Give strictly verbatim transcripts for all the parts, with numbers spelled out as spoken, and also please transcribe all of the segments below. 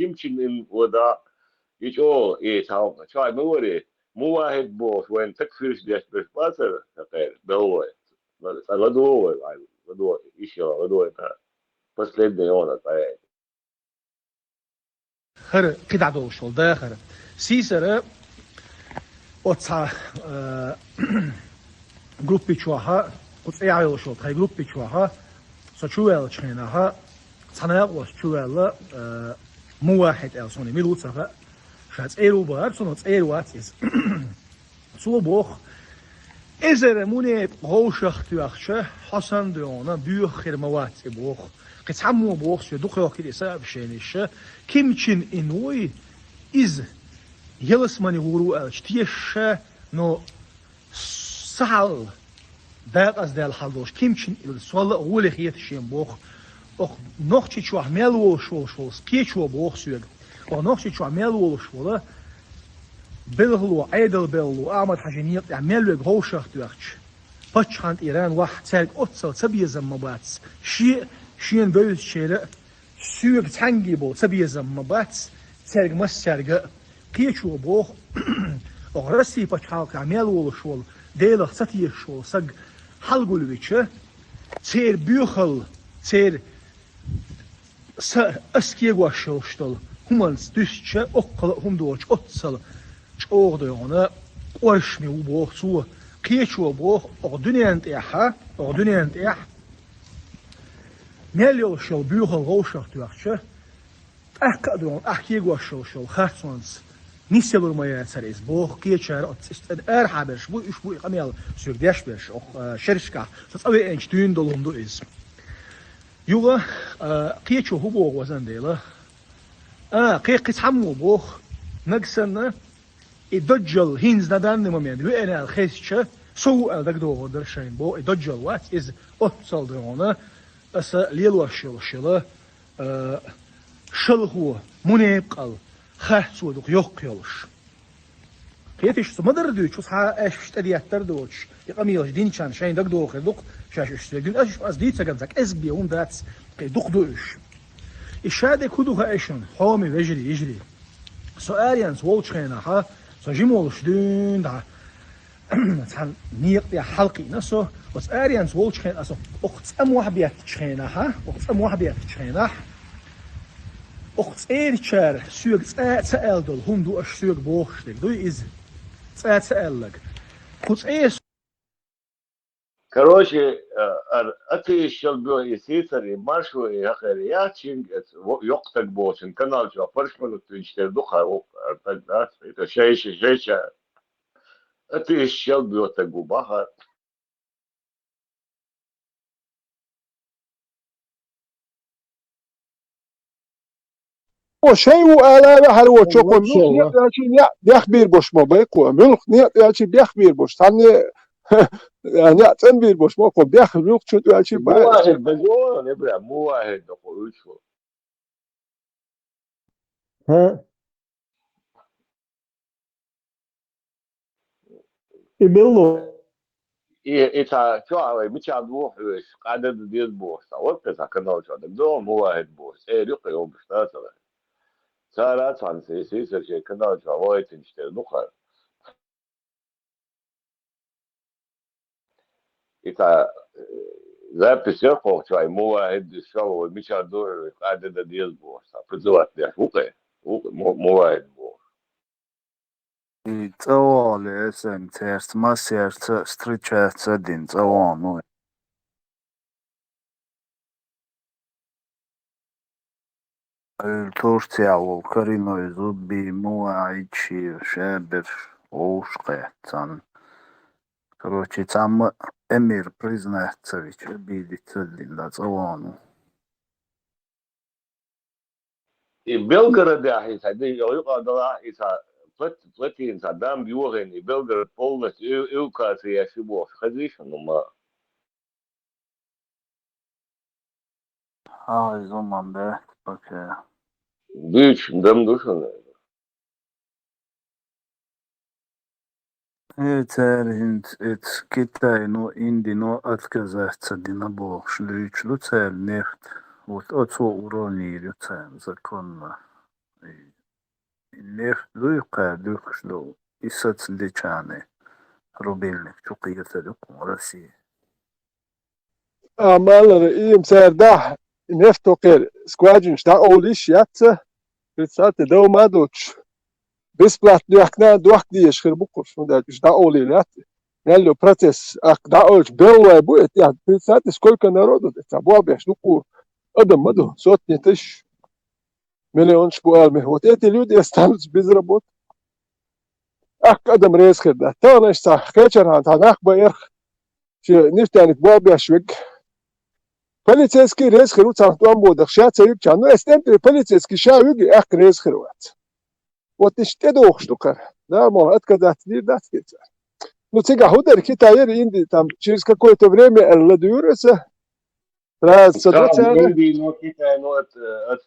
Ким Чен Ын вода, и чӀогӀа, и цхьа хӀума, чай ма вари, мувахӀид бохуш, вайн такфирш деш берш бацара, хӀокхеран, белгӀой. Ла-, ладогӀа вай, вай, ладогӀа, ишшала ладогӀа, последний йона, вай. ХӀара кхидӀа долуш долу дахар. Сийсара оцхьа, э, группи чохьа, кху цӀе йолуш волу тхайн группи чохьа, со чуваьллачу хенахьа, цхьа накъост чуваьлла, э, мувахӀид аьлла, суна мила ву ца хаьа, ша цӀера ву бахара, цунах цӀера вац иза. Цо боху: «Эзар мунепакъ вовшах тоьхча, хьо санна дуьйна боьха хир ма вац и», боху. Кхин цхьаммо боху, соьга дукха йохкира и сообщенеш, Ким Чен Ын вуй, иза ялсамани гӀур ву аьлча тешаш, но сахьал дакъаздаьлла хьал долуш Ким Чен Ын сол а гӀоле хета шен боху. Оха Нохчийчохь мел волуш волуш волу кхечо боху соьга. Оха Нохчийчохь мел волуш волу белхало, Ӏедал белхало, Ахьмад-Хьаьжин некъа тӀехь мел верг вовшах тоьхча, паччахьан тӀера вахь, цаьрга оццал цабезам ма бац. Шен а, шена бевзачеран а, соьга цхьаьнгге болу цабезам ма бац, цаьрга массаьрга а. Кхечо боху, оха Россин пачхьалкхехь мел волуш волу, Делах ца тешаш волу саг хьалагулвича, церан боьхалла, церан са, ас кегош йолуш долу хӀуманца дуьстича, оккхал а хӀума доцуш оццал чӀогӀа дуьйна къоршаме ву боху цо. Кхечо боху, оха дуьненна тӀехьа, оха дуьненна тӀехь мел йолуш йолу боьхалла вовшах тоьхча, тӀаккха а дуьйна, ахь кегош йолуш йолу харцонца нисъялур ма яцара иза боху, кхечара оццу цӀена арахьа берш бу, уьш бу и къамел соьга деш берш, оха, а, шерашкахь, со цӀа веанчу дуьйна долу хӀума ду иза. Юха, а, кхечо хӀун боху, везан Дела? А, кхе кхин цхьаммо боху, нагахь санна, и даджал хӀинца на данный момент веана аьлла хезча, со ву аьлла дагадогӀур дара шайна боху, и даджал вац, иза оццал дуьйна, аса лелош йолуш йолу, а, шалхо, мунепакъал, харцо дукха йоккха йолуш. Кхеташ, со ма-дарра дуьйцу, цхьа аьшпаш тӀедеттар доцуш, и къамелаш динчарна шайна дагадогӀу хир ду-кх, шаьш уьш соьга дина, аса уьш ас дийца ган ца кӀезиг бен хӀума дац, кхин дукха ду уьш. И шадерг хӀун ду хаьа шуна, хьоме вежарий, йижарий? Со аренца волчу хенахьа, со жима волуш дуьйна дӀа, цхьана некъа тӀехь хьалакхиъна со, оцу аренца волчу хенахь со окху цӀа мохь беттачу хенахьа, окху цӀа мохь беттачу хенахь, окху цӀерачара соьга цкъа а ца аьлла долу хӀума ду аша соьга бохуш дерг, дуй иза? Цкъа а ца аьлларг. Кху цӀе Короче, а, ар-, атеисташ шел бо и сийсар, и маршо, и хьакхер, и яц шинга эца, во-, йоккха стаг болчун канал чохь парш минут винчу тера ду хьан, о, ар-, стаг дац, это шайша, шайша. Атеисташ шел бо стаг ву бахар. О, шайн ву ала ваьхьар ву, чокхо, муьлх некъ яьлчи некъ бехбийр бош ма бай кхо, муьлх некъ яьлчи бехбийр бош, цхьанне некъ цӀанбийр бош ма кхо, бех муьлх чу яьлчи бай. Мувахид даго, не бра, мувахид даго, уьш ву. ХӀа? И белло. И, и цхьа чохь вай мичахь дохьуьйтуш, къаьда дан деза бохуш, цхьа вара кхин цхьа канал чохь дагадогӀу, мувахид бохуш, цӀера юккъе йолуш да цара. Цара цхьана сийсар шайн канал чохь вахийтинчу тера ду хьан. И цхьа, э, запись яра кху чохь, мувахид, шалхо, мичахь дохьуьйтуш, къаьда дан деза бохуш, цхьа призывать деш ву кхе, ву кхе, му-, мувахид бохуш. И цӀа вогӀу ле, эсен церца, массерца встречаться дина цӀа вогӀу, ну. Ил Турция волу коренной зуби, мувахид ши, шаберш, вовш кхетцан. Короче, цхьамма эмир признаться вича, обидеться дина, да цӀа вогӀу, ну. И Белгородехь и цхьа дин, юкъа далахь и цхьа плат-, плотина цхьа дамба йохийна, и Белгород полностью эв-, эвакуация еш ю бохуш, хезий шуна, ну, ма. Хьан иза ма баьхкина пока. Дуьйцуш дам ду шуна. Э, цара хӀинца эца Китайно, Индино отказаться дина бохуш дуьйцуш ду цара нефть. Вот оцо уровнийр ю цара законно. Нефть дуй кхаьр дуьхьаш долу, и сацадечарна рубильник чу кхетар ю кху Россия. А малара и цара дахь нефть токхера скважинаш дӀаолуш яц ца, представьте, дов ма доцуш, бесплатно дохкана дохка дезаш хир бу кхуш, хӀунда аьлча уьш дӀаолийла яц. Мел йо процесс, аккха дӀаолуш беллой бу, это, представьте, сколько народу, это, болх беш ду кху адам ма ду, сотни тысяч. Миллионаш бу ала мех. Вот эти люди останутся без работы. Аккха адам реза хир дац. Тахана аша цхьа кхечархьама цхьа нах баьрх, шен нефтяник болх беш верг. Полицейский реза хир ву царна тӀом бодахь, ша ца вигча. Ну, эс тӀем тӀе полицейский ша вига, аккха реза хир вац. Вот иштта тӀедогӀуш ду кхара. Дала мукъ лахь, отказаться дийр дац те цара. Ну, цигахь хӀун дара, Китай яра, Инди, там, через какое-то время аьлла ладуьйра аса. Сразу ца до цара. Индия, ну, Китай, ну, от, от,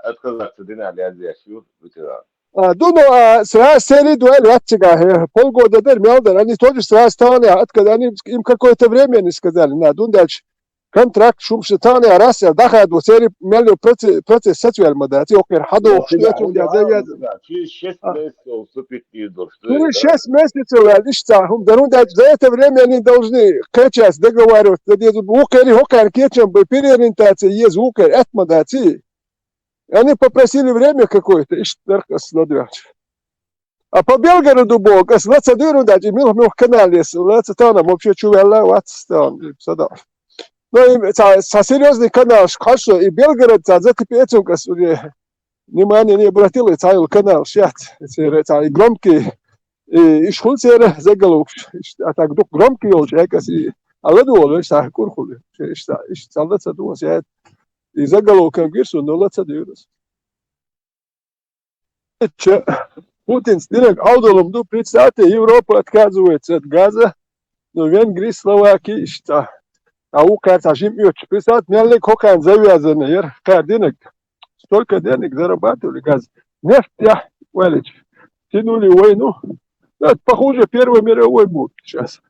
отказаться дина лязеш ю, ветеран. А, ду, ну, а, сразу церий дуьйла яц цигахь, э, полгода дара, мел дара. Они тоже сразу тахана отказали. Они им какое-то время не сказали, на, ду дальше. Контракт шумша тахана раз, я даха ду, церий мел йо процесс, процесс сацвел ма дац, окхер хьадохуш, ну, я цунга я завязан. Через шесть месяцев вступить и до, что через шесть месяцев, я лишь ца, хум, дарун дальше. За это время они должны кхечаьрца договариваться, да, дезу, вукхери, хокхар кечам, переориентация еза, вукхер, это ма дац. И они попросили время какое-то, иштта дарх ас ладуьгӀча. А по Белгороду боху, ас ла ца дуьйр, хӀунда аьлча и муьлха-муьлха канал ес, ла ца тахана вообще чу ваьлла вац тахана, и садоӀуш. Но и цхьа, цхьа серьёзный каналш кхоьссо, и Белгород цхьа закипел цунга ас уже внимание не обратил, и цхьа йолу каналш яц, церан цхьа и громкий, и иш хуьлу церан заголовкаш, иштта, а так дукха громкий йолчу, эка ас и, а ладугӀу веш цхьа кӀур хуьлу, иштта, иштта ла ца дуьйр ас, я, и заголовкам гира суна, но ла ца дуьйр ас. Ча, Путинца динарг Ӏовдалам ду, представьте, Европа отказывается от газа, но Венгрия, Словакия иштта. А вукхара цхьа жима оьцуш, представьте, меллиг хӀокхарна завязанный яра кхара динарг. Столько денег зарабатывали газ. Нефть яхь валича. Тянули войну. Это похуже Первой мировой будет сейчас.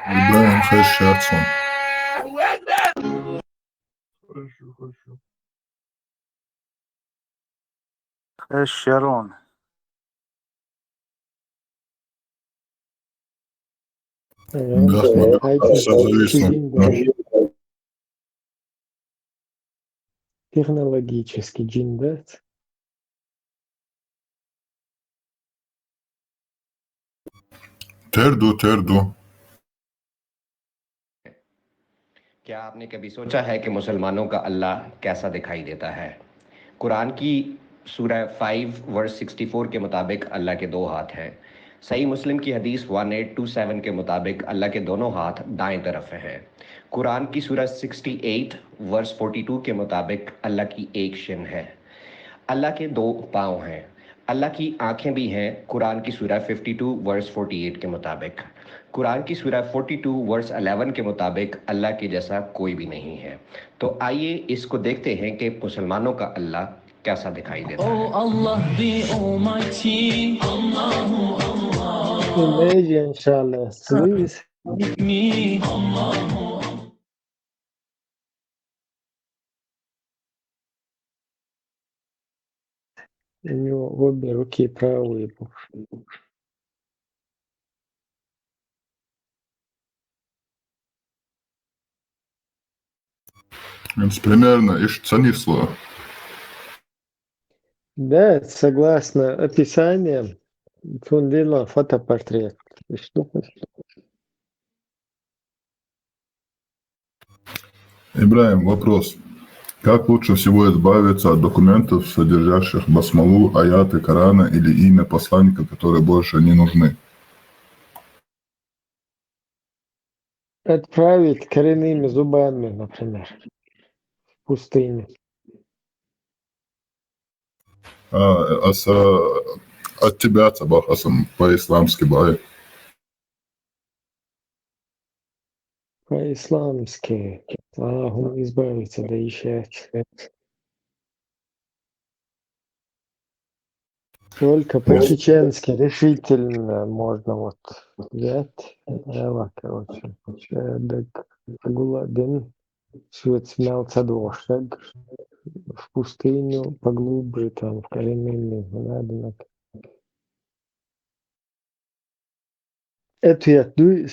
Ибрагим, хезаш яц хьуна. Хорошо, хорошо. Хезаш яр хьуна. Э, Бахман, э, айти, всё зависит. Технологический джин, да? Тер ду, тер ду. क्या आपने कभी सोचा है कि मुसलमानों का अल्लाह कैसा दिखाई देता है? कुरान की सूरह फ़ाइव वर्स सिक्सटी फ़ोर के मुताबिक अल्लाह के दो हाथ हैं। सही मुस्लिम की हदीस वन एट टू सेवन के मुताबिक अल्लाह के दोनों हाथ दाएं तरफ हैं। कुरान की सूरह sixty eight verse forty two के मुताबिक अल्लाह की एक शिन है। अल्लाह के दो पाँव हैं। अल्लाह की आंखें भी हैं, कुरान की सूरह fifty two verse forty eight के मुताबिक। कुरान की सूरह फ़ोर्टी टू वर्स इलेवन के मुताबिक अल्लाह के जैसा कोई भी नहीं है। तो आइए इसको देखते हैं कि मुसलमानों का अल्लाह कैसा दिखाई देता है। Oh Allah, the Almighty. Allahu Allah. Imagine, inshallah, please. Me. Allahu Allah. У него обе руки правые. Примерно, и что не слово. Да, согласно описаниям, цундела фотопортрет. И что? Ибрагим, вопрос. Как лучше всего избавиться от документов, содержащих басмалу, аяты Корана или имя посланника, которые больше не нужны? Отправить коренными зубами, например, в пустыню. А, аса, от тебя, Цабах, аса по-исламски бай. По-исламски. Аллаху избавиться, да ещё. Только по-чеченски решительно можно вот взять. Эла, короче, э, так, гула дин, шуц мялца дошаг, в пустыню поглубже, там, в коренные, надо на. Ответ дуй.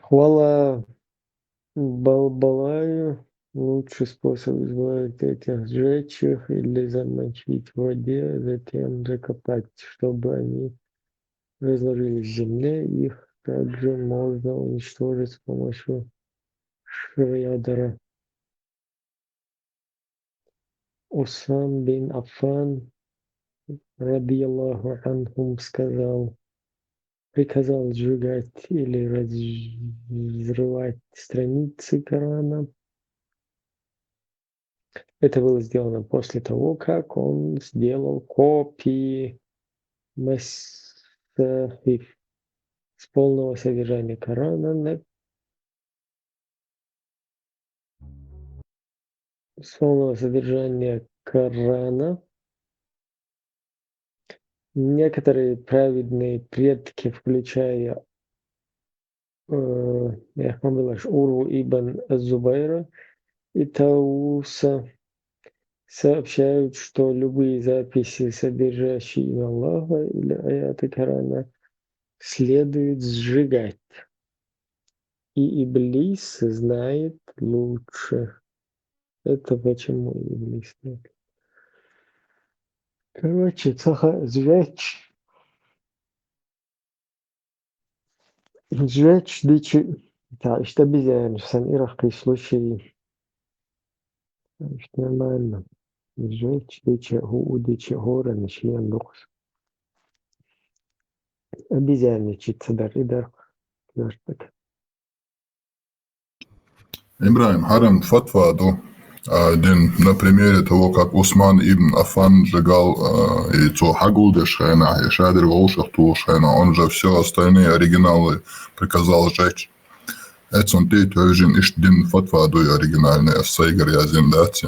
Хвала Балбалаю. Лучший способ избавиться от этих, сжечь их или замочить в воде, затем закопать, чтобы они разложились в земле. Их также можно уничтожить с помощью шредера. Усман бин Аффан, радияллаху анхум, сказал, приказал сжигать или разрывать страницы Корана. Это было сделано после того, как он сделал копии масахиф с полного содержания Корана на с полного содержания Корана. Некоторые праведные предки, включая, э, я помню, Урву ибн Зубайра и Тауса, сообщают, что любые записи, содержащие имя Аллаха или аяты Корана, следует сжигать. И Иблис знает лучше. Это почему Иблис знает? Короче, цаха сжечь. Сжечь дичи. Да, иштта бизен сан ирахкий случай. Иштта нормально. Сжечь дичи, ху дичи, хоран шиян духс. Обезьянничать ца дар и дар. Ёртак. Ибрагим, хӀарам фатва ду, а, дин на примере того, как Усман ибн Аффан сжигал, а, и цо хьагулдеш хенахь, и шадерг вовшах тухуш хенахь, он же все остальные оригиналы приказал сжечь. Эцун тӀе тевжин иштта дин фатва дуй оригинальный, ас сайгара язйина дац.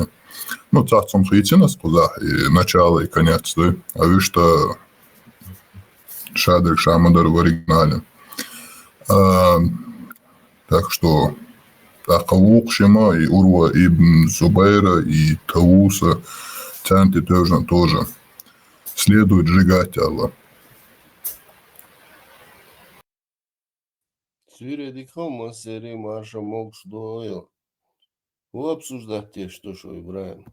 Ну, цхьацца хӀума хийцина ас кхузахь, и начало, и конец дуй. А вуьшта шадерг ша ма дара в оригинале. А, так что, тӀаккха вукху шима, и Урва ибн Зубайра, и Тауса, царна тӀе тевжина тоже. Следует сжигать, аьлла. Цуьйре дика хьо, массерий марша могуш дойла. ХӀун обсуждать деш ду шу, Ибрагим?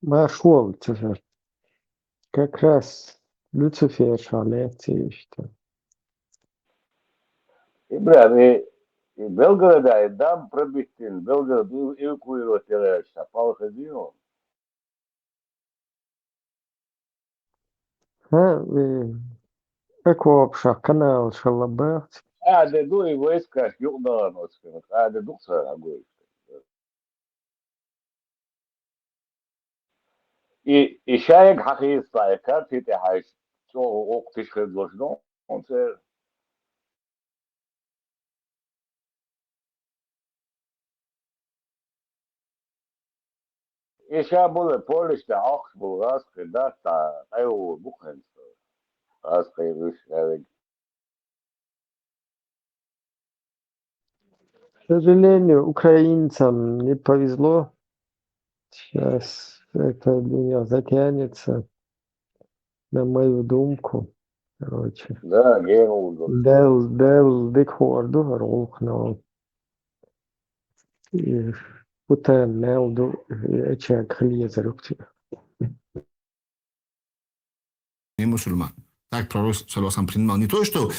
Марш волу цуьнан. Как раз Люцифер ша лаьцна иштта. Ибрагим, и, и Белгорода, и дам пробиттина, Белгород эв-, эвакуировать яра аьлла, ша палха хезийо? ХӀа, э, окопаш, каналаш хилла бац. А, де ду и войскаш юкъадахана оцу хенахь. А, де ду ца хьагойту. И, и шайга хьахийца, и карти тӀе хьаьжча, чӀогӀа гӀуллакх тиша хир долуш ду, церан. И ша болу полис тӀе Ӏохкуш болу гӀазкхий дац, дӀа къайлавур бу хӀинца. ГӀазкхий уьш гӀериг. К сожалению, украинцам не повезло. Сейчас это у меня затянется, на мою думку. Короче. Да, гена уже. Дел, дел, дика хуур ду хӀара гӀуллакх, но и Путин мел ду, и эчега хила езар ю. Не мусульман. Так пророк, саллаллаху алейхи ва саллям, принимал. Не то, что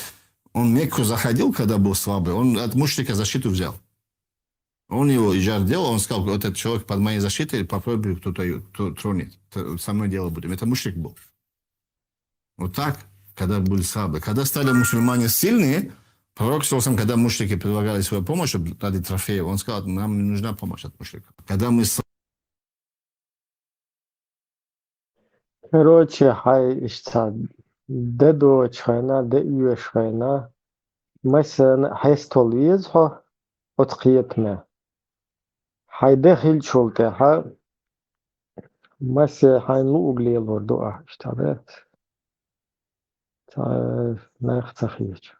он в Мекку заходил, когда был слабый, он от мушрика защиту взял. Он его и жар делал, он сказал: «Вот этот человек под моей защитой, попробуй кто-то её тро-, тронет. Т-, со мной дело будем». Это мушрик был. Вот так, когда были слабые. Когда стали мусульмане сильные, пророк, саллаллаху алейхи ва саллям, когда мушрики предлагали свою помощь, чтобы ради трофея, он сказал: «Нам не нужна помощь от мушриков». Когда мы с- Короче, хьайн иштта де доцучу хенахь, де оьшучу хенахь, масалан, хьестол веза хьо оцу кхетаме. Хьайн де хиллачул тӀаьхьа Массехьайна луъуг лелор ду ахь, иштта бац. Ца, нах ца хеташ.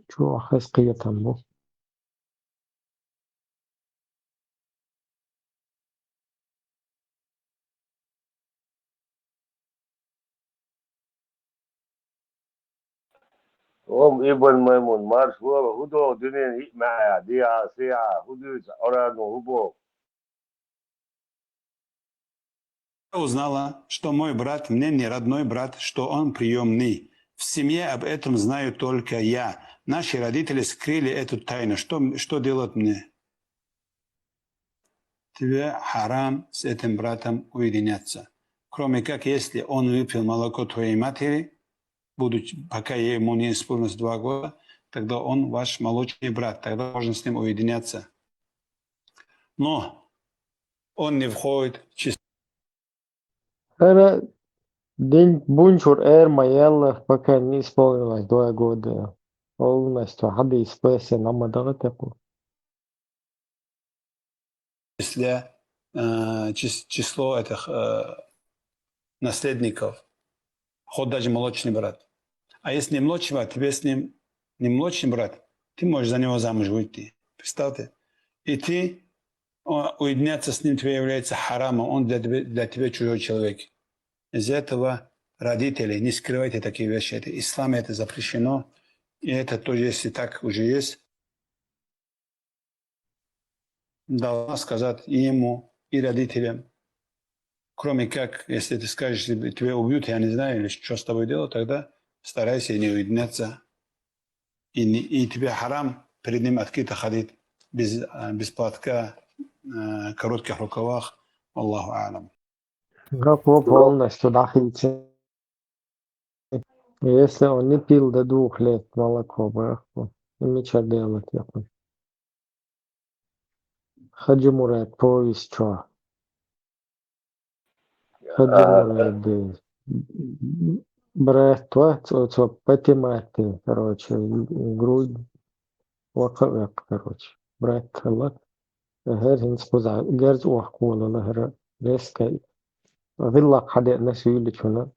Чу хаза кхетам бу. Ом Ибн Маймун, марш вала, хӀу догӀу дуьнен йиъ маьӀӀехь, дехьа, сехьа, хӀу дуьйцу Къуръано, хӀу боху? Узнала, что мой брат мне не родной брат, что он приёмный. В семье об этом знаю только я. Наши родители скрыли эту тайну. Что, м-, что делать мне? Тебе хьарам с этим братом уединяться. Кроме как, если он выпил молоко твоей матери, будучи, пока ей ему не исполнилось два года, тогда он ваш молочный брат, тогда можно с ним уединяться. Но он не входит в число. ХӀара дин бунчур эр ма яьлла, пока не исполнилось два года. Полностью хьадийс бесен ма дагӀа текху. Числе, э, чис-, число этих, э, наследников. Хоть даже молочный брат. А если не младший брат, тебе с ним не младший брат, ты можешь за него замуж выйти. Представьте. И ты, о, уединяться с ним тебе является харамом, он для тебя, для тебя чужой человек. Из-за этого, родители, не скрывайте такие вещи. Это исламе это запрещено. И это тоже, если так уже есть, должна сказать и ему, и родителям. Кроме как, если ты скажешь, тебе, тебя убьют, я не знаю, или что с тобой делать, тогда старайся не уединяться. И, не, и тебе харам перед ним открыто ходить без, а, без платка, э, коротких рукавах. Аллаху алям. Гапо полностью дахийца. Если он не пил до двух лет молоко, баху, и мича делать яхуй. Хаджи Мурат, повесть чё? Хаджи Мурат, э, брат, вот, вот, вот, Патимат, короче, грудь, вака, вака, короче, брат, хала. ХӀара хӀинца кхузахь герз охкула лахара, резко гӀиллакх хьадеана суьйлачунна.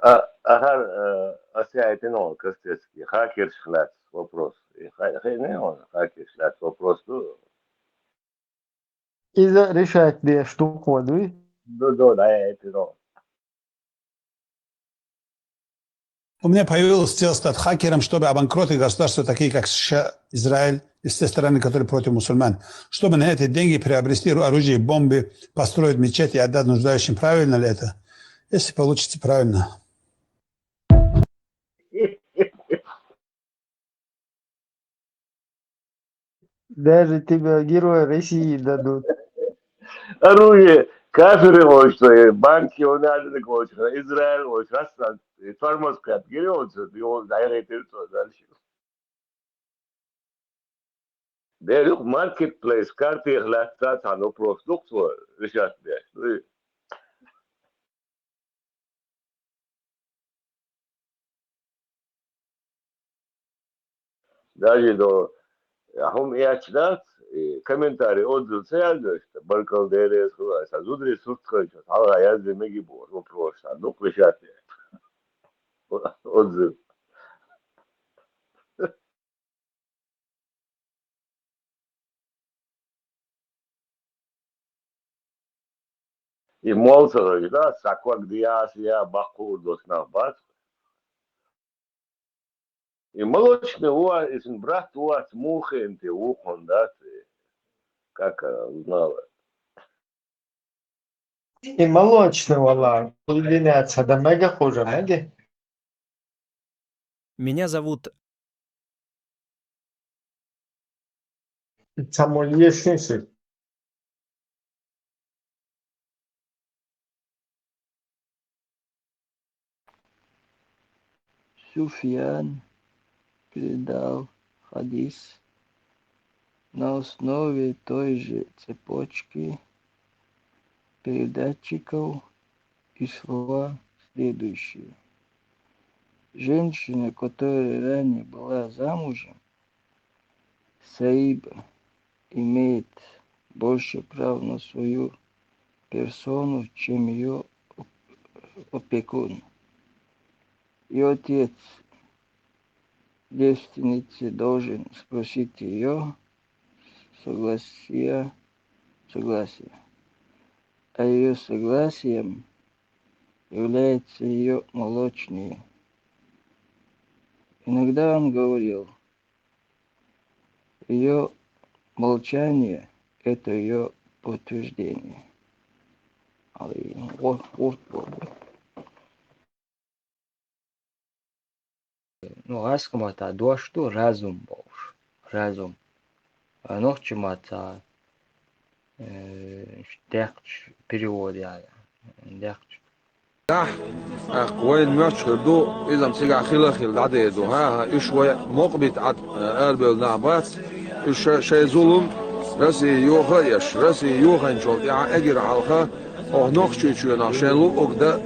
А, ахьар, а, аса яйтина хьуна Костецкий, хакерш лаьцна вопрос. И ха-, хиъна хьуна хакерш лаьцна вопрос ду? Иза решать деш ду кхо дуй? Ду, ду, да, яйтина хьуна. У меня появилась цель стать хакером, чтобы обанкротить государства, такие как США, Израиль и все страны, которые против мусульман, чтобы на эти деньги приобрести оружие, бомбы, построить мечети и отдать нуждающим. Правильно ли это? Если получится, правильно. Даже тебя героя России дадут. Оружие кафиры хочет, банки он надо хочет, Израиль хочет, раз там, тормоз кат, героя хочет, его дальше. Дера юха маркетплейс картех лаьцна цхьана вопрос ду-кх цо решать деш. Даже до хӀума эцча дац, и комментарий отзыв ца яздеш, баркалла, Дела реза хуьлда, сан зударий сурт хилча, хьалха язде мегий бохуш вопрос, сан ду-кх решать деш. Отзыв. И молла ца хевшина, схьа ког дехьа а, сехьа а баккха хуур доцу нах бац. И молочный ву, и сан брат ву, муха хиъна те ву хьуна дац, как, а, узнала. И молочный вала, уединяться дан мега хуже, мега? Меня зовут Самуил Ешинский. Суфьян передал хадис на основе той же цепочки передатчиков и слова следующие. Женщина, которая ранее была замужем, Саиб имеет больше прав на свою персону, чем ее опекун. Ее отец девственницы должен спросить ее согласия, согласия. А ее согласием является ее молочный. Иногда он говорил: «Ее молчание — это ее подтверждение». Али, вот, вот, вот. Ну, гӀаскамата дош ду разум болуш. Разум. А нохчамата, э, дехча перевод яра. Дехча. Ахь, ахь, вайн моьттуш хир ду, иза-м цигахь хила а хила дӀадер ду. ХӀан-хӀа, уьш вай мукъа битӀат, э, арабевлла нах бац. Уьш ша-, шайн зулам Россия йоха а еш, Россия йохийначул тӀаьхьа эггара хьалха, оха Нохчийчоьнах шайн луъург дан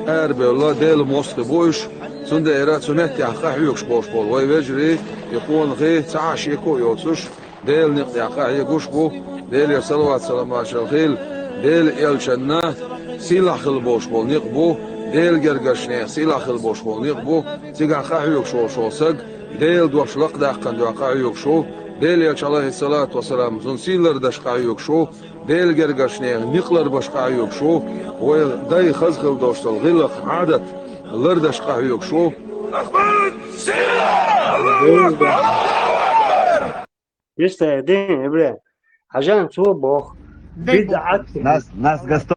арабевлла Делан мостагӀий бу уьш, цундела цу меттехь къахьоьгуш болуш болу вай вежарий, и къонахий, цхьа а шеко а йоцуш, Делан некъа тӀехь къахьоьгуш бу, Делера салават-салам-маршалла хуьлда Делан элчанна, сийлахь хила болуш болу некъ бу, Делан гергарчу нехан сийлахь хила болуш болу некъ бу, цигахь къахьоьгуш волуш волу саг, Делан дош лакхадаккхана дуьхьа къахьоьгуш ву, Делан элча, алейхиссалату вассалам, цунна сий лардеш къахьоьгуш ву, Делан гергарчу нехан некъ ларбеш къахьоьгуш ву, вай дай хаза хила долуш долу гӀиллакх, Ӏадат лардеш къахьоьгуш ву. Чисто дин, бля. Хьажан цо бох. Дай бог вам. Бидъат. Нас, нас гасто-,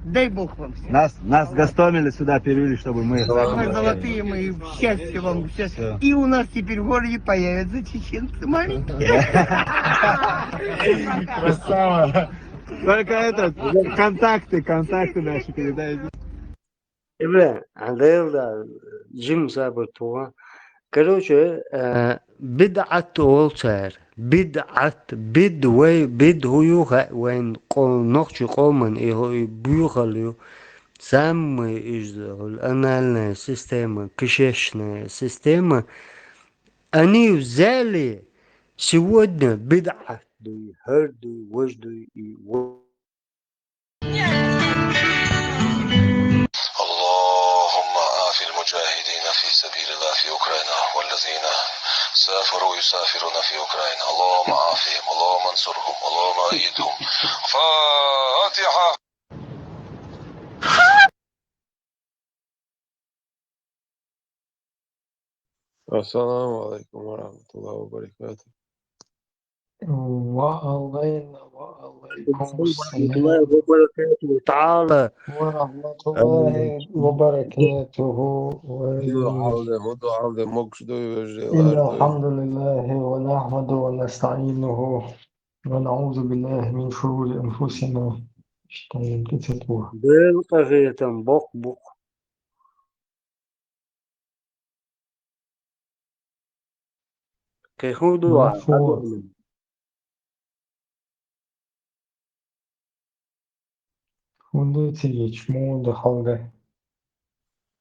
Дай бог вам всем. Нас, нас гастомили сюда перевели, чтобы мы... Вы золотые мои, счастья вам, счастья. Всё. И у нас теперь в городе появятся чеченцы маленькие. Красава. Только этот, контакты, контакты наши передайте. Ибла, хьан Делан да, жима сабар туху. Короче, э, бидъат олу цара. Бидъат, бид вай, бид хӀу ю хаьа вайн къо-, нохчийн къоман, и хӀу, и буьйхал ю. Самая иза, хӀу, анальная система, кишечная система. Они взяли сегодня бидъат дуй, хӀара дуй, важа дуй и во- اللهم عاف المجاهدين في سبيل الله في أوكرانيا والذين سافروا يسافرون في أوكرانيا. اللهم عافهم. اللهم انصرهم. اللهم أيدهم. فاتحة. السلام عليكم ورحمة الله وبركاته. وعلينا وعليكم السلام ورحمة الله وبركاته. تعالى. ورحمة الله وبركاته. Алде, хӀу ду, Алде, могуш ду, вежарий. إن الحمد لله ونحمده ونستعينه ونعوذ بالله من شرور أنفسنا. Что им тут? Делан къахетам боккха бу. Кхин хӀун ду? Марфу. ХӀун ду цига, чму ду хьалга?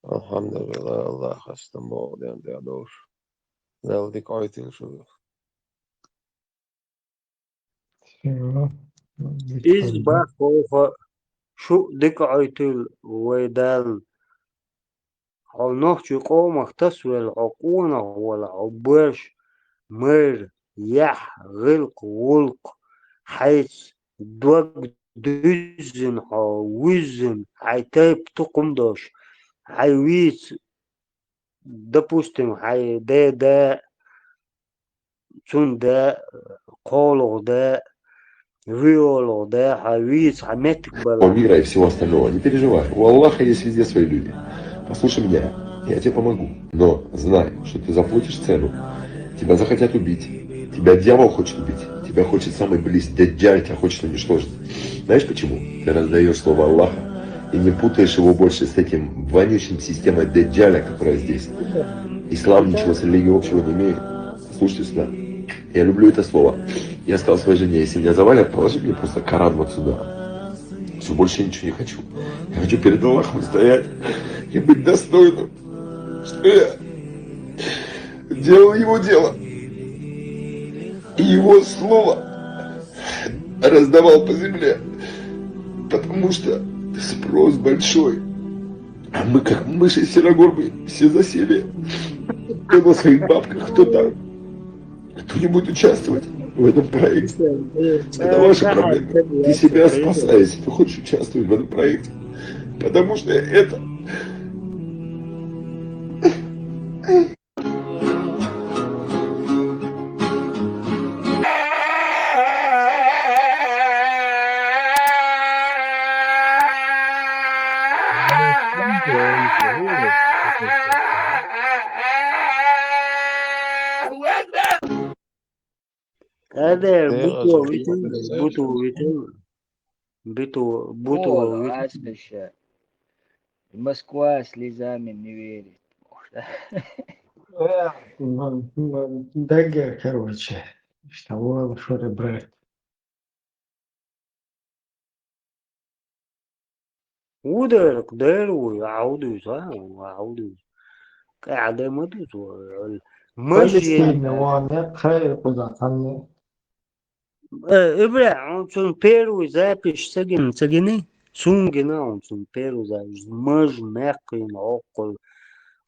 Алхьамдулиллах, Аллах хастам боху ден тӀехь долуш. Далла дика Ӏойтийла шу. Иза баккхалха шу дика Ӏойтийла вай Далла. Хьо нохчийн къомах тасавелла, хьо къонах вала, хьо боьрша, майра, яхь, гӀиллакх, гӀуллакх, хьайца дог дуьззина, хьо вуьззина, хьайн тайпа тукхум долуш, хьайн вийца, допустим, хьайн деда, цуьнан да, кхоалгӀа да, виолгӀа да, хьан вийца, хьан меттиг бала. Мира и всего остального. Не переживай. У Аллаха есть везде свои люди. Послушай меня. Я тебе помогу. Но знай, что ты заплатишь цену. Тебя захотят убить. Тебя дьявол хочет убить. Тебя хочет самый близкий. Даджаль тебя хочет уничтожить. Знаешь почему? Ты раздаешь слово Аллаха и не путаешь его больше с этим вонючим системой Даджаля, которая здесь. Ислам ничего с религией общего не имеет. Слушайте сюда. Я люблю это слово. Я сказал своей жене: «Если меня завалят, положи мне просто Коран вот сюда. Все, больше я ничего не хочу. Я хочу перед Аллахом стоять и быть достойным, что я делал его дело и его слово». раздавал по земле, потому что спрос большой. А мы, как мыши серогорбы, все засели. Кто на своих бабках, кто там. Кто не будет участвовать в этом проекте. Это ваша проблема. Ты себя спасай, если ты хочешь участвовать в этом проекте. Потому что это Къадер, бутув витин, бутув витин, бутув, бутув витин. Москва слезами не верит. Дагер, короче. Что было, что ли, брат? Удар, кдер уй, аудуз, а, аудуз. Къяде мадуз, мажи. Палестина, вон, я хайр куда там. Э, Ибра, он цун первый запись цагин, цагини, сунгина он цун первый запись. Маж мяккин оккол.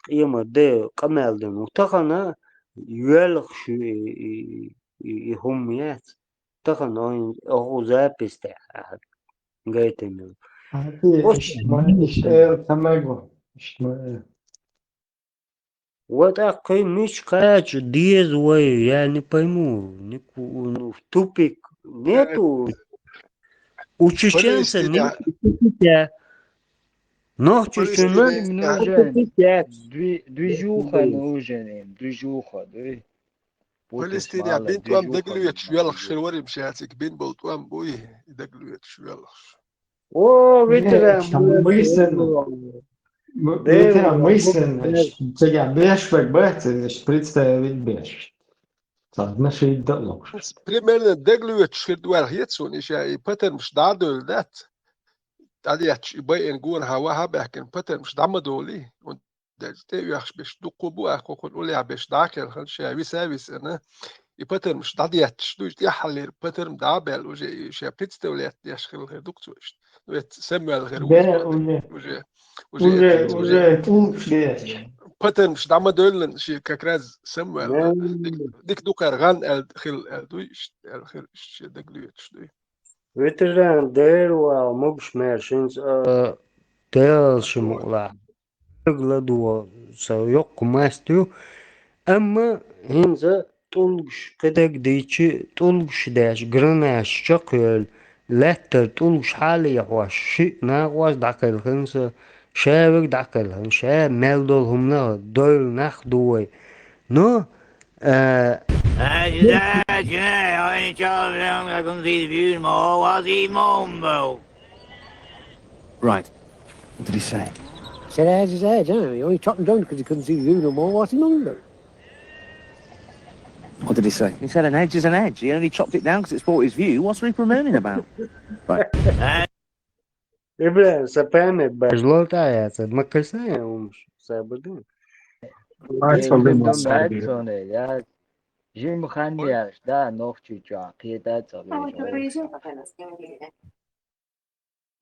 Има де камелден. Утахана юэлхш и, и, и, и хуммият. Тахан он, оху запись те. Гайтемил. Ишмаил, Ишмаил, Тамаго. Ишмаил. Вот а кой мич кач диез вой, я не пойму. Нику, ну, в тупик. Нету. У чеченца нет тупика. Но чеченца нужен. Движуха нужен им, движуха, движуха. Палестине бин тӀом дагалоьцуш велхаш хир вар-м ша, цига бин бола тӀом буй, и дагалоьцуш велхаш. О, ветеран. Мысленно. Ветеран мысленно. Цигахь беш вай бац, представить беш. Царна шийда лохуш. Примерно дагалоьцуш хир ду аьлла хета суна, и ша и патармаш дӀа а девлла дац. ДӀадетташ и байина гонахьа ваха а баьхкина патармаш дӀа ма довлий. Дерг тӀе оьхуш беш дуккха бу, ахь кхухуна уллехь беш дӀа а кхелхина, ша виса а висина, и патармаш дӀадетташ ду, тӀехьаллера патарм дӀа а баьлла, уже и ша представлять деш хилла хир ду-кх цо иштта. Ну, это самваьлла хир ву. Да, уже. Уже, уже, уже тӀулгаш деш. Патармаш дӀа ма девллина, шен как раз самваьлла. Дика, дика ду кхара гӀан аьлла хилла аьлла ду, иштта аьлла хир, иштта шен дагалоьцуш ду. Ветеран дера вала могуш-маьрша хӀинца, а, Дала ши мукъалахь. Лагадо, са йоккха маст ю. Амма хӀинца тӀулгаш, кхидерг дийцича, тӀулгаш деш, гранаташ чекхйевлла, лаьттара тӀулгаш хьалаехьош, шиъ накъост дӀакхелхина са, ша верг дӀакхелхина, ша мел долу хӀуманах дойла нах ду вай. Но, э, Hey, Dad, yeah, I only told him I couldn't see the view tomorrow. What's he mumble? Right. What did he say? Said, how's his head, huh? He only chopped him down because he couldn't see the view no more. What's he mumble? What did he say? He said an edge is an edge. He only chopped it down because it spoiled his view. What's Reaper moaning about? Right. Ибрахим, са память бажло тӀаяцад, ма кхайса я хӀумаш, са бадин. Жим хан яш, да, нохчи чу, кхета цӀа.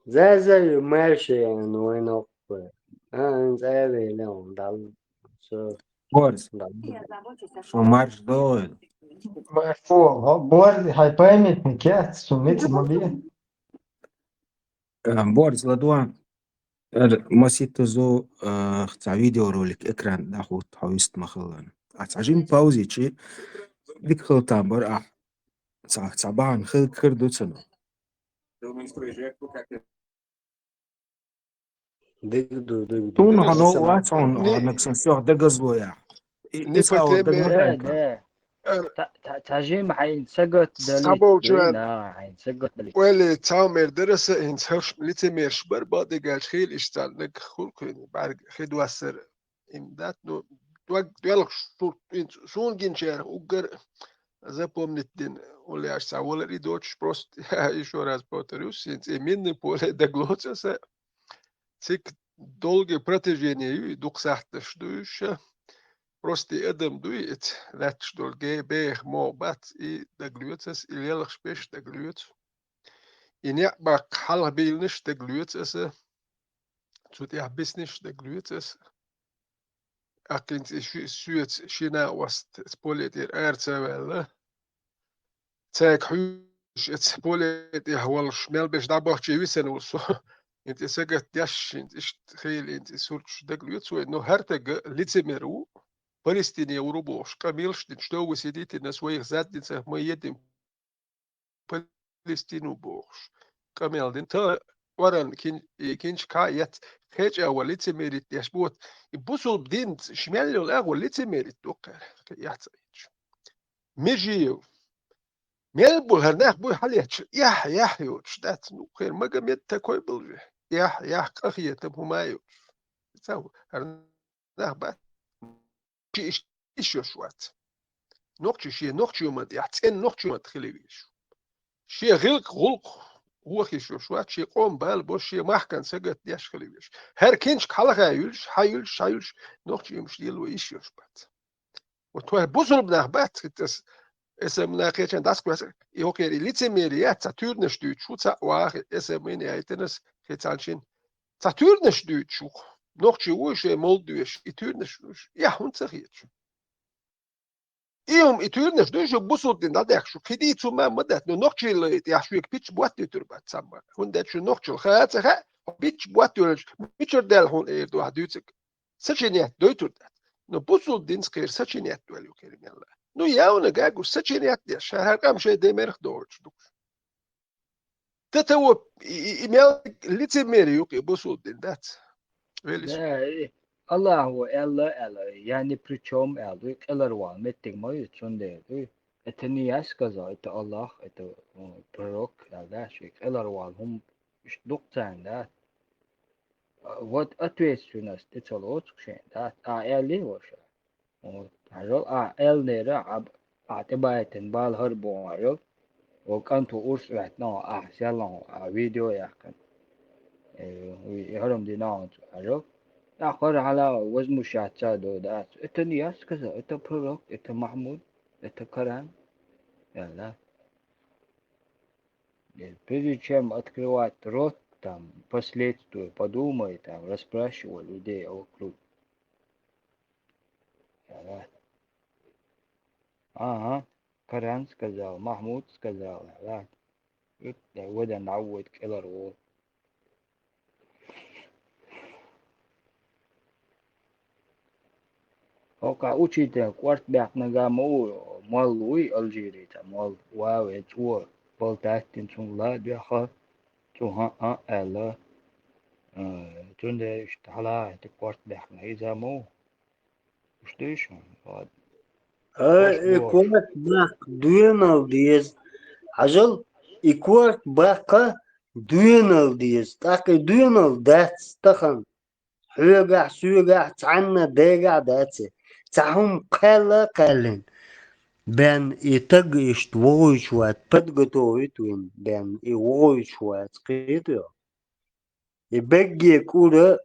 Заза ю марше я, ну, вай нохчи. А, ин цӀа ве леон, дал. Со. Борз. Дал. Шо марш дой. Фу, Борз, хьай памятник яц, цу мица ма бе. Э, Борз, ладуан. Эр маситазу, э, цхьа видеоролик экран дӀахӀутту хьо вист ма хиллан. А цхьа жим паузичи дика хила там бар ахь. Цхьа, цхьа бахьана хила хир ду цунах. Диг ду, диг ду. Туна Диг хьо ду. Нову вац хьуна, хьо нагсан сох дагазло яхь. И, Не и цхьа потребляй. дагазло. Да, да. Та, та, та жим хьайн сагат дали. Сабо чуян. Да, хьайн сагат дали. Ойла цхьа мер дара са, хӀинца хӀорш лицемерш бар, бакъдерг аьлча, хийла иштта наг хуьлу кхуьнан, бӀаьрга хи доссар им дац, ну, дог доьлхуш, шу-, хӀинца суна гинчарах уггар запомнить дина, уллехь цхьа валар и доцуш, просто, я ещё раз повторюсь, хӀинца и минное поле дагалоцу аса, цига долгий протяжение ю, и дукха сахьташ ду уьш, просто и адам ду, и эца лаьтташ долу ге-, беха могӀа бац, и дагалоьцу аса, и лелхаш беш дагалоьцу. И некъ баккха хьалха бийланаш дег лоьцу аса, цу тӀехь биснаш дег лоьцу аса. ТӀаккха хӀинца и ши-, соьца шина ост поле тӀера ара ца ваьлла. Цаьрга хьуьйсуш эца поле тӀехь волуш, мел беш дӀабахчий висина ву со. ХӀинца и сагатдеш, хӀинца иштта хилла, хӀинца и сурташ дег лоьцу вай. Но хӀара таг лицемер ву, Палестине вур ву бохуш, къамелаш дина, что вы сидите на своих задницах, мы едем Палестину бохуш. Къамел дина, та оран кин-, и кинчка яц, кхеча ван лицемерит деш бот. И бусулба динца шмел йолу агӀо лицемерит ду кхара, яц айчу. Межиев. Мел бу хӀара нах буй хьалечу, яхь, яхь йоцуш дац, ну, кхера Магомед такой был же. Яхь, яхь, къахетам хӀума йоцуш. Ца ву, хӀара нах бац. Чи иш, иш йош вац. Нохчи шен нохчо ма тӀехь, цӀен нохчо ма хила веш. Шен гӀилкх, гӀуллакх вохиш йош вац, шен къоман бала бо, шен махкан сагатдеш хила веш. ХӀара кинчка хьалха юьлуш, хьан юьлуш, хьан юьлуш, нохчи имаш лело иш йош бац. Вот хӀара бусулба нах бац, хӀинца ас, эс ма нахечан дас квас, и хӀокхерий лицемерия, ца туьйранаш дуьйцуш ву, ца ваха, эс ма яйтанас, хи цхьанчин. Ца туьйранаш дуьйцуш ву. Нохчи вуй шайн молла доьшуш, и туьйранаш дуьйцуш. Я хӀунда ца хеташ? И хӀума, и туьйранаш дуьйцуш, бусулба дин дӀадаьхкаш ву. Кхидийца хӀума ма дац, но нохчийла тӀехь шуьга пичча ботт дуьтур бац цхьамма. ХӀунда аьлча шу нохчалла хаа а ца хаьа, пичча ботт йолчу, мичара даьлла хьуна эр ду ахь дуьйцург? Сочинять дойтур дац. Но бусулба динца кхера сочинять долу кхера мелла. Ну, явна гагуш сочинять деш, ша хӀара къам шайн демерах догӀучу дукуш. Тата во, и, и, и мел лицемерие юкъе бусулба дин дац. Велис. Да, и Аллахьо аьлла, аьлла, я ни при чём аьлла дуй, кӀелхьарвала меттиг ма ю, цундела дуй. Это не я сказал, это Аллах, это, м, пророк, аьлла, да, ши кӀелхьарвала хӀума иштта дукха царна дац. Вот ответственность тӀе ца лоцу шайн, да, а аьлли ваша. Вот. Хьажал, а аьллера, а, а тӀебайтина бала хӀара бу хьажал. Ва кӀант ву урс ваьттина, ахь селлан, а видео яьккхина. Э, и хӀарам дина хьуна цу хьажал. ТӀаккха хӀара хьала возмущаться ду, да. Это не я сказал, это пророк, это Махмуд, это Коран. Аьлла. Э, прежде чем открывать рот, там, последствия подумай, там, расспрашивай людей вокруг. Ага. Ага. Коран сказал, Махмуд сказал, ага. Ит, да, вада наует кӀелхьарвала. ХӀокху учитель кӀорт баьккхинарг а ма ву, молла вуй Алжирица, молла ван вай цӀа, болтаттина цунна ла а доьхна, цо хӀан-, хӀан а аьлла, а, цундела иштта хьалаахьийтина кӀорт баьккхинарг иза а ма ву. Уьш дуй шуна? Вот. Ай, и корт баккха доьналла деза. Хьажал, и корт баккха доьналла деза. ТӀаккха и доьналла дац тахана. Хьоьгахь, соьгахь, цхьанна дегахь дац и. Цхьа хӀума кхаьлла а кхаьллина. Бен и таг иштта вогӀуьйтуш вац, подготовить вина, бен и вогӀуьйтуш вац, кхетий хьо? И бегге кӀура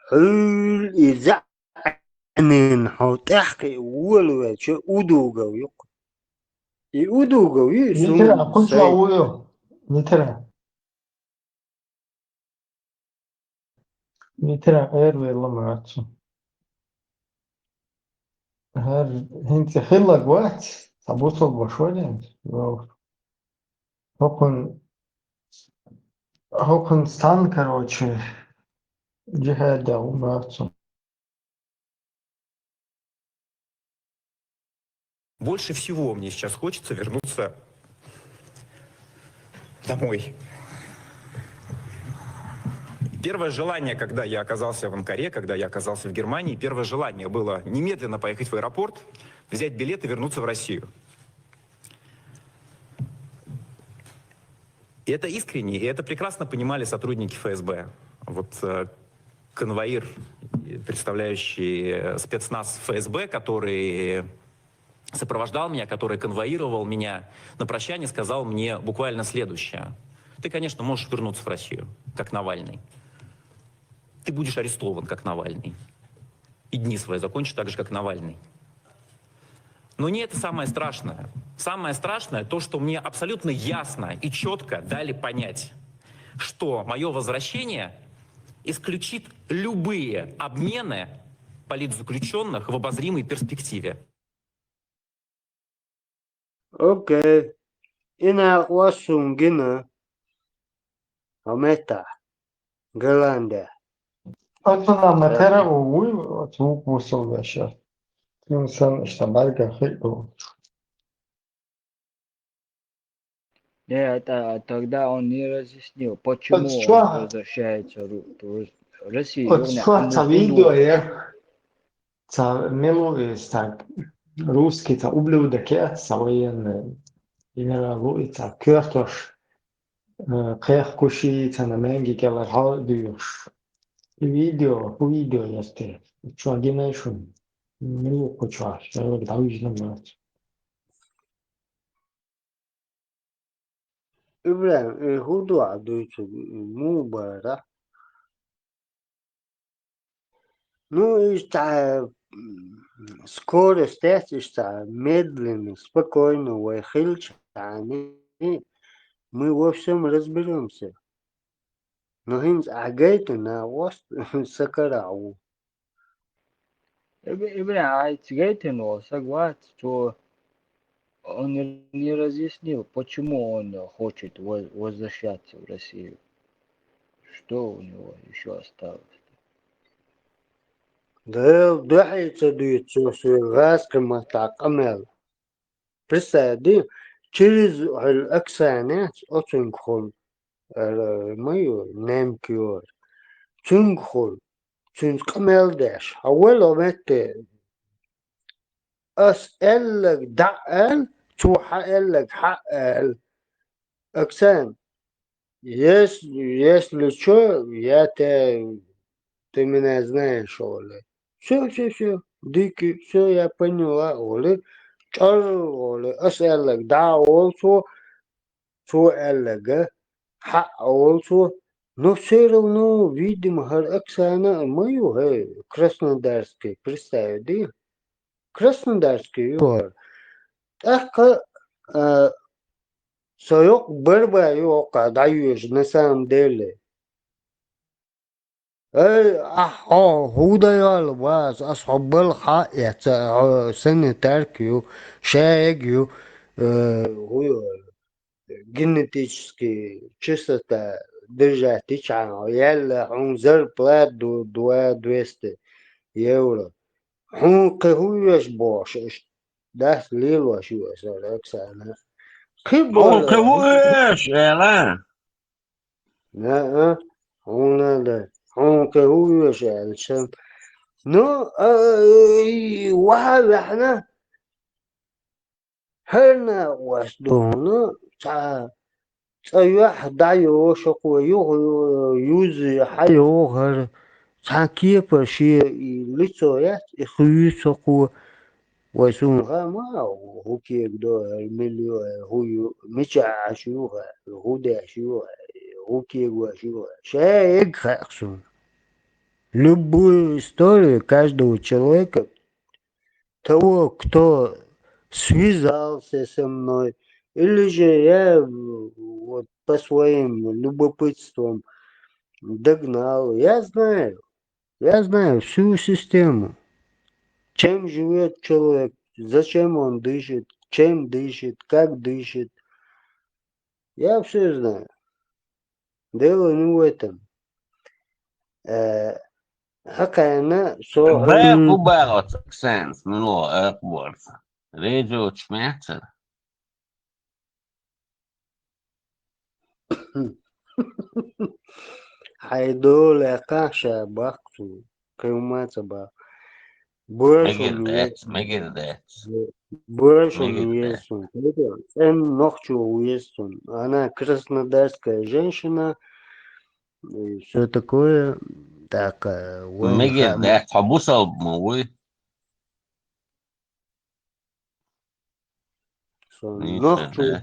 хьуьлла и заьӀнина хьо тӀаьхьакхиа волавелча, удугов ю-кх. И удугов ю, и Митра, сунна кхучо сай. Вуй ю. Митра. Митра, эр велла мацу. ХӀара хӀинца хилларг вац, цхьа бусалба ваша вара хӀинца. Йо. ХӀокхун, хӀокхун стан, короче, джихад дагӀу мацу. Больше всего мне сейчас хочется вернуться домой. Первое желание, когда я оказался в Анкаре, когда я оказался в Германии, первое желание было немедленно поехать в аэропорт, взять билет и вернуться в Россию. И это искренне, и это прекрасно понимали сотрудники ФСБ. Вот, э, конвоир, представляющий, э, спецназ ФСБ, который сопровождал меня, который конвоировал меня, на прощание сказал мне буквально следующее. Ты, конечно, можешь вернуться в Россию, как Навальный. Ты будешь арестован, как Навальный. И дни свои закончишь так же, как Навальный. Но не это самое страшное. Самое страшное то, что мне абсолютно ясно и четко дали понять, что мое возвращение исключит любые обмены политзаключенных в обозримой перспективе. Окей. Ина къвасун гина. Амета. Голландия. Отсюда материал уй, отсюда кусок дальше. Тем самым, что барга хейку. Нет, а тогда он не разъяснил, почему Вот он что? Возвращается в Ру- в Рус- в Россию. Вот Ёгна что аму за худу. Видео я. Ца милуй, ца русский, ца ублюдок я, ца военный. Именно луи, ца кёртош. Кех куши, ца на менги кела хал дюш. Видео, видео я сте. Чё гинешун? Милу куча, я вот давай ждем. Ибрагим, э, худу адуйцу, мубара. Ну, и та, м, скорость, эти, что медленно, спокойно, вай хилчани, мы во всем разберемся. Но хинц агайта на ост сакарау. Иб- Ибрагим, а цигайтин ол согласен, что он не разъяснил, почему он хочет воз- возвращаться в Россию. Что у него еще осталось? Да, да, это дуется, что раз кому-то камел. Представь, да, через Оксане, очень хол, мою немкиор. Цунг хол, цунг камел деш. А вэло метте. Ас эллэг да эл, цу ха эллэг ха эл. Оксан, если, если чё, я те, ты меня знаешь, Оля. Все, все, все, Дики, все, я поняла, Оля. Чар, Оля, ас эллэг да ол цу, цу эллэг, ха ол цу. Но все равно, видимо, хар Оксана мою, э, Краснодарский, представь, да? Краснодарский, юар. Так, э, соёк бэрбэ юока даешь, на самом деле. Эй, а, о, худаял вас, ас хоббал ха, я, ца, о, санитарк ю, шаек ю, э, хуё, генетически чистота держать и чан, яла, он зарплат ду, два двести евро. Хун кэ хуеш бош, дас лил ваш ю, сэр, Оксана. Кы Хун кэ хуеш, эла. Да, а? Хун надо. Хун кэ хуеш, эла, чам. Ну, а, и, ва, вахна. Хэр на вас дуна, ца, ца юах да ю, шоку ю, ю, юзы, ха ю, хэр, ца кепа ши, и лицо я, и хуй соку, вай сун ха ма, ху кек до, хэр милю, ху ю, мича аш ю, хэр, ху дэ аш ю, хэр, ху кек ва аш ю, хэр. Ше эг ха сун. Любую историю каждого человека, того, кто связался со мной, или же я, э, вот по своим любопытствам догнал. Я знаю, я знаю всю систему. Чем живет человек, зачем он дышит, чем дышит, как дышит. Я все знаю. Дело не в этом. Э, хакана со Бэкъу бэгъот сэнс, мило, экъ борс. Рэдио чмэтэр. Хайдолэ каша бахту, кыумаца ба. Больше Мэгэр не дэц, мэгэр дэц. Больше Мэгэр не дэц. Сэн нохчу уестун. Она краснодарская женщина. И все такое. Так, э, вон Мэгэр ха- дэц, хабусал муи. Со Ничего, нохчу, да.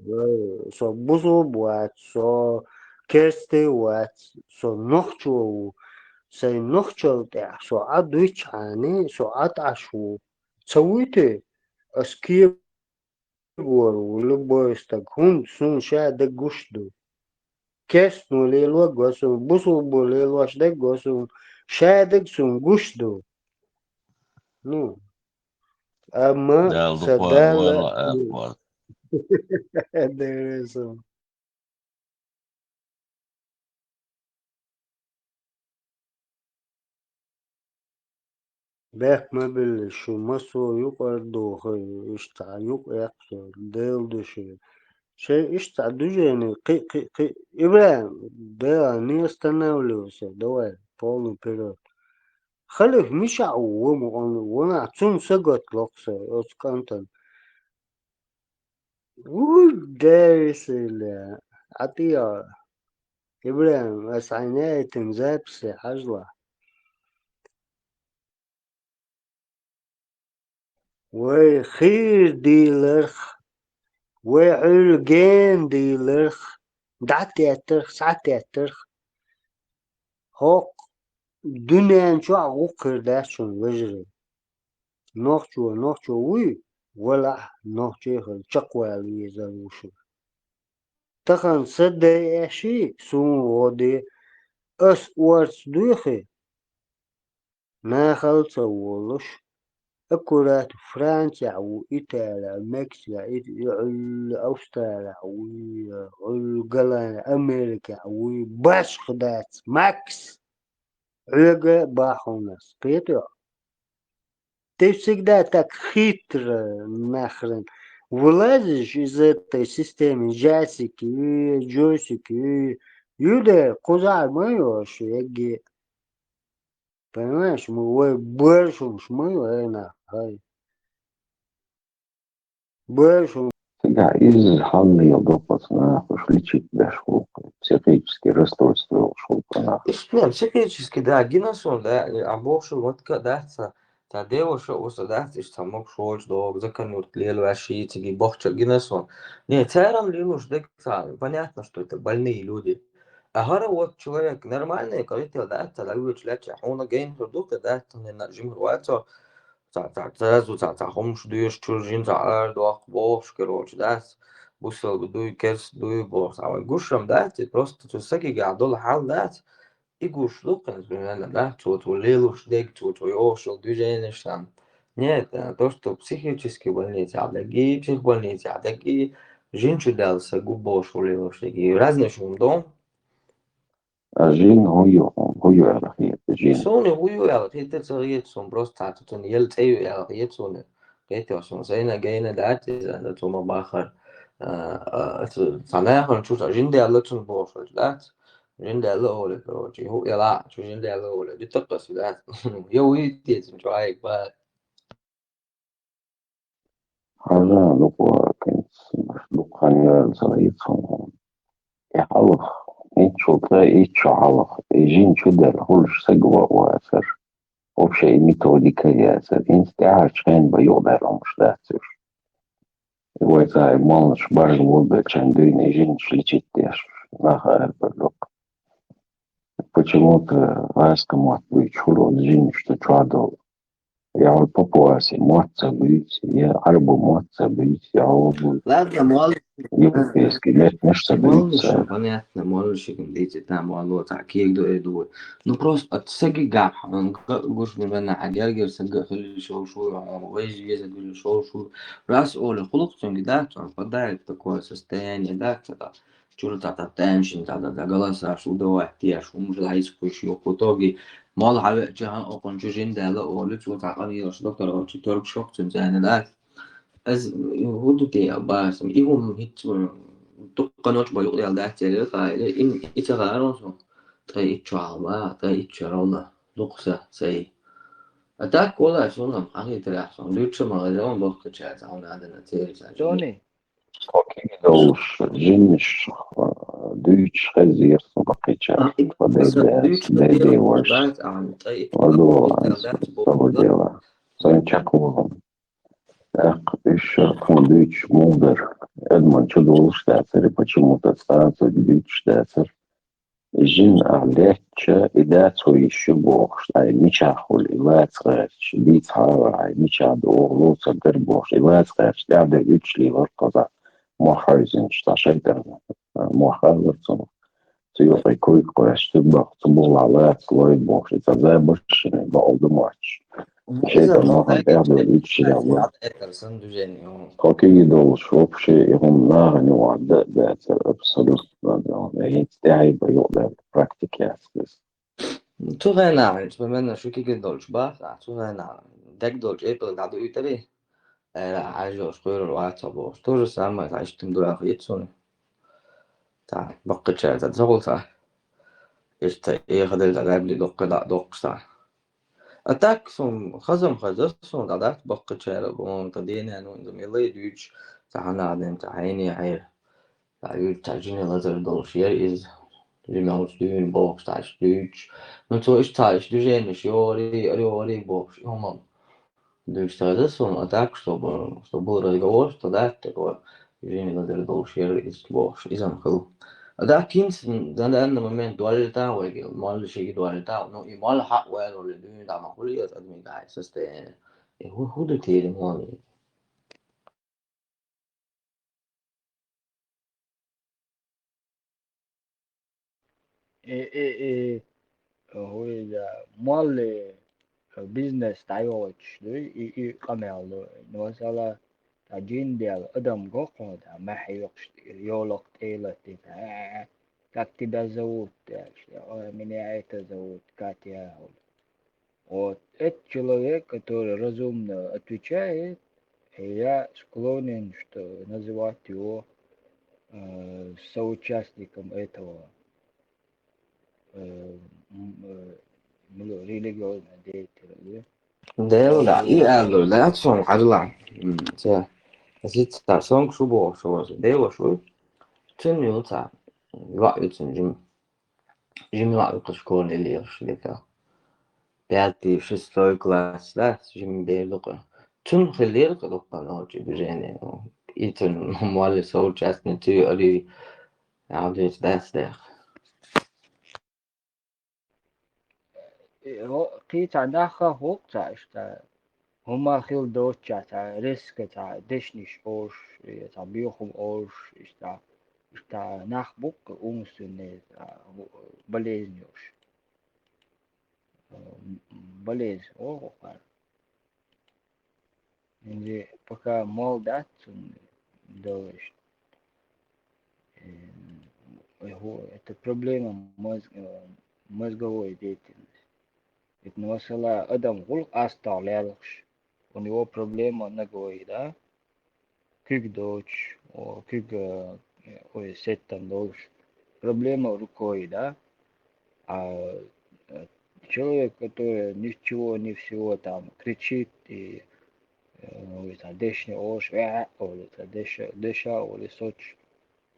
э, со бусу буат, со керсты уат, со нохчу, со нохчу, со адуйчаны, со аташу. Цауйты, аски вора ву любой стаг, хӀунда суна ша дага гуш ду. Керстано лело а го суна, бусулба лелош дага го суна, ша дага суна гуш ду. Ну, амма Дала са дукха Дала вала а, ну, вала. Дера суна. Бехк ма билла, шу массо а юкъара дохуй, иштта юкъ эккхо, Дела ду шуьга. Шайн иштта движение, кхи, кхи, кхи. ИбрахӀим, Дела, не останавливайся, давай, полный вперёд. Халих миша а ву, ву ма къанна, ву нах цунна сагот локху со, оцу кӀантана. Уй, деррисилла. ГӀатӀе а. ИбрахӀим, ас хьайна яийтина записи хьажалахь. Вай хийра дийларх, вай Ӏуьллу гена дийларх, дӀатеттарх, схьатеттарх. ХӀокху дуьнен чохь гӀуллакх хир дац шуна, вежарий. Нохчо, нохчо вуй, валахь, нохчехула чекхвала везар ву шуна. Тахана са дайъеш, суна гӀо де, ас орца дуьйхи, нахала ца волуш, аккурат Францехь ву, Италехь, Мексикехь, Ит-, Ӏуьллу Австралехь вуй, Ӏуьллу Голландехь, Америкехь вуй, башха дац, Макс! Хьоьга бахьа хьуна ас, кхетий хьо? Ты всегда так хитро, нахрен. Вылазишь из этой системы, Джасики, Джосики, юде кхузахь ма йо аша эгге. Понимаешь, мы вай баршумаш ма ю, ай нах, хай. Баршум. Цигахь иза хьаллийла ду, оцу нахуш лечить беш хӀуллакх, психический расстройство йолуш хӀуллакх нах. Иштта, не, психический, да, гина сон, да, а бохуш матка дац, цхьа деваша а, вуса дац, иштта цхьа могуш волчу догу, закон юрт лелаваьш, цига бохча гина сон. Не, царам лелош дерг ца, понятно, что это больные люди. А хӀара вот человек нормальный, кхетий дац, цхьа дӀавоьдуш лаьттача, хьуна гайна хир ду, кхетий дац, хьуна жимхир вац, цо, цхьа, цхьа, сразу цхьа, цхьа хӀумаш доьшучуьра жин цхьа арадохку бохуш, короче, дац, бусалба дуй, керста дуй боху, цхьа вайн гуш-м дац, и просто цу сагигахь долу хьал дац, и гуш ду, кхин, примерно, да, цо, цо лелош дерг, цо, цо йолуш йолу движенеш там. Нет, а, то, что психический больницехь дерг и, психбольницехь дерг и, жин чу даьлла саг ву бохуш ву лелош дерг и. Разный шуна дон. А жин хӀун ю, хӀун ю аьлла хета жин? Суна хӀун ю аьлла хета ца хета суна, просто цхьа цуьнан ял цӀе ю аьлла хета суна. Кхетий суна сайна гайна дац иза, дан цо ма бахара. А, а, цу, цхьа нахана чу цхьа жин даьлла цунна бохуш дац. Жин даьлла олу, короче, хӀун ю аьлла, чу жин даьлла олу. Ди таккха ас дац. Я вуй те цунна чу айа баха. Хьажа, дукха вакинца, дукха хан йоьлла ца хета хьуна. И хьалха, итт шо ткъе итт шо хьалха, и жин чу делла хуьлуш сага ван а вацара. Вообще и методика а яцара. ХӀинца тӀаьхьарчу хенахь бан юкъадаьлла хӀумаш дац уьш. И вай цхьа и молланаш баржа лулабеллачарна дуьйна и жинаш лечить деш, нах арабевлла. Почему-то гӀазкхийн мотт буьйцуш хуьлу оцу жинаш цу чохь долу. Я хьуна папуасийн мотт ца буьйцу, я Ӏарбойн мотт ца буьйцу, я хьуна Ладно, молланаш, европейский меттанаш ца буьйцу молланаш, цара. Понятно, молланаш дийци, там, молло, цхьа кегадо, эр ду. Ну, просто оцу сагигахь, м, га-, гуш ма бенна, хьан гергара сага а хила йиш йолуш ву, вайза веза хила йиш йолуш ву. Раз олу, хӀуллакх цуьнга дац, он подарок такое состояние дац, цхьа чуьра цхьа, цхьа тӀаьнашна цхьа, цхьа, цхьа голосаш удавать деш, хӀумаш дӀаийца кхуьйсуш ю. В итоге, молла хьан веача, хьан окхунчу жин даьлла олу, цо цхьа къамелаш ду, короче, тергаш хӀокху цуьнан цӀена дац. Ас хӀун ду те, Аббас, и хӀума хӀинца дуккха ночу бан юкъадаьлла дац, церан кхайли, и, и ца гӀарон сон, ткъе итт чохь ма, ткъе итт чохь ровно, дукха са, сай. А так, валлахӀи, суна хьан хетарехь, сон дуьйцуш ма хеза, он бохкачаьрца, хьуна адана, церан цхьа жин. Тони. Кхо кегадолуш жинаш, а, дуьйцуш хезира со баккхийчаьрца. А, и тхо аса дайдеас, дуьйцуш дайде хезира вайша. Бац, а, ткъе итт Ладо, чохь ас дац, боху. Ладо, сан чекхволу. ТӀаккха уьш шарахь тхуна дуьйцуш муха дара? Адаман чу долуш дацара, почему-то цкъа а ца дуьйцуш дацара. И жин а лаьттача, и дац хьо йиш ю бохуш, ай мичахь хуьлу, и лаца гӀерташ, дийца хьара, ай мичахь ду, оха лоцар дара бохуш, и лаца гӀерташ, тӀаьхьа дерг уьдуш лелор кхузахь, мох хьаьвзинчу цхьа шайтӀана, мох хьалар цунах. Цу юкъе куйк кхоьссича, цу бакъ-, цу бухахь лаца лой бохуш, и цхьа забаршина бакъал ду моьттуш. ШайтӀан нохана тӀаьхьа ду, уьдуш лелор. Тхо кегий долуш вообще и хӀума нахана юкъахь дан а дацара абсолютно. ХӀинца тӀаьхьа бан юкъадаьлла практика яц иза. Цу хенахь, хӀинца ма-, менна шу кегий долчу бахахь, цу хенахь дерг долчу эпила дӀадуьйтарий? Ара, хьажа йолуш кхоьрур вац хьо бохуш. То же самое, цхьа иштта-м дуьхьа хета суна. Цхьа баккхачара цхьа ца хуьлу цхьа. Иштта эха делла цхьа лаьбли доккха дӀа а доккхуш цхьа. А так суна хаза-м хаза, суна дӀадац баккхачара, по-моему, тхан дена ну, иза мелай дуьйцуш, цхьа хьанна а ден, цхьа хьайне хьера. Цхьа уьйцу, цхьа жиме лазар долуш яра иза, жима уьш дуьйна бохуш, цхьа иштта дуьйцуш. Ну, цо иштта цхьа иштта движенеш йогӀурий, ара йогӀурий бохуш, и хӀума дуьйцуш ца хеза суна, а так, чтобы, чтобы был разговор, что да, такой, жиме лазар долуш яра иза бохуш, иза-м хилла. А так, хӀинца, на данный момент, дуьйлийтахь вайга, молла шига дуьйлийтахь, ну, и молла хьакъ ваьлла дуьйна дӀа ма хуьлу иза адамийн дӀа состояние. И хӀу-, хӀун ду те и молла? Э, э, э, хӀуъа, молла, э, бизнес дӀайохуьйтуш дуй, и, и къамел ду. Масала, цхьа жин дела, адам го кхо, цхьа махь йоккхуш, йолах тӀе латта, цхьа, «Как тебя зовут?» аьлча, «Ой, меня это зовут Катя», аьлла. Вот, этот человек, который разумно отвечает, я склонен, что называть его, э, соучастником этого, э, м, э, религиозного деятеля, да? Дела, да, и алло, да, сон хьажла. М, ца, ца, сон шу боху, шу, Дела шу. Цун ю ца, ва ю цун жим. Жимма а ву кху школе лелаш дика. Пятый, шестой класс, да, жимма бер ду кху. Цунна хилира кху дуккха нохчи движение. И цунна молла соучастница ю ари, а, дуьйцу дац дехьа. Э, хӀо-, кхин цхьа нах а хӀокху цхьа иштта. ХӀума хила доцучохь цхьа резко цхьа дешнаш олуш, я цхьа боьхам олуш, иштта, иштта нах бу-кх умственный, а, болезнь йолуш. Э, болезнь олу-кх. Или пока молл дац цунна дала иштта. Э, хӀу-, это проблема мозг-, э, мозговой деятельности. Итт масала, адам гӀуллакх астагӀа лелхаш, у него проблема ноговой, да? Куьг доцуш, о, куьг, э, ой, сеттан долуш. Проблема рукой, да? А, э, человек, который ничего, ни всего там кричит и, э, ой, там, дешне олуш, «Вя!» олу, там, деша, деша олу, соч.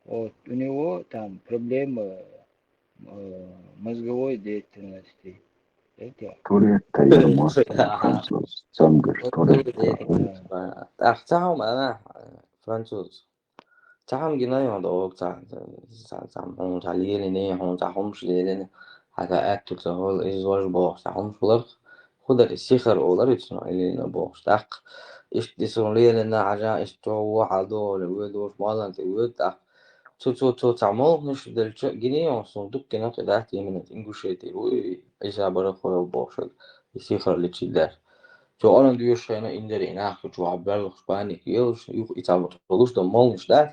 Вот, у него там проблема, э, мозговой деятельности. Это Туретта яра мостагӀа француз, цамгар Туретта. ТӀаккха ца хьо ма, француз. Ца хьо гина йон дог, ца, ца, ца, хьуна ца лелине, хьуна ца хӀумаш лелине, хьан ца аьтту ца хӀол, иза вож боху, ца хӀумаш хуларх, ху дара и сихар олар, ицу но лелина бохуш. ТӀаккха иштта и суна лелина хьажа, иштта чӀогӀа вохьа догӀули, вуьйдуш, малан тӀе вуьйду, тӀаккха Цо, цо, цо цхьа молханаш делча, гинийон суна дуккхина кхидӀа именно Ингушетия ву и Ӏийса бара хӀорал бохуш, и сихар лечить дар. Цо Ӏалан доьшуш хенахь, индери нах чу вахь берлахаш паника елаш, юха и цхьа молуш дан молханаш дац,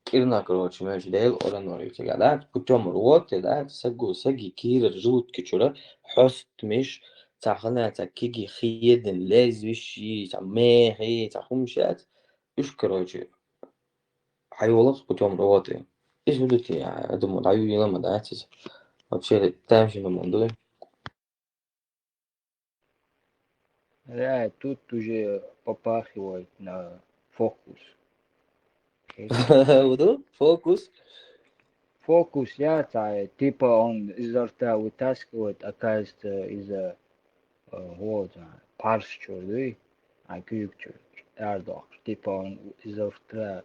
кӀирна, короче, мелча Дела Ӏалан вара цига дац, путём рвоты, да, сагу, саги кийрара желудки чура, хьостамаш, цхьа хана цхьа киги хедин, лезвиш, цхьа мехи, цхьа хӀумаш яц, уьш, короче, хьайолах путём рвоты. Иза хӀу ду те, я думаю, дӀаюйла ма дац иза. Вообще, тамашийна ма дуй. Да, тут уже попахивает на фокус. ХӀу ду? Фокус? Фокус, я, цхьа, типа он изо рта вытаскивает, оказывается, из, э, вот, а, парс чуьра дуй, а, куьйга чуьра арадоккхуш. Типа он изо рта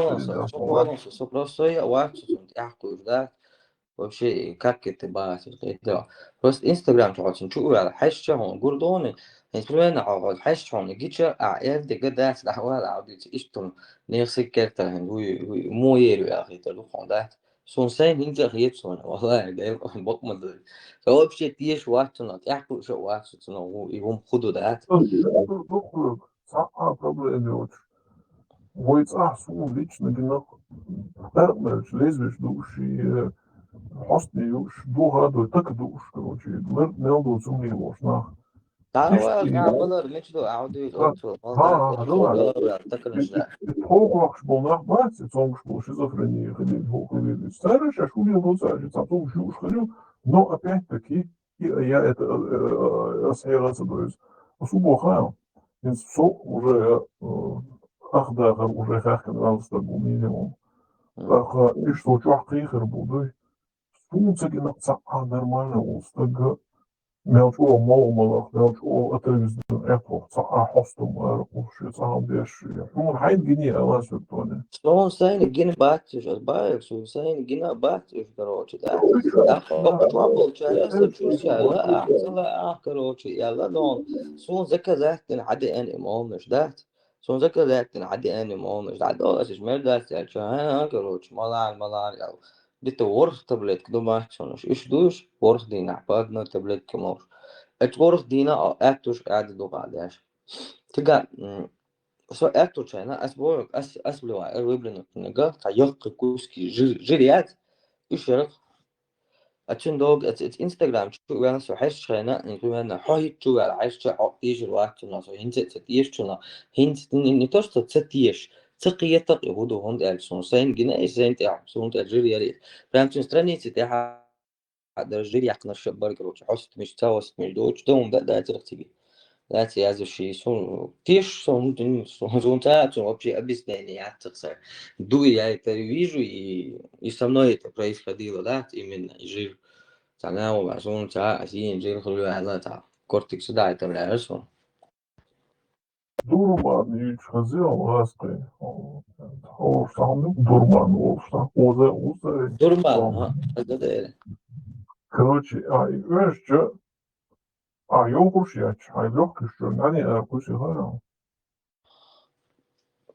чукъонал со, чукъонал со, со просто я вац цун тӀехкур да. Вообще, как это бахать? Просто Instagram чухь цун чу вала, хьаьшча хьуна гур дони. Инструмент хьуна хьаьшча хьуна гича, а эр дега дац, да вала, а дици иштун. Нехси кертар хин, уй, уй, мо ери ахи, та ду хьуна дац. Сон сайн хинца хиет сон, валлахи, дай бакъма дай. Со вообще теш вац цун, тӀехкур шо вац цун, у, и вум худу дац. Духлук, сахьа проблема йоч. Вой цӀа су лично гинах, дармелч, лезвеш души, хостни юш, духа дой, так душ, короче, мер, мел до цуми лошнах. Та Ишти ва, я га балар мечду, а уди, Ха, отцу, ха, ха, ха, ха, ха, так начинает. Хохлахш бол нах бац, цонгш бол шизофрения, хилин, хохлин. Сара ша шули лоца, ша цату шуш халю, но опять-таки, и я это, э, э, э, схера собой. Субоха, ин со уже, э, ах да, хар уже хахкан валста бу минимум. Ах, и что, чё хихер буду? Сунца гинах цаӀа нормально улстага. Мел чӀо мол малах, мел чӀо атавиздан эхох, цаӀа хостум ара куши, цаӀа беши. Хьун хьайн гини ала сутоне. Сон сайн гин бациш, аз баек, сон сайн гина бациш, короче, да. Ах, ах, ах, чуа болча, я са чуся, ла, ах, цала, ах, короче, я ла, дон. Сон заказать дин хьади эн имомнаш, да. Сон заказать дин хьади эн имомнаш, да. Дон, асиш мердас, я ча, ха, короче, малан, малан, я. Где-то ворх таблетка ду бац цунаш. Иш душ, ворх дийнахь по одной таблетке можешь. Эт ворх дийнахь а, аьттуш аьда ду гӀа деш. Тига, м, со аьтту чайна, ас бо-, ас, ас блива, эр выблинут нега, ца йоккхи куски жир, жир яц, иш ярах. А чин дог, эт, эт Instagram чу вена со хьеш чайна, ин вена хо хит чу вела, хьеш ча, хо ишир вац цунаш, хинце, цет иш чуна, хинце, не, не то, что цет иш, ца кхетак и худу хонт эль сон сайн гина, и сайн тя, сон тя жир яри. Прям чин страницы тя ха, даже жир якна шабар, короче, хост миш, ца хост миш, доч, дом, да, да, цирк тиги. Да, ца язу ши, сон, тиш, сон, сон, сон, ца, сон вообще объяснение, я цирк са. Ду, я это вижу, и, и со мной это происходило, да, именно, и жир. Ца, на, сон, ца, а син, жир, хули, она, ца. Кортик сюда, это, бля, сон. Дурман юч хазил ласкъи. Олуш сахьамдук дурман олуш сахь. Оза, оза. Дурман, ха, это да. Короче, а, и вешча, а, йохуш яч, а, лёгкиш чё, нани, а, куси хара.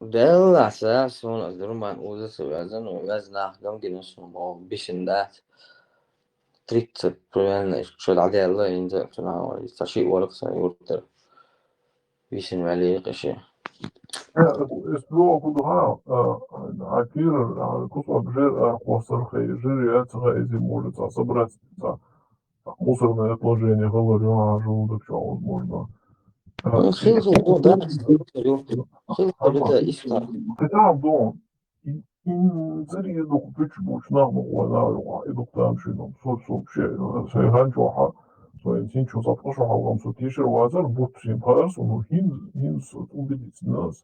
Белла, са, сон, аз дурман, оза, са, вязан, вяз нах, гам, гина, сон, бо, бисин, да. тридцать примерно, ишта дӀадаьлла, хӀинца цунах вара, ца шиъ вара-кх сан юртара. Висина ваьллера-кх ши. Э, из лоа хӀу ду хьа, а, а, кира, а, кусок жир, а, хостар хай, жир яц хай, из может, а, собрать, а, мусорное отложение, хилар ю, а, желудок чу, возможно. А, Ну, хил хул, да, хил хул, да, ишта. Ты там, дон, и, и, цари и дух пич буч, нах бух, вай, на, и дух там ши, ну, со, со, вообще, э, со, хан чу, ха, со, ин син чу, сапка шо, халгам, со, тишер, вазар, бут, син, парас, ну, хин, хин, со, убедить нас.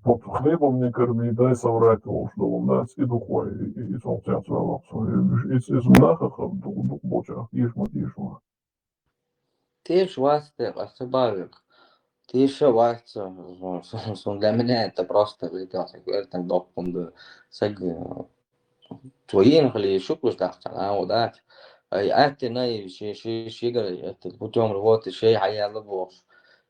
Вот хлебом не корми, дай соврать, вот, что у нас и дух, и, и, и сон, цяц, валак, со, и, и, и, и, наха, ха, дух, дух, боча, ишма, ишма. Теш вац те, къаста бавик. Теш вац, сон, сон, сон, для меня это просто видео, так, это документ, саг, э, твои нахли шук уж так, а, вот, да. Ай, а ты на, и ши, ши, ши, говорит, это путём работы, ши, хаяла бохш.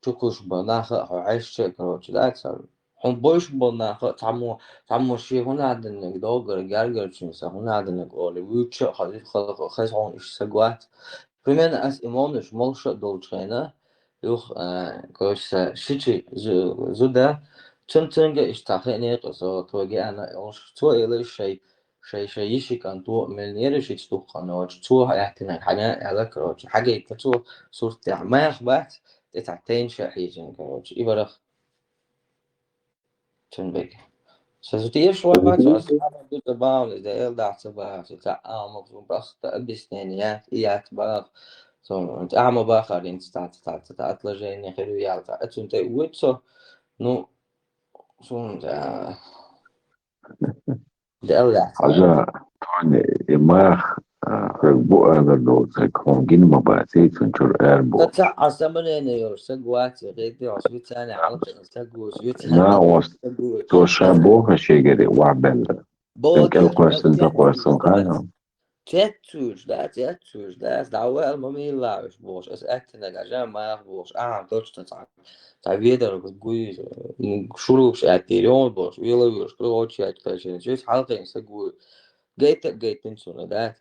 Чукуш ба, наха, хо, ай, ши, короче, да, ца. Хьун бойш ба, наха, цамо, цамо ши, хьун адыннаг, догар, гаргар, чин, са, хьун адыннаг, оли, вуча, хазит, хазит, хазит, хьун иш, саг вац. Примерно ас имонуш молша долчу хена, юх, э, короче, са шичи зу-, зуда, цун цунга иштта хене къасо, тоге ана, олш, цо эле шей, шей, шей йиши кан то, мел нери шич туххан, олш, цо хаяхтина, хана, эла, короче, хагейта цо, сурт, я, мах бат, это тенша хижин, короче, и барах. Цунбек. Со зутеш вай мацо, ас ама дута бавли, да эл дахца бавли, ца ама, просто объяснение, и ят бав. Сон, ама бахарин, ца, ца, ца, ца, отложение, херу ял, ца, а цун те уйцо, ну, сон, да. Да эл дахца. Хьажа, Тони, и мах, а, хӀара бу ала долу саг, хьуна гина ма бац, цун чуьра эр бу. Ца, ца, а самарена йолу саг вац, гӀедди, ас вицане хьалкхина саг вуз, вицане На, хьалкхина ос, саг вуз. То ша боху шегери, вахьбелла. Бо Тем кел да, кхойсан, да, за кхойсан, да, хана. Цеццуьш, да, цеццуьш, да, ас дӀа ваьл ма мийла уьш бохуш, ас аьттинарг а жа мах бохуш, ахьа точно цхьа, цхьа ведар гуй, м, шурупаш аьттийр, йон бохуш, вела вуьш, кругочу аьттийр, чуьйс хьалкхина саг вуй. Гайта, гайтин цунна, да.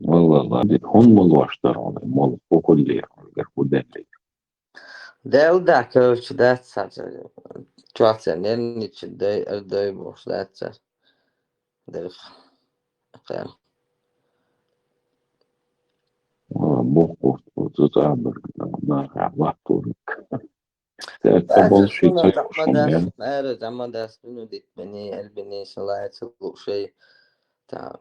Валла, лади, хӀун ма лош дара хьуна, мол, хӀу хӀуллера хьуна, гар хӀу деллера. Дел да, короче, да, ца, ца, чоца нервничать дай, дай бохуш, да, ца. Дерх. Кхел. Валла, боху, боху, цу цӀа а бара, нахе вахтур. Церта болуш и ца юуш хӀума ян. Ара заман дас бину дитмени, элбини, салай ца лу шей. Та,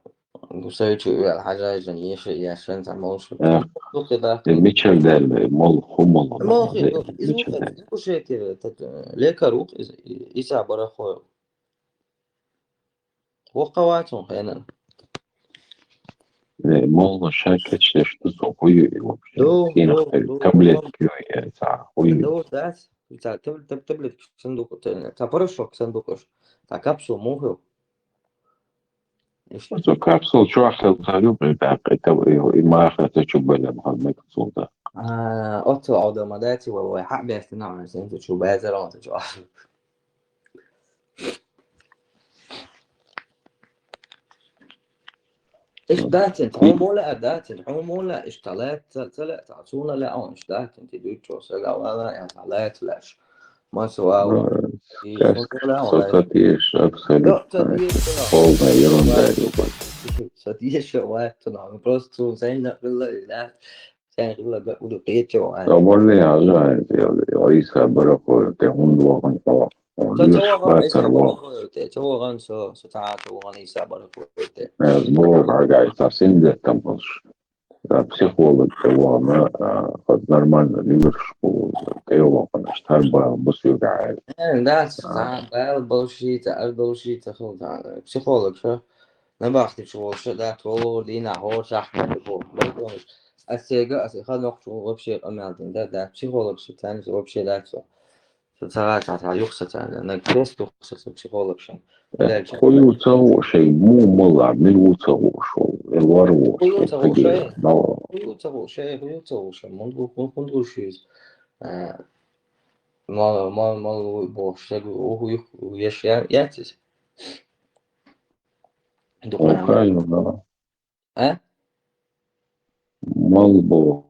гусайчу уял хьажайжан, еша, яшан, ца молуш. Эх, Духи да. Э, мичал дел, мол, ху мол, Мохи, мол, духи, из мичал мухи, дел. Из мухи, та, лекар ух, из, и, иса барахой. Вокха вацун хенан. Э, молла ша кечдеш ду со хӀу ю и вообще? Ду, Кхин ду, хай ду, таблетки ду. Ю я, ца, хӀу ю. Ду, дац. Ца таб-, таб-, таблетки сандук, ца, ца порошок сандукаш. Ца капсул муху. Ишта. Со капсул чохел царю, и так, это, и, и маха, это чу белем, хал мекцул да. А, оцу одама дати, вай, вай, хьа бясти на, сен, чу базар, он, чу. Иш датин, хьо мола а датин, хьо мола иш талат, ца, ца ла, ца, цуна ла он иш датин, ти дуьччо сагавала, я талат лаш. Ма сувала. И Кас-, хьо мола а со вала. Ца тиеш, абсолютно. Йо, ца тиеш, да. Полная ерунда, ёбан. Ца тиеш, вай, ту на, просто цун сайн на, билла, да. Сайн хилла бе уду кечо ай. Абарли хьажа, я, я, Иса барахой, те хун вахан хо. Ца, ца вахан, Иса барахой те, ца вахан со, со та, ца вахан Иса барахой те. Э, сбор хагай, совсем де там больше. Да, психолог те вана, а, хоть нормально, ливер школу, те вахан, штар бал, бус югай. Э, да, ца, бал, болши, ца, ар болши, ца, хул, ца, психолог, шо? Набахти чу волша, да, твол, дина, хо, шахмат, бо, бо, бо. А сега, а сега нок чу вообще амялдин, да, да, психолог ши тани вообще, да, со. Со цара, цара, цара, юхса цара, на крест юхса, со психолог ши. Э, да, хую цау шей, му мала, миру цау шо, э, вару шо, Хую цау таги, шей. Да. Хую цау шей, хую цау шей, мунгу, мун-, мунгу шиз. Э, мал, мал, мал, бо, шей, у, у, у, еш, я, я, тиз. Духна. О, правильно, да. А? мол бу,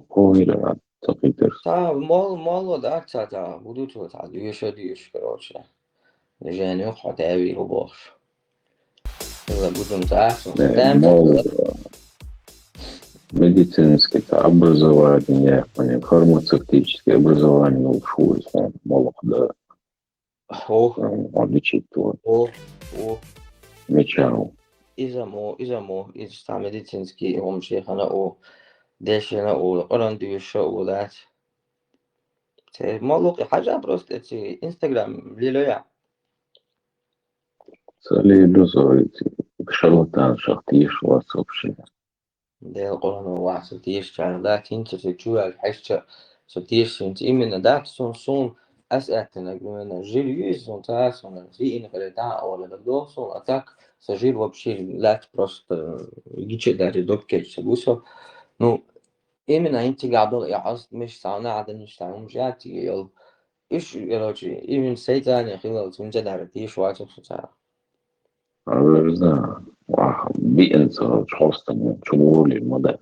хӀу хӀира ца хетар. Цхьа мол, мол ва дац цхьа, цхьа, буду цо цхьа, доьша, доьша, короче. Движение хьо тӀавийла бохуш. Хила гудам цӀа, Э, стам мол, цӀа. Медицинский цхьа образование, яхани, фармацевтическое образование йолуш ву иза, хьуна, молох да. О. М, он лечить ву. О, о. Меча ву. Иза мо, иза мо, иза цхьа медицинский хӀума шехана о, дешина о, Къуръан дуьйша о дац. Це молох и хьажа просто эци Instagram лелоя. Ца лело со эци шарлатанашах тешаш вац вообще. Дела Къуръано вац со тешачарах дац, хӀинца со чу ваьлла хьаьжча, со тешаш хӀинца именно дац, сон, сон ас аьттанаг, именно жир юй сон, ца сон, хиъна хиле тӀа а ола даг доху сон, а так со жир вообще лаьц просто гича а дари дог кеча ца гу со. Ну, именно хӀинца цигахь долу и хьоста миш цхьа а нахьа даннаш цхьа хӀумаш яц цига йолу. Иш, короче, именно сайтане хилалц хӀинца а дара тешаш вацара со царах. Хьажа, ваха, биъна ца хилча хьостам чу гӀоле ма дац.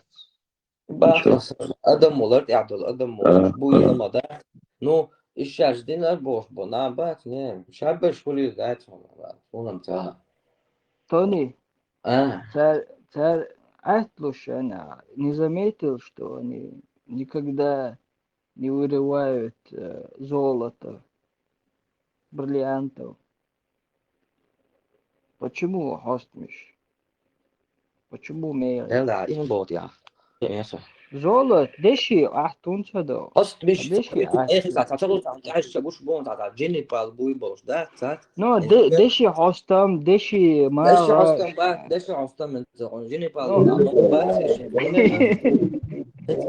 Бахас, адам валар тӀехь долу, адам валар, а, буйла а ма дац. Ну, иш шаьш динар бохуш бу, нах бац, не, шаберш хуьлийла дац хьуна, хьуна ца. Тони, а, цар, цар аьтталуш шайна, не заметил, что они никогда не вырывают, э, золото, бриллиантов. Почему хьостмиш? Почему мега? Эл да, и хӀун боху тӀехь? Эса. Золото, деши ахь тун ца до. Хьостмиш, деши ахь. Эхи ца, ца, ца, ца, ца, ца, гуш бон, ца, ца, жени пал буй болуш, да, ца? Ну, де-, деши хьостам, деши мала. Деши хьостам, ба, деши хьостам, мен ца, жени пал, ну, ба, ба,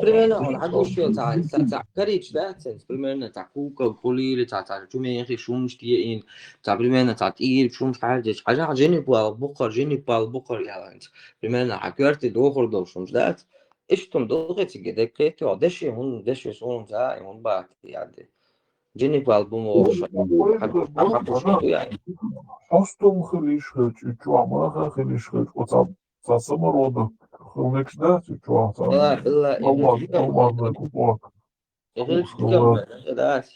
примерно, он хьагуш йо, ца, ца, ца, карич, да, ца, примерно, ца, кука, кулили, ца, ца, чумехи, шумш, тиин, ца, примерно, ца, тир, шумш, хьардич, хьажа, жени пал, бухар, жени пал, бухар, я, примерно, хьа кёрти, дохур, дохур, шумш, да, ца. Иштта ду хи цига деккхийта йо, деши хӀун, деши суна ца, и хӀун бахьа яди. Жени пал бу мо ша. Хьостум хилиш хилча, и чохь маха хилиш хилча, оцу ца самарода хилнекаш дац, и чохь ца. Ла, ла, и алмаз, хилча алмазный кусок. И хилча кусок кам дац.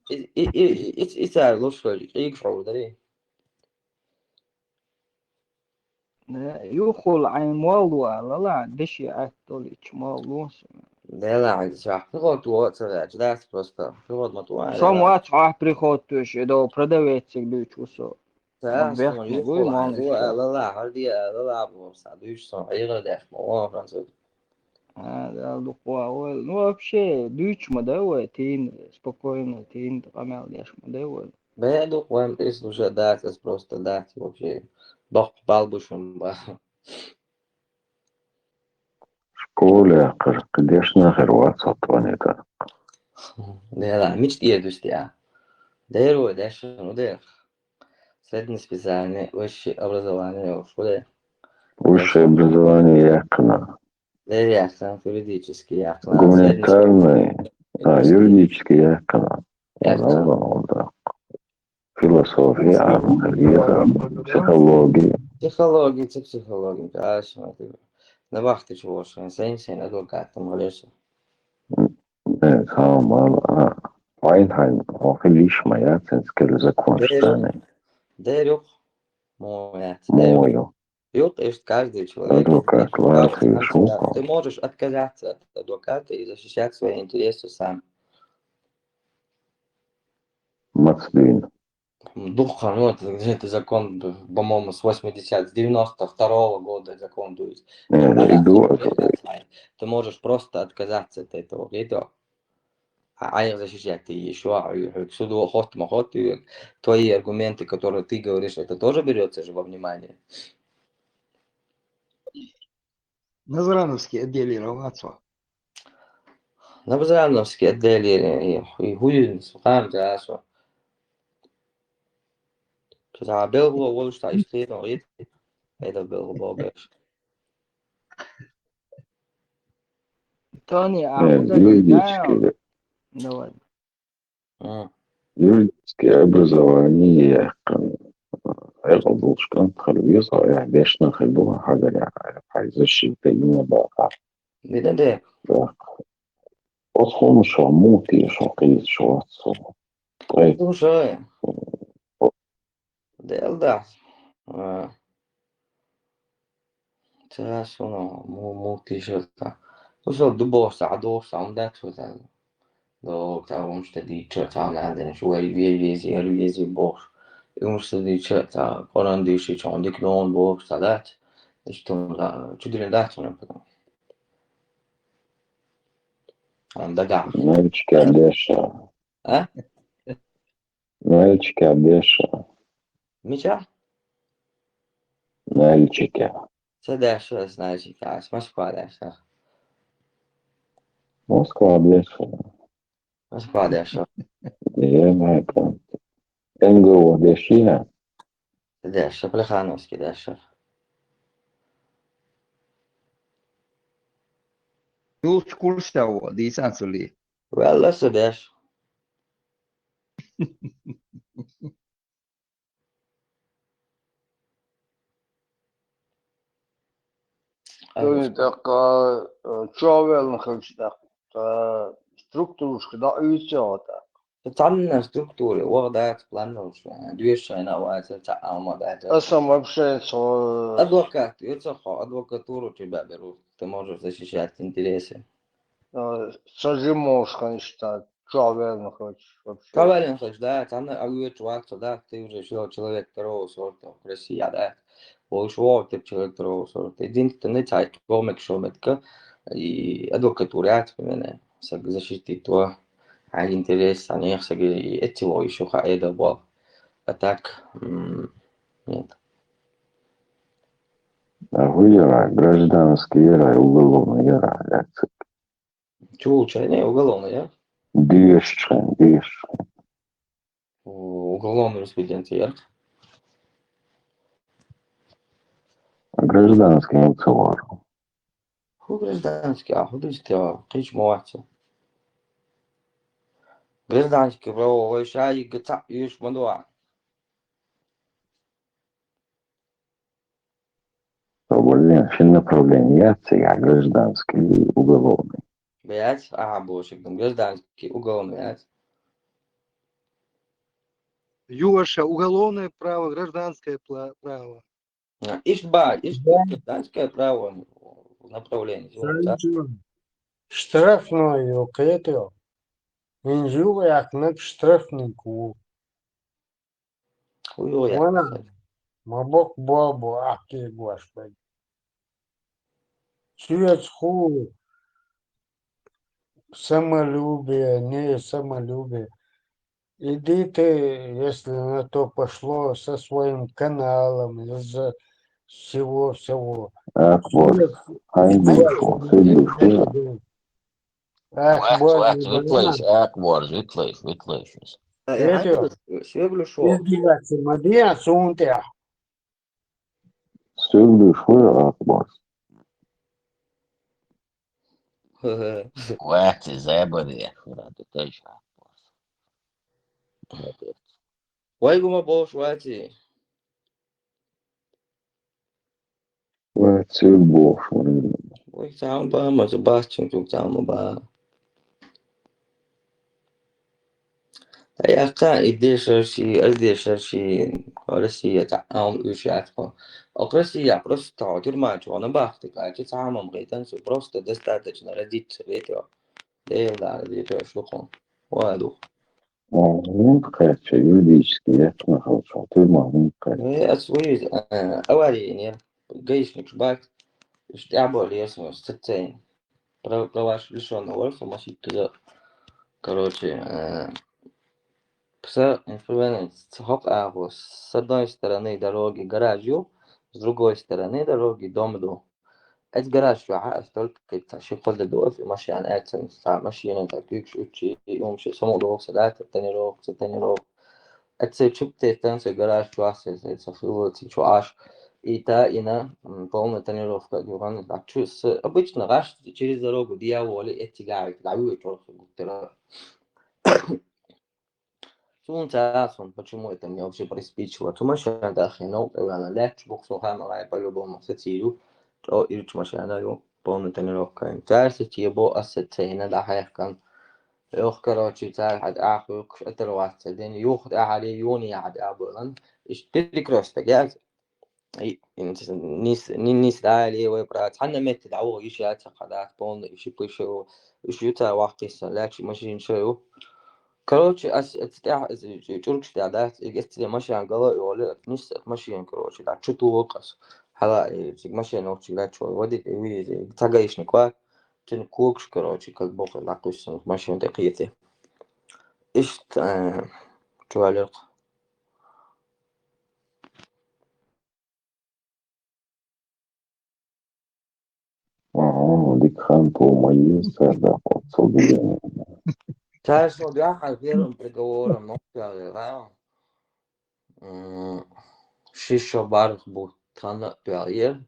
И, и, и, и, и цара луш хилча, кӀийгаш хьовр дарий? Э, юххул Ӏайн мол ву алала, деши Ӏаьтталича мол ву со. Дела Ӏаьдда, ша приход ву ца ваьча, дац просто. Приход ма ту ван. Со вац хьо приход туьш, и до продавециг дуьйчу ву со. Ца, ма бехк ма гуй, мол ву алала, хьарди алала, бу са дуьйш сон, Ӏийгъар деш ма вон француз. А, Дала дукха вай. Ну, вообще, дуьйчу ма дай вай, тин, спокойно, тин, къамел деш ма дай вай. Бе, дукха вайн тӀе слушать дац, ас просто дац, вообще. Боккха бал бу шун ба. Школе кхар, кхидешна хир вац хьо тхуна тӀаккха. Дела, мича тӀера дуьсти а? Дера вай, дешна, ну, дера. Среднее специальное, высшее образование, йо, шу де. Высшее образование яьккхина. Дера яьккхина, юридический яьккхина. Гуманитарный, а, юридический яьккхина. Яьккхина. Вон, вон, вон, да. Философия, а, религия, психология. Психология, ца психология, а, смотри. На вахте чего ж, сайн, сайн адвокатом валерся. М, э, самое мало, а. Хьайн, хьайн, хьо хилиш ма яц, хӀинца кхел закон. Дера, штаны. Дера юкъ. Мо яц, дера юкъ. Мо ю. Юкъ, иштта каждый человек. Адвокат вац, ты можешь отказаться, ты можешь отказаться от адвоката и защищать свои интересы сам. Маца дуьйна? Дукха, ну, это где-то закон, по-моему, с восьмидесятого, с девяносто второго года закон дуьйцу. Э, иду. Ты можешь просто отказаться от этого, видео. Хьан ӀайгӀа защищать йиш ю, хьоьга суд хотта ма хотта, твои аргументы, которые ты говоришь, это тоже берётся же во внимание. Назрановский отделировал, а цо? Назрановский отделировал, и, и хӀун ю, кхам ца со. Ца белхало волуш ца иштта хетам гӀийта. Хьайда белхало беш. Тони, а, э, хӀун ца юридический. Давай. М. Юридическое образование яьккхина. Хьекъал долуш кӀант хила веза, я дешна хила ду, хьагарехь, хьайн защита йина баха. Дина де. Оцхуна шо, мутий шо, кхийса шо, оцхуна. Слушай, Дела дахь. А. Ца суна му-, мутий шо та. Слушай, ду бохса, а ду бохса, ам дац вот. Дог, та вон што дийча, та надо, шо вай ве-, вези, ар вези бохш. И вон што дийча, та Коран дийши, чон дик нон бохш, та дац. Ишта ум да, чу дилин дац, он потом. Ан дага. Навичка деша. А? Навичка деша. Мича? Навичка. Ца деша, значит, а, с Москва деша. Москва деша. Москва деша. Я знаю, там. Н Г О деша, я. Деша, Плехановский деша. Юлч курс того, дийсан сули. Валла, со деша. Ой, так, а, э, чо велна хилча, так, а, структурашка да уйцо, так. Цхьанна структуре, ваха дац план долуш, а, дуьйш шайна а вац, ца алма дац. Аса вообще цо Адвокат, ю ца хо, адвокатуру тебя берут, ты можешь защищать интересы. А, са жимошка ништяк. Чо велна хилча вообще? Чо велна хилча, да, цхьанна а вуьйцу вац, да, ты уже всё, человек второго сорта в России, да. Больше вовтер человек второго сорта. Единственный цхьа комик шо метка, и адвокатура яц, примерно, саг защитить тво, а интерес, а нех саг и эти ло ещё ха эда бол. А так, м, нет. А хӀу яра, гражданский яра, уголовный яра, яц. Чул чайне уголовный, я? Деш чайн, деш чайн. У-, уголовный распределение яр. А гражданский не цавар. ХӀу гражданский, а хӀу диш те, кхич ма вац. Гражданский право вай шайга ца юш ма дуа. Проблем, шин направление яц, я гражданский и уголовный. Яц, ага, бошек, там гражданский, уголовный яц. Юаша уголовное право, гражданское пла-, право. А, ишт ба, ишт Да. Гражданское право направление. Знаете, штрафной, кхетел. Инжу як нак штрафник ву. Хуй, я. Вона, ма бок бобу, ахки, Господи. Цуец ху самолюбие, не самолюбие. Иди ты, если на то пошло, со своим каналом из-за всего-всего. Ах, вот. Цуец ху. Ах, Вахт, вот, вахт, не витлайш, ах, борз, витлайш, витлайш. Э, Эти Антон, сёглу шо. Издеваться, мадья, сунтя. Сёглу шо, ах, борз. Вахт, забыли, ах, борз. Молодец. Вай гума бош вати. Вай цуьл бош вати. Вай цаун ба, ма цу бас чин цу цаун ба. Та якка и дешар ши, аз дешар ши, Россия та аун уьш яц хо. Ок Россия просто тюрьма чуна бахтик, а чи цаун ма гайтан су просто достаточно родиться, ветер. Дел да, родиться, что хон. Ва дух. Мумкъача, юридически яц нахал шо, тюрьма мумкъача. Э, ас вуйз, э, авария не, гаишник шбак, штябо лес, сцен. Права, права лишённого возраста, машина туда. Короче, э, пса инструмент, хок агу, с одной стороны дороги гараж ю, с другой стороны дороги дом ду. Эц гараж чу а, ас только кайта ши кхолда ду, ас машина эцен, са машина, та куьйгаш учи, и умши, само ду, са дата, тренировка, са тренировка. Эц чуп те станция гараж чу ас, эц, эц, хилла, ци чу аш. И та, и на, м, полная тренировка, дюган, так, чу, с, обычно гаш через дорогу дьяволы, эти гавит, да, вы чё, гуттера. Сунца сон, почему это мне вообще приспичило? Цу машина дахинал, лаьтташ бухсо хама лай по-любому сацию, то ирч машина ю. полная тренировка. Царь сеть ебо ассоциативно да хайхкан. Ёх, короче, царь хьад ахуй куш атар вац ден. Юх да хари юни яд абулан. Иш перекрёсток, я. И, и, нис, ни, нис дали вай прав. Цхьана метте да, о, иш яц хадат, полный, иш пышу, иш юца вахтисан, лячи машин шею. Короче, ас, ас, тя, ас, чу-, чуркш тя, да, и, ас, тя машин гала, и, оле, нис, машин, короче, да, чу ту локас. Хала, и, чик машин, о, чик, да, чу, води, и, ви, и, тягаишник, ва, тин кукш, короче, как бог, да, кусан, машин, да, киети. Ишт, э, чувалерк. Ага, дикхан по моей сада, отцо. Чаьш, ну, я хай первым приговором, ну, я, да. М, шишо барх бу тхана пяльер.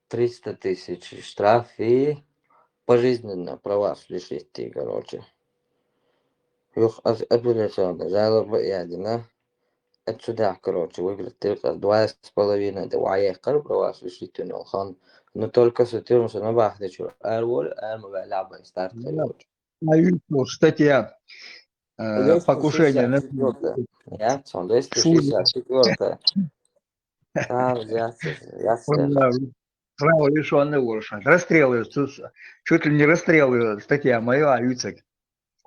Триста тысяч штраф и пожизненно права лишить, короче. Юх, ас-, апелляционный жалоба ядина. Отсюда, короче, выиграть только два с половиной, да, вае, кар права лишить у него, хан. Но только с тем, что на бахте чур. Ар воль, ар ма валя бай старт, короче. Аюсу статья, э, покушение на... Двести шестьдесят четвёртая. Я, сон, двести шестьдесят четвёртая. Там, я, я, я. Право лишённый ворошать. Расстрелы, тут чуть ли не расстрелы, статья моя, а Юцек.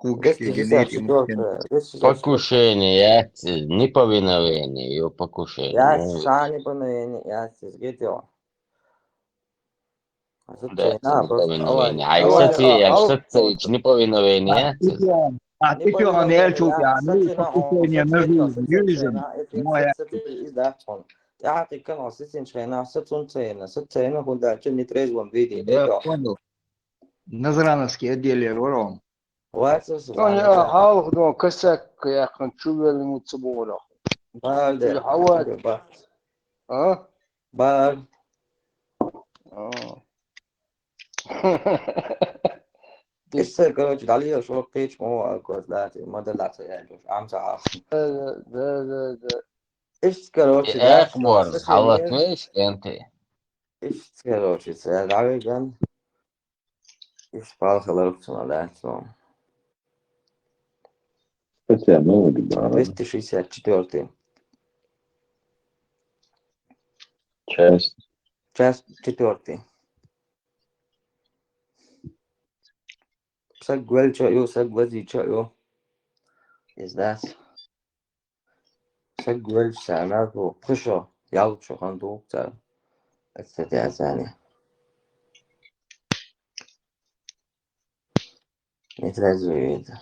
Двести шестьдесят четвёртая, двести шестьдесят четвёртая. Покушение, я, неповиновение, её покушение. Я, ну, ша неповиновение, я, здесь где дело? А тут... Да, чё, это на, просто неповиновение. Давай, ай, давай, кстати, давай, я, давай, кстати, давай. Неповиновение, я. А ты чё, он, я чё, я, ну, покушение на жизнь, жизнь. Моя. Я, ты канал, сытин шайна, сытун цена, сытцена, хунда, чё, нетрезвом виде, я понял. Назрановский отдел, я говорю. Вацас, Тоня, ванна. Халкъ дон косяк яххан чувелин уцу бугъура. Балде. Чили хавад? Ба. А? Бал. А. Ишта, короче, дали я шо кич мо акос дати, модалата я, амса. Да, да, да, да. Ишта, короче, э, да, кмор, сыцин халат не иш, энты. Ишта, короче, ца, давай, ган. Иш палха ларуксуна, да, сон. Хотя, ну, либо, а? Двести шестьдесят четвёртый. Часть. Часть четвёртый. Саг гвелча ю, саг вазича ю. Издас. Саг гвелча, нагу, пхышо, ялчо, хандукта. Эцетя сани. Не сразу это.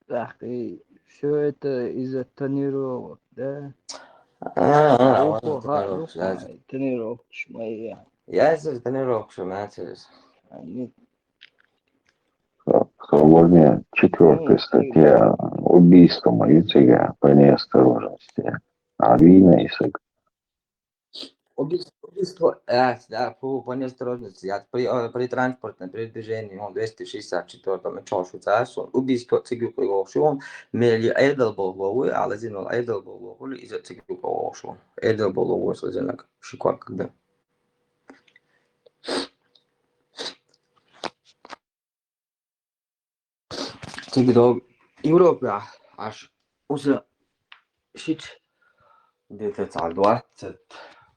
Так, и всё это из-за тренировок, да? А, а, а, ладно, тренировки, да. Тренировки мои. Я из-за тренировок, что, мать. Они... Сегодня четвёртая статья. Убийство моё тебя по неосторожности. А вина и сок. Убийство, убийство, э, да, по, по неосторожности. Я при, э, при транспортном передвижении, он двести шестьдесят четвёртом, и чё, шуца, сон. Убийство цигюк и вовши, он мели айдал бог ловы, а лазинул айдал бог ловы, и за цигюк вовши. Айдал бог ловы, лазинак, шиквак, когда. Цига дог Европа аш уса шич где-то цал двадцать,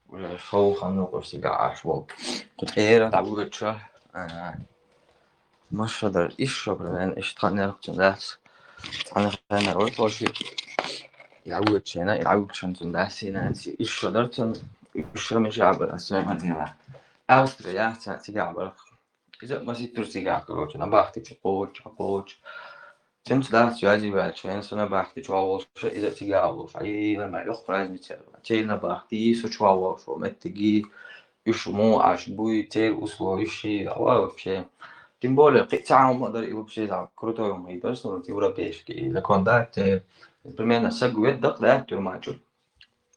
уже шоу ханну курсига аш вол. Тут эра да бугача, а, маша да ишо, блин, ишт ханер цундас. Ана ханер ой, слушай. Я бугачена, я бугачен цундас, и на ишо дар цун, ишо ми жаба, а своим отдела. Австрия, ца, цига бар. Иза маси Турция, короче, на бахты чу, коч, а коч. Тем сюда связи вячен, со на бахты чу, а волш, иза цига волш. Ай, на май лох праздница. Тей на бахты, со чу, а волш, меттиги, ишму, аш буй, тей условия, а вообще. Тем более, кицаум мадар и вообще, да, крутой он, и просто вот европейский, и законодатель, примерно, сагвет, да, да, тюрмачу.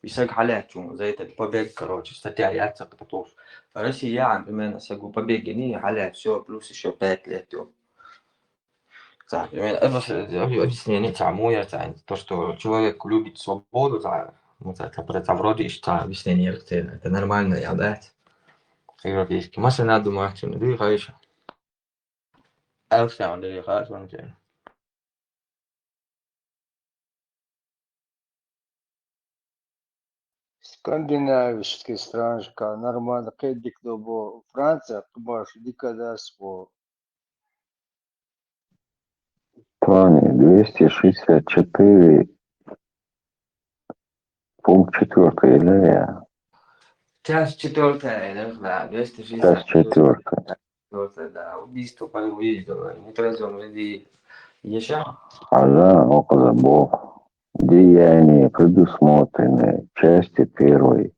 И саг халячу за этот побег, короче, статья яца, потому что Россия, примерно, сагу побег, и не халят, всё, плюс ещё пять лет, ё. Так, именно, э, просто, э, объяснение, цхьа муяр, цхьа, то, что человек любит свободу, цхьа, ну, цхьа, цхьа, про-, цхьа вроде ещё цхьа объяснение, это, это нормально, я, да? Европейский. Масса надо думать, что, ну, хорошо. Эл сам, да, хорошо, он тебе. Скандинавский странашка нормально кхедик добо, Франция кбаш дика дас бо. Тони, двести шестьдесят четыре, пункт четвёртый, или я? Часть четвёртая, да, двести шестьдесят. Часть четвёртая. Четвёртая, да, убийство по выезду, нетрезвом виде. Ещё? А да, около бо. Деяния, предусмотренные частью первой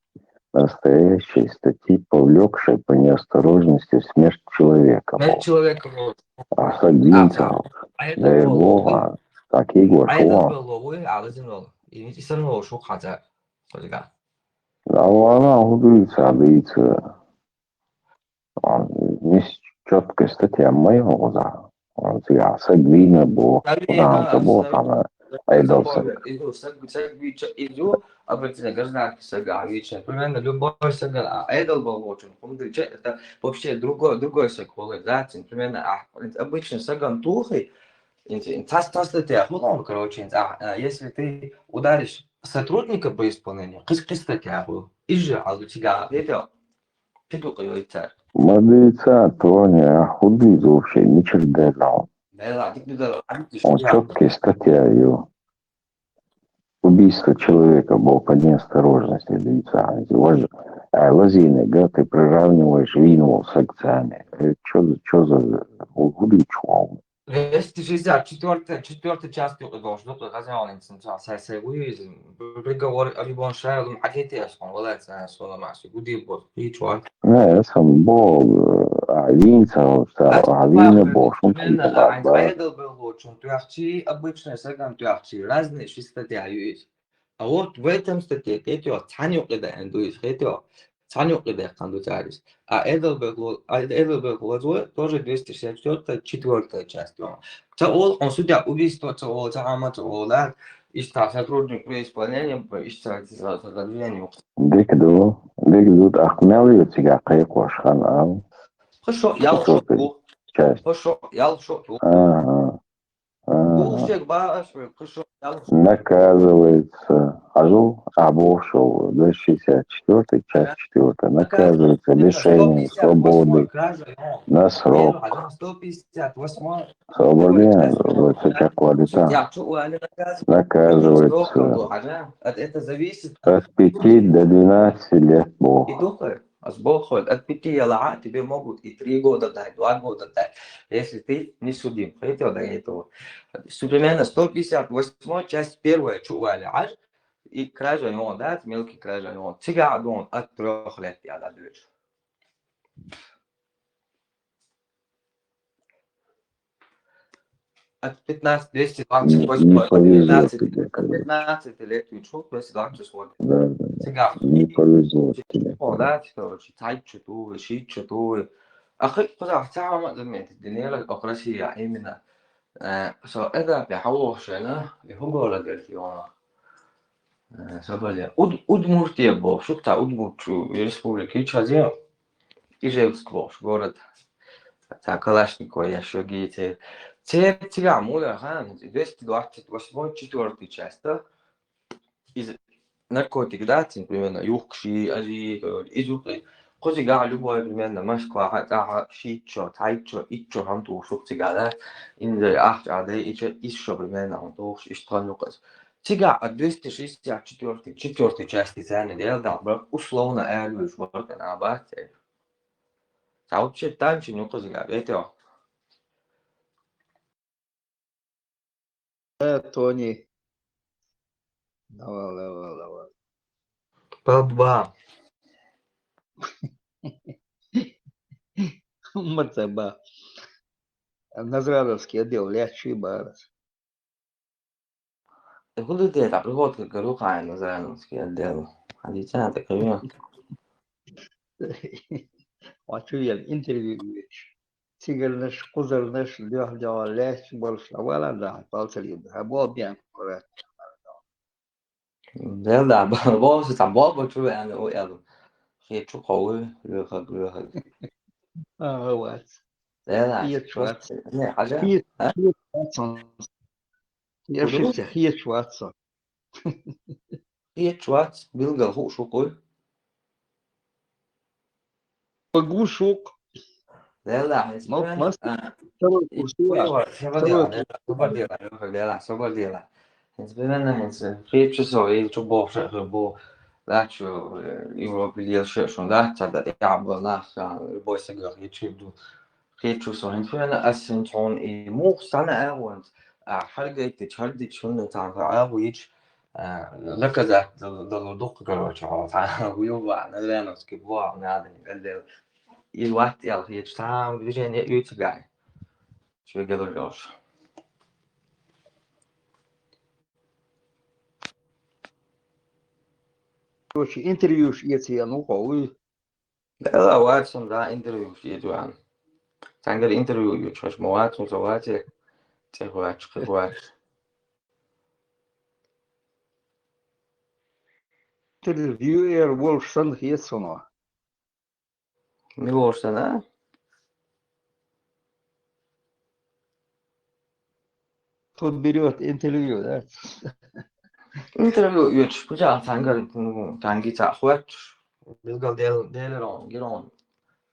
настоящей статьи, повлёкшие по неосторожности смерть человека. Смерть человека, вот. А саг вийна ца хьалха. А это было, да, и бо, а, так и гвош, а это было, вы, а, лазин было. И, и со мной шо хата, хозга. Да, ладно, худуйца, дыйца. Он не с-, чёткой статья моего, да. Он цига саг вийна бо, да, вийна, он ца бо, да, там, э, айдал саг. Изу, саг, саг вийча, изу, обычно гражданский саг, а вийча. Примерно любой саг, а, айдал бо очень. Хумдыча, это вообще другой, другой саг, да, примерно, а, обычно саган тухи, ин-, ин-, цас, цас статья, ну, короче, ин-, а, а, если ты ударишь сотрудника по исполнению, кыс, кыс статья, изу, а у тебя, это, Петух йойцар. Ма дыйца, Тони, а худуй вообще, мичара делал. Делал, дик делал, а дик. Он чёткая статья ю. Убийство человека бо по неосторожности, дыйца. Вож, а, лазина, га, ты приравниваешь вийна саг цани. Э, чё за, чё за, ху-, худуй чувал? Двести шестьдесят четвёртая, четвёртая часть должно быть, хозяин, сай, сай, вывезен. Приговор, а любой шайлум, а где ты, я вспомнил, валается, я вспомнил, Маша, гуди, вот, и чё? Не, сам бо, а, вийна ца, а, вийна бо, шум, примерно, а, айдал был очень, ту яхчи, обычно, саган ту яхчи, разные чистоты, а, есть. А вот в этом статье, хетё, цхьан юкъе даьнна ду иза, хетё, цхьан юкъе даьккхана ду цар иза. А Эдельберг ло-, а Эдельберг лозув тоже двести шестьдесят четвёртая часть. Ца оал, он судья убийство ца оал, ца Ӏама ца оал, да? Иштта сотрудник при исполнении, иштта за, за, за движение. Дика ду, дика ду, тӀаккха мел ю цига кхайкхош хана, а? Кхо шо, ялх шо ду. Часть. Кхо шо, ялх шо ду. Ага. Ага. Бу шек бааш ве, кхо шо, ялх шо. Наказывается. Ажу, а бо шо, двести шестьдесят четвёртый, часть четвёртая. Наказывается лишением свободы на срок. Сто пятьдесят восьмой. Свободы, вот сейчас кладется. Наказывается. От, это зависит от пяти до двенадцати лет бо. Аз боху, от пяти яла, тебе могут и три года дать, два года дать, если ты не судим. Хетел до этого. Примерно сто пятьдесят восьмой, часть первая, чу валя, аж, и кража, он, да, мелкий кража, он. Цига, он, от трёх лет я дадут. От пятнадцати, двести двадцать восьмой, от пятнадцати, от пятнадцати лет ючук, двести двадцать восьмой. Да, да, да. Цига. Не повезло тебе. О, да, короче, цхьайтта чу ту, шийтта чу ту. А хы, куда, цхьа ма заметит, динера, ок, Россия, именно. Э, со, это, я, хавошена, и хугора, говорит, ёна. Э, соболе. Уд-, Удмуртия бо, шук та Удмурт республика, ичхьа зе, Ижевск бо, город. Та Калашникова я шо гите. Це цига мула хан, двести двадцать восьмой, четвёртая часть, да? Из наркотик, да, цин, примерно, юхкши, ажи, изухи. Кхузига любой, примерно, Москва, хатаха, шийтта чу, цхьайтта чу, итт чу хам тухуш шук цига, да? Инзаре ахча а дай, ича, исс чу, примерно, хам тухуш, иштта хан юкъаз. Цига, а двести шестьдесят четвёртый, четвёртый части царна дел дал, брат, условно, аьлла вуьш, брат, ана бац, э. Ца вообще танчи нюкъазига, ветё. Э, Тони. Давай, давай, давай. Ба-ба. Ма ца ба. Назрадовский отдел, лячи барас. Хули де та приходка, говорю, хай Назрадовский отдел. А дитя так, говорю. А чё я интервью вещь? цигарнаш, кхузарнаш, лоьхна лаьтташ болаш дӀавалар, да, палсалийна, хьа бо бен. Дел да, бо, бо, цхьа бо, бо, чу веана, у, аьлла. Хи чу кхову, лоьхаг, лоьхаг. А, вац. Дел да. Хи чу вац. Не, хьажа? Хи А? Хи чу вац. Я Куду? шуца, хи чу вац. Хи чу вац, билгал ху шукуй. Пагу шук. Дел да, хинц Мал, бен, мас, а, Сарой и курсуа. куй, саба дела, саба дела, саба дела, лоьхаг, дела, саба дела. Хинц бен, хинц, хи чу со, и чу бо, ше, хи бо. Да, чу, э, Европе лел ше, шун, да, цада, я, бо, на, ша, любой сагар, хи чу ду. Хи чу со, хинц бен, ас хинц хьона и мух сана агӀонц. А, хьаргайтич, хьардич, хьона, цан, агӀуич. А, заказать дал-, дало дукха, короче, хьо, цан, уйо, ва, Надреновский, бо, надо, не, и ват, ял, хи чу, цан, движение, ю, цигай. Чу гело лёш. Короче, интервьюш эциян у кхову. Да, вац, да, интервьюш эциян. Цангар интервью ю, чаш ма вац, ма вац, цех вац, хи вац. Интервьюер волаш санна хет сона. Ми волаш санна? Кто берёт интервью, да? Интервью ю, чаш, пужа, цангар, ну, цанги ца хват. Билгал дел, делерон, гирон.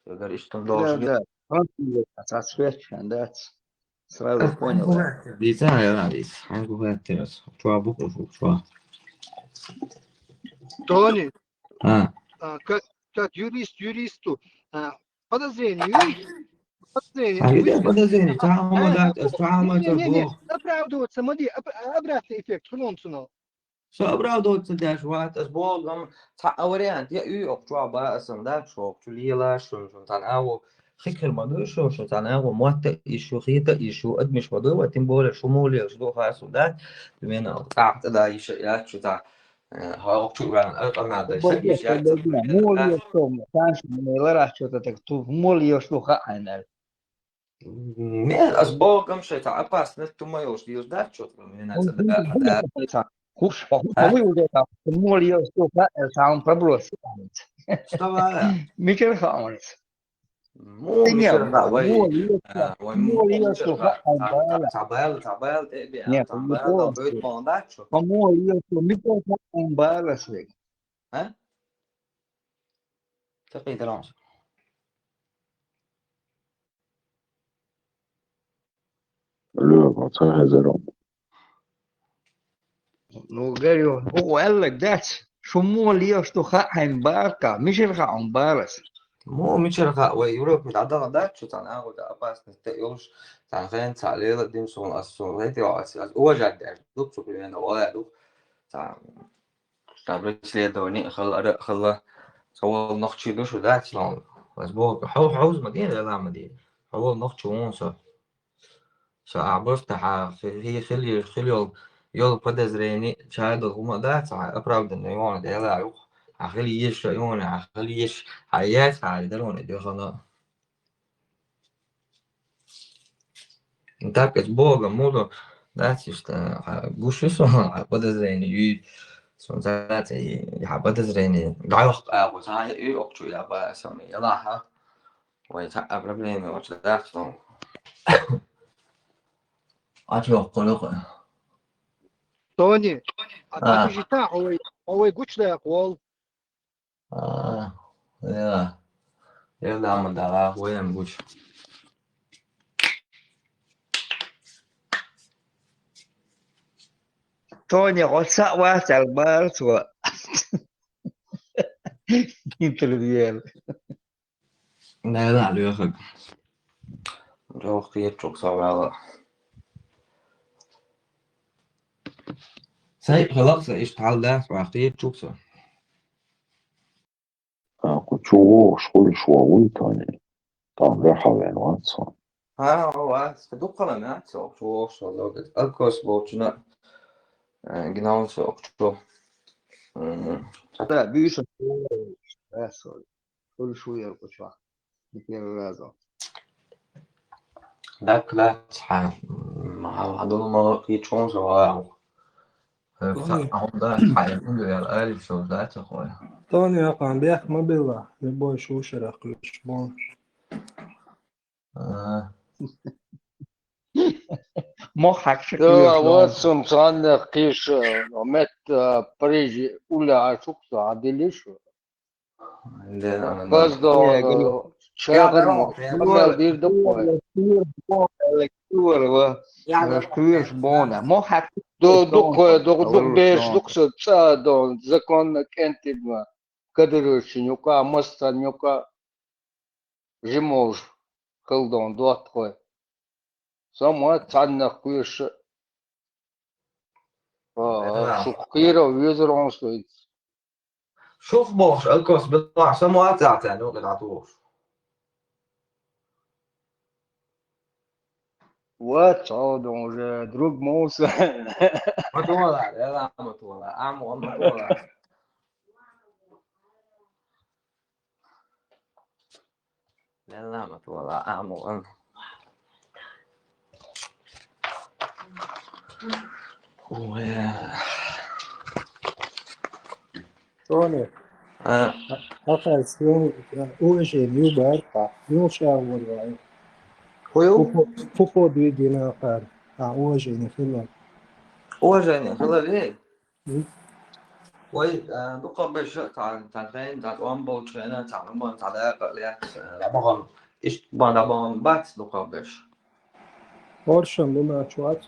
Билгал иштун долаш. Да, да. Француз, а, ца хват, да. Сразу понял, да. Дица, я, дица. Хангу хват, чуа буква, чуа. Тони, А. А, как, как юрист юристу, а, подозрение, юрист, подозрение. А, Вы- видишь, подозрение, цхьа хӀама А? дац, ас цхьа хӀама Не, не, не, не, бо. Оправдываться, смотри, об- обратный эффект, хронцуно. Со оправдываться деш вац, ас богам, цхьа а вариант, я ю охчуа ба, асан да, шо охчу лела, шо, шо тан аво, хикр ма ду, шо, шо тан аво, мотта ишу, хита ишу, адмиш ма ду, ва тем более, шо моле, шо ду хасу, да, мен, цхьа да, иша, я, чу, да, э, ха охчу ван, а, а, надо, иша, иша, Моле, что, Саша, не лара, что-то так, тут моле, что, ха, айнер. Нет, ас богам, что это опасно, ты моё, что дац, что-то, мне надо, да, да. Хуш, хуш, а вы уже там, моле, что, ха, сам проброс. Вставай. Микер хаунс. Му, Не, микер, да, вай. моле, А, вай, моле, му, что, микер, ха, да, да, да, да, да, да, да, да, да, Нет, да, не да, просто. Да, да, да, что? По-моему, я что, мне кажется, он барасвик. А? Ты какие дронсы? Алло, пацан, хазаром. Ну, говорю, о, Эллек, дац, шо моле, что, ха, айн барка, мишер ха, он барас. Му, мичер ха, вай, Европе да, да, да, что там, а, вот опасность, ты ёлш, там, хрен, ца, лела, дим, сон, ас, сон, эти, ас, ас, уважать, да, дух, что примерно, вай, дух, там, там, преследование, хала, хала, савал, нохчи, душу, да, что, возможно, хау, хау, смотри, да, да, смотри, хау, нохчи, он, со. Со а просто ха, хи-, хи-, хили, хили йол, йол подозрение, чай дол, хума, да, ца, оправданно, он, да, да, юх, а хили еш, он, а хили еш, а я, ца, да, он, да, хана. Так, с Богом, мудо, да, чисто, а, гуши со, а, подозрение, и, сон, да, ца, и, а, подозрение, да, ох, а, вот, а, и, ох, чу, я, ба, сам, я, ла, ха. Вай, ца, а, проблема, вот, да, что. А чё, колёха? Тони, а А. ты же та, ой, ой, гучная кол. А, я. Я дама дала, воем гуч. Тони, оца вац, албар, цо. Интервьюер. Да, да, Лёха. Лёха, я чук савала. Сай, халакса, иш талда, ва, я чук са. А, ку чугу, шкули шуагу, Тони. Там верховен, вац. Ха, ва, ва, ска дуккала, ма, цо, чугу, шо, лёга. Алкос болчуна, э, гнаун со, окчо. М. Да, бюса. Да, сори. Шкули шуер, куча. Не первый раз он. Дак лац хьан, м, хьан хьан долу ма кхийчхьон со вагӀа. Э, Тони. Хьан да, хьан ун дуьял алиф со да ца хой. Тони, акхаан, бехк ма билла, любой шушарах кхуьйсуш бон. А. Мо хьакхи Да, кхуьйсуш вот бон. Сум цхьаннах кхийш, э, мет, э, Парижи уля ашук со адилиш. Де, а, да. Баз да, Э, э, гри. Чагар мо, Я, да, мел дир да кой. Кхуьйсуш бон, э, кхуьйсуш бон. Мо хьакхи Ду, кхуьйсуш ду бон. Кой, ду, ду, Кхуьйсуш беш, бон. Ду, со ца, дон, законно кентидма. Кадыров шинюка, масса нюка. Жимолш хилдон доттагӀой. Со ма цхьаннах кхуьйсуш. А, Ага. Шух кхийрав везар он со иц. Шух бохуш, алкос билла, со ма цӀа цӀа, ну, кхидӀа тухуш. Вот, он уже друг Муса. Ма тола, я ма тола, а ма, ма тола. Лелла ма тола, а ма, ам. Ой. Тони. А. Ахар сион, уважение, барка. Ну, ша, вот, вай. Хой? Фу по-, фу подвиги нахар. А, уважение, хила. Уважение, хила, вей. М? Вай, а, дукха беш цхьа, цхьа хен, цхьа тӀом болчу хенахь, цхьа хӀума, цхьа дакъа лаьцна, а, дӀабахана, иштта бан дӀабахана бац дукха беш. Оршан ду ма чу вац.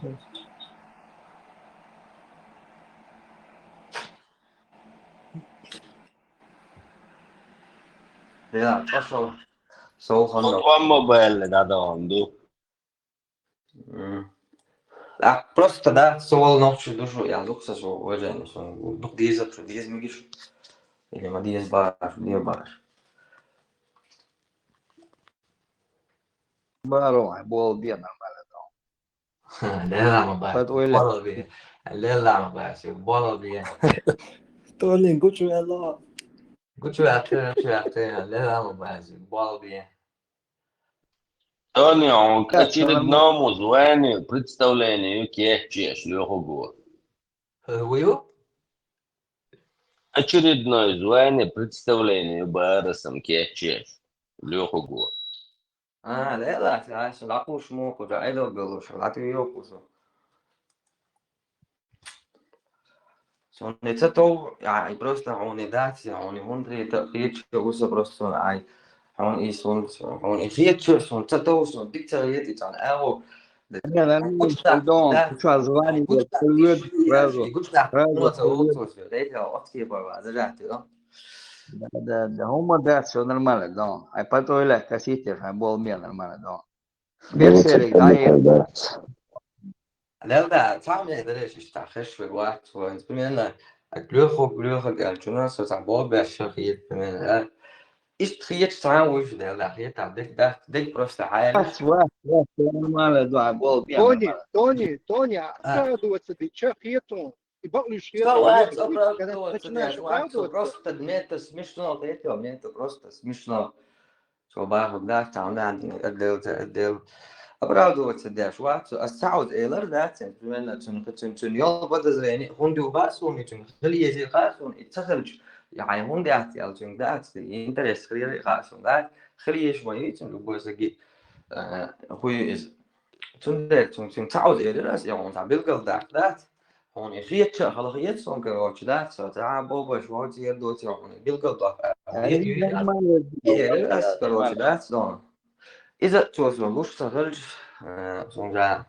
Я, цӀа со, со ханна. Хо тӀом ма баьлла дӀадахана ду. М. А, просто, да, со вала нохчи ду шу, я, дукха со уважение, со дукха деза, шу деза мегаш. Или ма деза баш, деза баш. Баро, болу бен нормально дон. Лела ма баш. Хат ойла. Болу бен. Лела ма баш, болу бен. Толин, гучу эло. Гучу атты, гучу атты, лела ма баш, болу бен. Тони, он к очередному званию, представлению кеччеш лоьхур ву. Э, вуй ву? Очередное звание, представление барасам кеччеш лоьхур ву. А, лела, ша, ша, лакхуш моху, ша, айдо белуш, латви йокушу. Сон и ца тов, ай, просто хьуна и дац, хьуна и хӀунда хета, хеташ ву со просто сон, ай, хьуна и сон, хьуна и хеташ сон ца тов, сон дика ца хета, и цхьана агӀо. Не, не, не, гучу дон, да, куча звани, гучу привет, сразу, и гучу сразу, привет. Ца ву, ца ву, ца ву, дайте, а, отскипа, а, зажати, да? Да, да, да, хӀума дац, всё нормально, дон. Ай, потом, ля, косите, ай, болу бен нормально, дон. Берсериг, да, и Лелда, цхьа а ме дареш иштта хеш вай вац, вайн, примерно, а, лоьхуг, лоьхуг, а, чуна со цхьа бо беш ша хет, примерно, а. Иштта хеташ цхьа а вуй шу, Лелда, хета, дег, да, дег просто хьайла. Вац, вац, вац, нормально, да, болу бен Тони, нормально. Тони, Тони, а, а, оправдываться ди, чё хетун? И бакълуьйш хетун, Что вац, оправдываться, начинаешь оправдываться. Просто мне это смешно, это, мне это просто смешно. Цо бахар дац, цхьа хӀума дац, отдел, отдел. Оправдываться деш вац, ас ца хьуз элар дац, примерно, цун, цун, цун йолу подозрение, хӀунда ю хаьа суна, цун хила еза хаьа суна, и ца хилча, я хьайн хӀунда яц, ял цуьнга дац, интерес хила хаьа суна, дац, хила езаш ма ю цун, любой саги, э, хӀун ю иза. Цундела цун, цун ца хьуз элира ас, я хьуна цхьа билгал дац, дац. Хьуна и хетча а хала хета суна, короче, да, со цхьа а бобаш вовца ер доций хьуна билгал доккха. Ай, ай, нормально, ай, ай, ас, короче, нормально. Да, сон. Иза цо сон луш ца хилча, э, сон жа.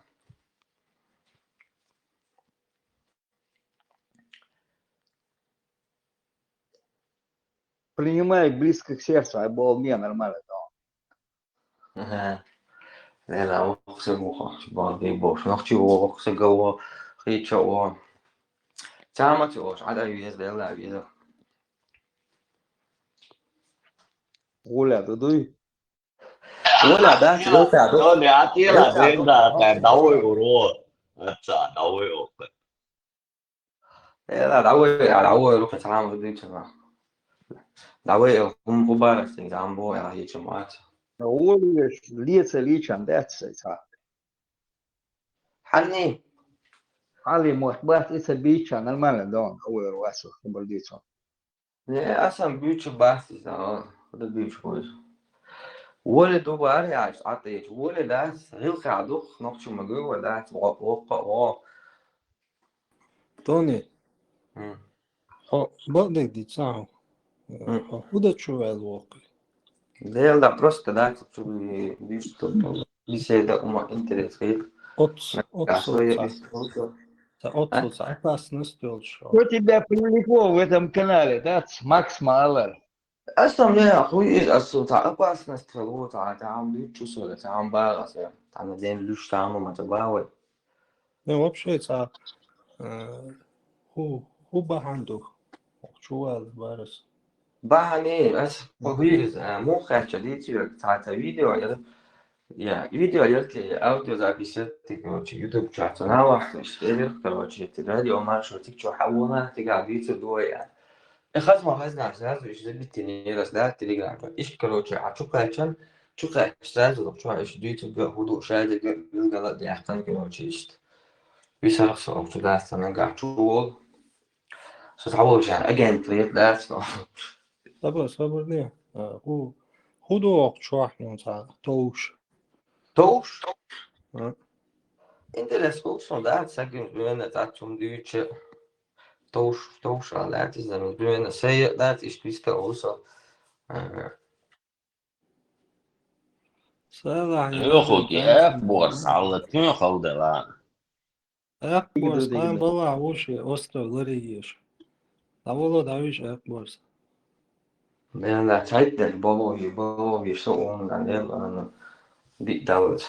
Принимай близко к сердцу, ай, болу бен нормально, да. Ага. Лела, вокху сага ву хо, бан бен бохуш. Нохчи ву, вокху сага ву, хи чо ву. Цхьа а ма ца ош, Ӏад ай веза, Лела, ай веза. Гуля, ду дуй? Гуля, да, ца, Лела, ду. Тони, а тела, Лела, ден, ду. Да, да, давай, уро. Отца, давай, опа. Э, да, давай, я, давай, рука, салам, дуйцу, на. Давай, э, хум, хубара, стен, замбо, я, хи чо, мать. Олуш леца личан дац, ца. Хьанни? Хьалли мотт бац, ица бийча нормально дон, овер васу, хабар дицо. Не, асан бийча бац, ица, о, худа бийча хуйс. Воли дубар яш, атеч, воли дац, гилха дух, нохчу магу, ва дац, о, о, о. Тони, М. хо, бадик дицао. М. Хо, худа чу вел вокли. Дел да просто дац, чу би, бишто, беседа ума интерес хит. Отс, отс, Кашо я отс. Бишто. Та отс, А? Отс, опасность йолчо. Что тебя привлекло в этом канале, да? Макс Маалар. Асан не, хуй из, асан та опасность хало, та, та ам бийча со, та ам бага со, та на день луш та ам ма та бавы. Не, вообще, ца, э, ху, ху бахьан ду, чувал барас. Бахьан не, ас, ху из, э, му хача дитю, ца, ца видео, я, я, видео, я, те, аудиозапись, те, короче, YouTube чат, на вас, короче, те, радио маршрут, те, чё, хавона, те, га, дитю, дуя. Э, хазма, хазна, сразу, ещё забить, не раз, да, Telegram. Иш, короче, а чё, качан, чё, кач, сразу, чё, ещё дитю, га, худу, шайда, га, билгала, да, яхан, короче, ишт. Висарах со, чё, да, станага, чё, ол. Со того же агент, да, что. Сабыр, сабыр не. А, ху, худу ок чуах, ну, та, тоуш. Тоуш? А. Интерес болсун, да, сагин, уена, та, чум, дюче. Тоуш, тоуш, а, да, ти, замин, уена, сей, да, ти, ишт, виста, олса. А. Сала, Йохо, я, ки, да, эх, борс, алла, тюн, халдала. Эх, борс, там была, уши, остров, лари, еш. Та воло, да, виш, эх, борс. Мен да чайтден, боло, и, боло, и, со, он, да, не, ладно. Бит, да, вот.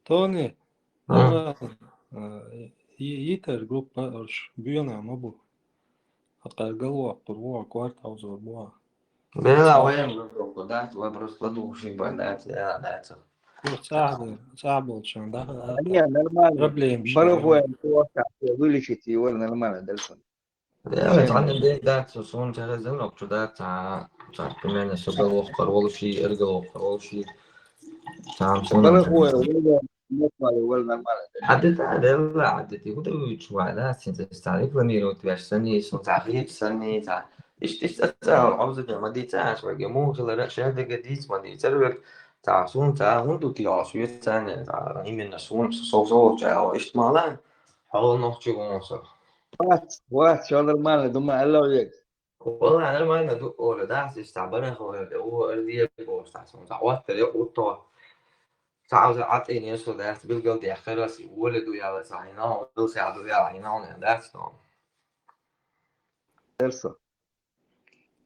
Тони, М. Ага, э, и, итер группа орш, бюена ма бу. Хакар галуа, курвуа, кварт аузор буа. Бела, ваем группа, да, вопрос подуши, да, да, да. Ну, сахар, сахар болчан, да? Не, нормально. Проблем. Барахуем, просто вылечить его нормально, дальше. Я, ца, ца, не, да, ца, сун, ца, зен, ок, чё, да, ца, ца, примерно, со, галуа, кварвол, ши, эр, галуа, кварвол, ши. Ца, сун, Барахуем, ца. Нормально, нормально. Адди, да, да, да, адди, ти, куда вы, чувак, да, син, ца, ца, рекламировать, веш, сани, сун, ца, хлеб, сани, ца. Ишт, ишт, ца, ца, обзор, ма ди, ца, аш, ваге, му, хила, ра, ша, дега, диц, ма ди, ца, век, ца, сун, ца, хун, ду, ти, аш, век, ца, не, ца, именно сун, со, со, со, ца, ишт, мала, хала, нохчи, гон, со. Вац, вац, всё нормально, думаю, алло, век. Вала, нормально, ду, оля, да, сиш, ца, бара, хо, о, эр, ди, бо, ца, сун, ца, вац, ца, ё, утто. Ца, ца, ат, ин, еш, да, билгал, ди, херас, оля, ду, яла, ца, ина, ил, ца, ду, яла, ина, не, да, что. Дерсо.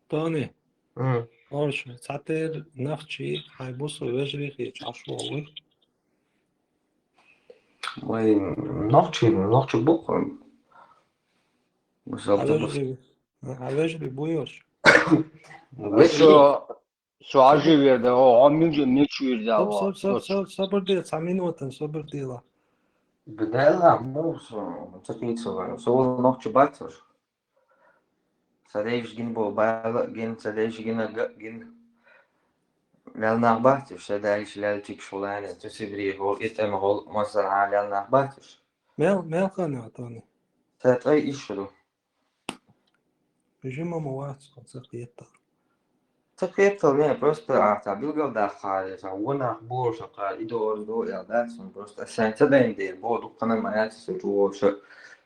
Тони. М. Орш, цатер, нахчи, хайбусу, вежрихи, чашуолу. Ой, нохчи, нохчи бу. Мисал, А вежри, а вежри буйорш. Вежри. Со, со ажи верда, о, о, милжи, милчи верда, Саб, о, саб, саб, со. Саб, сабыр дел, са минутын, сабыр дела. Бедела, му, со, цакица, вара, со, нохчи бацаш. Садейш гин бо, бала, гин, садейш гин, га, гин. Лел нах бацаш, садейш лел чик шулане, ту сибри гол, ит эм гол, масала, лел нах бацаш. Мел, мел хана, Тони. Сатай ишру. Бежима муац, цакиета. Цакиета, не, просто, а, та билгал да хали, та вона бурша ка, идо ордо, я, да, сон просто, а сен ца ден де, бо, дукана маяц, со, чуо, со,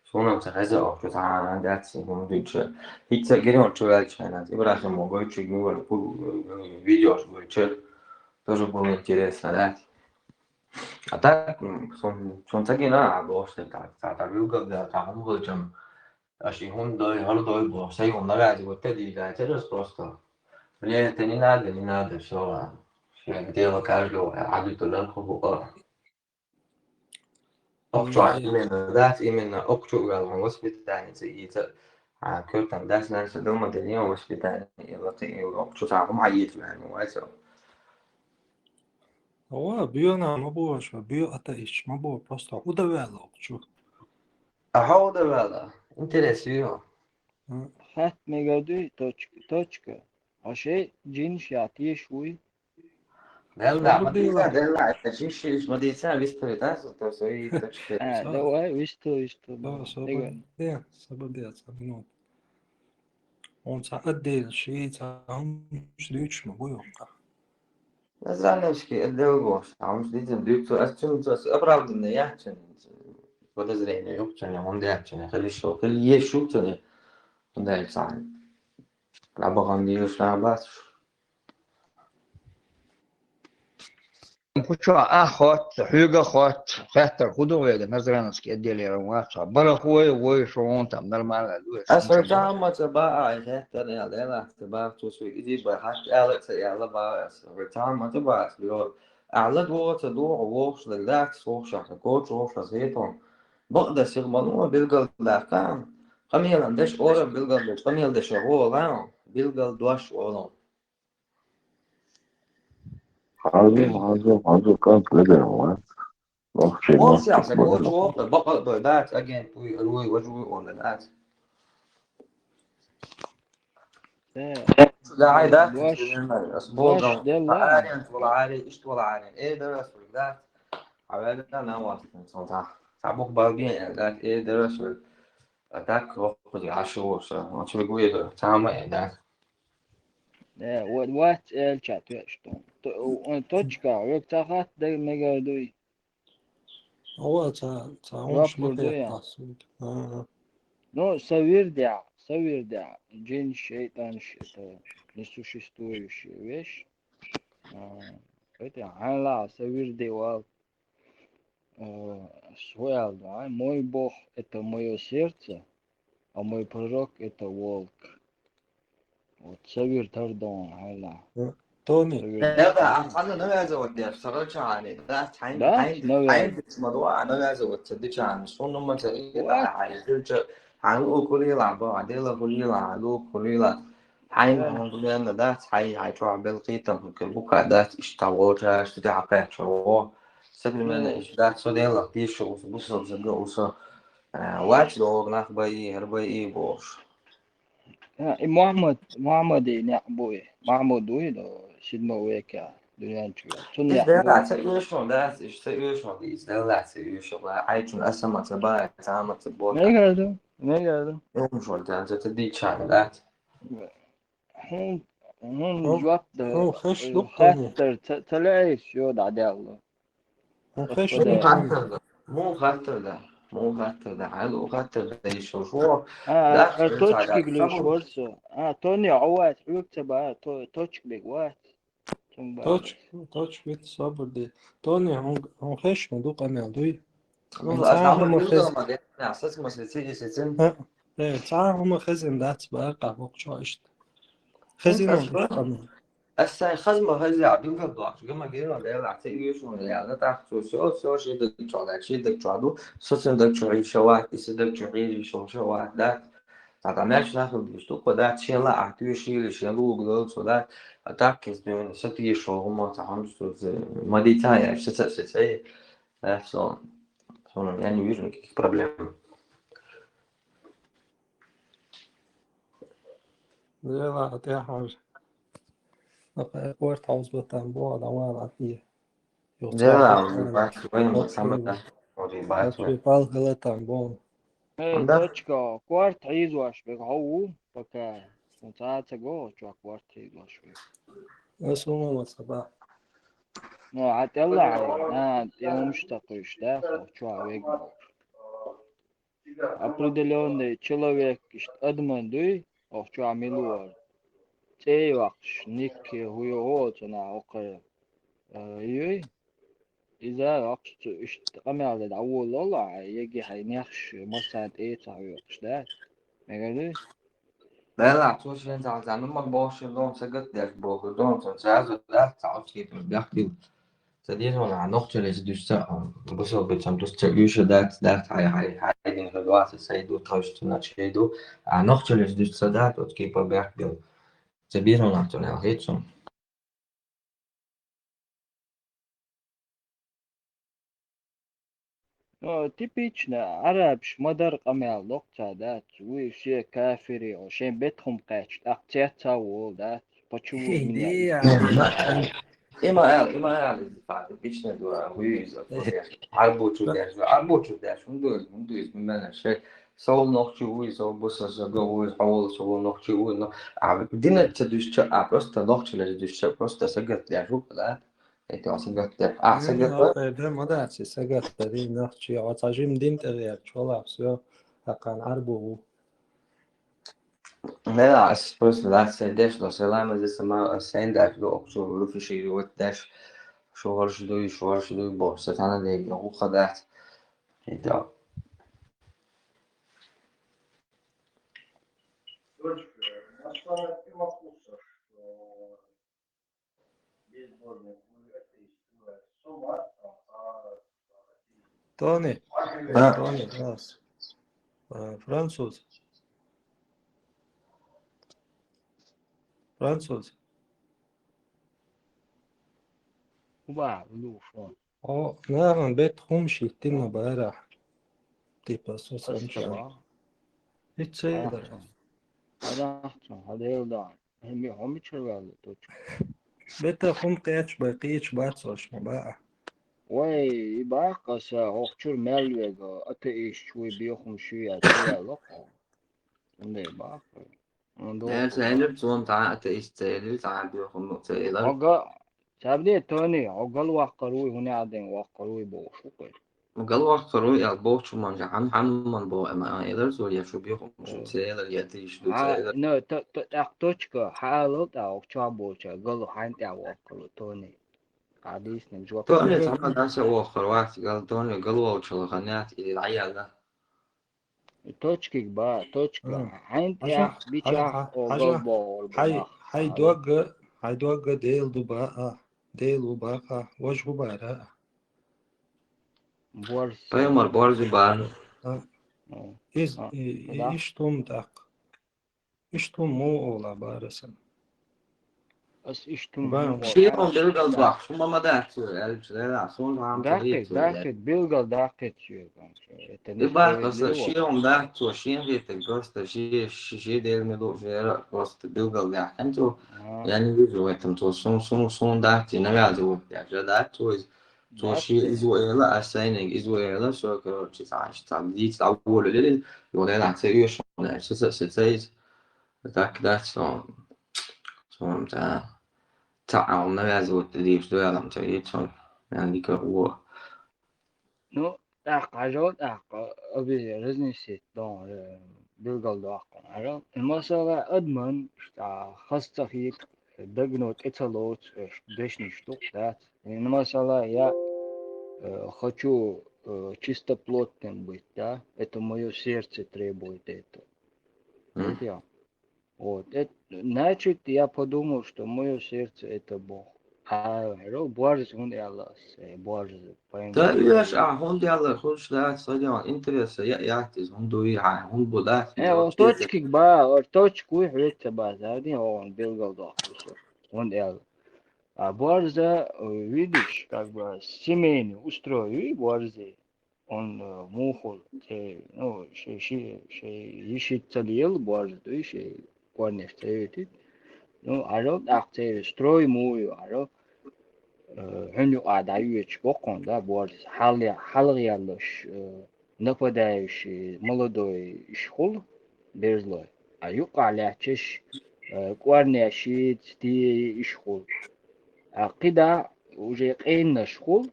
сонам ца хаза, о, чё, та, да, сон, дуча. Хитца герон, чё, я, чё, на, Ибрахим, могой, чё, ну, вар, пу, видео, чё, тоже было интересно, да. А так, м, сон, сон ца гена, а, бо, что, та, та, та билгал да, та, он был, чем, Аш и хун дой, гьар дой бо, сай хун нагати вот те ди да, те рас просто. Мне это не надо, не надо, всё, а. Всё, дело каждого, а, аби то лен ху, а. Окчу, а, именно, да, именно, окчу, а, воспитание, и это, а, кёртан, да, знаешь, дома для него воспитание, и вот, и окчу, а, хум, а, есть, наверное, вот, всё. Ава, бюена ма бу, ва бю ата иш ма бу, просто удавала окчу. Аха, удавала. Интерес, ё. М. Хат мега дуй, точка, точка. Хьо шей джинаш яхь тешаш вуй? Делла, ма дийца, делла, это чище, ма дийца, вистует, а, то свои точки. А, давай, висту, висту, давай. Сабадеца, минут. Он ца отдел, ши ца, он шлючно, буёнка. Назрановский отдел гош, а он следит, дюкто, а что, оправданно, я что, подозрение, ёпта, он дальше, хорошо, или есть шутка, он дальше. Лабаган дирус лабас. Куча а хот, хьуьга хот, хаттар худо вега Назрановский отделе ваца. Барахуй, вой, шо он там нормально дует. Ас ртама ца ба а хаттар я дела, ца ба цу су иди ба хат ала ца яла ба ас. Ртама ца ба ас биро. Ала дуо ца дуо вохш да да сохша ца коч вохша сетон. Бо да сир ману билгал да кан. Камелан деш ора билгал деш, камел деш ола. Билгал дош ола. Хазу, хазу, хазу, как это, а? Вообще, Вон вообще, сяса коч вообще. Вохта, бакъал да дац агент уй руй важуй он да дац. Э, Да, ай, да, Ваш- ас болдон. ваш делла. Арен, вала арен, ишт вала арен. Э, да, ас да. А вала да на вас, сон та. Та бок балбин, да, э, да, ас. А так, ох, ходи, а шо, шо. Он чё говорит, самое, да. Э, вот, вот, э, чат, я что. То-, он точка, вот ца хат да мега дуй. Ова ца, ца, он Жопу шмат дуя. Яхь тасуд. Ага. Ну, савирдя, савирдя. Джин, шейтан, ш-, это несуществующая вещь. А, это, хьайла, савирдя вал. Э, своял, да, мой Бог — это моё сердце, а мой пророк — это волк. Вот, савир тардон, хьайла. Тони, Савир. Да, да, а хана навязывать деш, сарачани, да, тайн, Да, тайн, навязывать. Тайн, смотрю, а навязывать, ца дичан, что ну мы ца и Вот. да, ай, дуча, ай, у кулила, ба, адела кулила, ай, у кулила. Ай, Да. он кулена, да, ай, ай, чё, бел китам, ке бука, да, ишта волча, что ты опять чё. Современно, Ну. иш, да, что дело, пишу, бусал, забыл, усо. Э, вач, дог, нах, бои, гер бои, бош. А, и Мухаммад, Мухаммад и не буй. Мухаммад уй, да, седьмого века, дунянчуга. Цун Из не дела, буй. ца юшон, да, из ца юшон, из дела, ца юшон, да, ай, чун асама, ца ба, ца, ма, ца, бо, Мегаду, мегаду. Юшон, да, ца, ца, дичан, да. Хун, хун Ну, жуап да, ну, хеш э, лук, Тони. хаттар, ца-, ца лейс, ё, да, делла. Он хеш Господи. лук, Мун Тони. хаттар да, мун хаттар да, мун хаттар да, ай, лу хаттар да, ишо, шо. А, Да, а, ца, точки ца, глюш ца, ворсо. А, Тони, овац, ук ца ба, то-, точки бег вац. Цун ба. Точ, точ вит собрди. Тони, он, он хеш ма ду къамел дуй. Ну, Ин а ца там хама был хез. дома, да, сас ма се ци, се ци. Ха, э, ца хама хезен дац ба, ка бок чо ишт. Хезен Ну, он хез ба. Ишт къамел. Ас сай хазма хазя, билга блак, гама гена, да, ла, ци, юшон, да, да, так, всё, всё, всё, ши да чо, да, ши да чо, ду, со цен да чо, и шо, ва, и се да чо, и шо, шо, ва, да. Та, та, мяч нахуй, ду, штука, да, чела, а ты шили, шелу, углы, сюда. А так, если он, с этой шо, ума, та, он, что, ма, дитя, я, всё, всё, всё, всё, да, всё. Всё, ну, я не вижу никаких проблем. Дела, а ты хар. Нахай, корт хаус батан, бо, да, ва, да, и. Ё, Дела, ца, он, бачу, война, вот, самая, вот. да, вот, и бачу. Ачи пал галатан, бо. Эй, Да. Точка, кварт хьийзош бег хьо ву, пока. Цун цаца го, чо кварт хьийзош бег. Ас ума ма ца ба. Ну, а тела, а, тем что куш, да, хо, чо вег. Определённый человек, ишт адман дуй, ох, чо милуар. Цей вахш, ник, хуё, о, цуна, охе. Э, юй. Иза вахш, цу, ишт къамял да, авул лола, еги хай нехш, масан тей ца хуё, да. Мега дуй? Да, ла, цу шен за, за, ну, мак боши, дом, сагат, деш, бохи, дом, цу, сразу, да, ца, очки, бяхтил. Ца, дизон, а, нохчелес, дюсса, а, бусо, бит, сам, дус, ца, юша, да, да, хай, хай, хай, дин, хай, два, ца, сай, ду, трош, ца, на, чей, ду. А, нохчелес, дюсса, да, тот, ки, по, бяхтил. Ца, бизон, а, ца, на, хет, сум. Ну, типично, арабш, мадар къамял, локца, да, уй, все кафири, о, шен бетхум къач, так, цец, а, вол, да. Почему Иди, меняете? а, Има аьлла, има аьлла, иза факт, бична дуа, хуй иза, хуй. Арбучу деш, арбучу деш, хӀун ду иза, хӀун ду иза, мин мена шей. Сол нохчи уй, сол буса сага уй, хьол сол нохчи уй, но а дина ца душ ча, а просто нохчи лежа душ ча, просто сагат деш, хӀу, да? Это он сагат деш. А сагат, да, ма да, си сагат, да, ди нохчи, а ца жим дин тӀе я, чола, всё, акан арбу у. Не, да, ас просто да се деш, но се лайма зе сама сен деш, до оксо руфиши вот деш, шо гӀорш дуй, шо гӀорш дуй, бо, се тана де, я ухадат. И да. Тони, А. Тони, раз. А, француз. Француз. Уба, луфо. О, наган бет хум шиттина бара. Типа, со сам чан. Астаба. Ицейдер. Адахцо, хадел да. Хеми хоми чевал точка. Бета хум къеч ба, къеч ба, цош ма ба. Вай, и бакъаса, охчур мел вега, атеист, чуй биохум шуя, чуя локо. Унде бакъ. Унде Дер се элир цун та атеист, се элир та биохум, се элир. Ога, сабде Тони, огал вакъаруй, хуне аден вакъаруй бо шукъе. Гал вакъаруй, я бо чуман жа, хӀан, хӀан ман бо, эма, элир зур, я шу биохум, шу, се элир, я атеист, ду, се А, элир. но, та, та, так точка, халал, та, охча боча, гал хӀан тя вакъару, Тони. Адис не жуа. Тони, сама да се вакъар, вакъ, гал, Тони, гал вакъ чала ханят, или аяла. Точки ба, точка. Мм. ХӀан тя, Хажа, бича, хажа, огал хажа. бо, Хай, ба. хай дога, хай дога дел ду ба, а, дел у ба, а, вож гу бара. Борс. Пайомар борзи бар. О, Из, а, и, и, да. Иштум так. Иштум му ола барасан. Ас иштум Ба. му Ши ола. он белгал бах, шума ма да, цу, эл, чу, да, сон вам Дакъет, чу, да. Дакъет, билгал Дакъет, чуй, это И бах, аса, несправедливо. ши он да, цу, ши он витек, просто ши, ши, ши дел ме лу, жера, просто белгал да. Хем цу, А, я не вижу в этом, цу, сон, сон, сон да, ти навязывают, я же да, цу, из, цу, ши, Дакъет. Израила, а сайнинг, Израила, всё, короче, саш, там, дить, там, волю, лили, и вот это, цу, ещё, да, всё, всё, всё, всё, из, так, да, сон, сон, да, цу, а он навязывает, лишь, да, там, цу, и сон, я не говорю. Ну, так, хажал, так, оби разнесет, дон, э, билгал дакъ, хажал. Масала, адман, шта, хаста хит, дагнот, эцалот, э, ш-, дешни штук, да. И, ну, масала, я, э, хочу, э, чистоплотным быть, да. Это моё сердце требует это. М. Это я. Вот. Это, значит, я подумал, что моё сердце — это Бог. А ро-, борз, он ялас, э, борз, пойму. Да, видишь, а, он дело, хочешь, да, стадион, интересно, я, я, ты, он дуи, а, он буда, Э, он точки ба, он точку и хвет ба, да, не, он билгал да, он ял. А борза, э, видишь, как бы семейный устрой, и борзы. Он, э, мухул, те, ну, ши, ши, ши, иши цалил борза, то есть, э, корнеш цеветит. Ну, аро, так, те, строй мую, аро, э, хуню ада юеч бокон, да, борза, хал я, хал ялош, э, нападающий, молодой, ишхул, берзлой. А юкъа лячеш, э, корнеши, ти ишхул. А кида уже кеннашхул,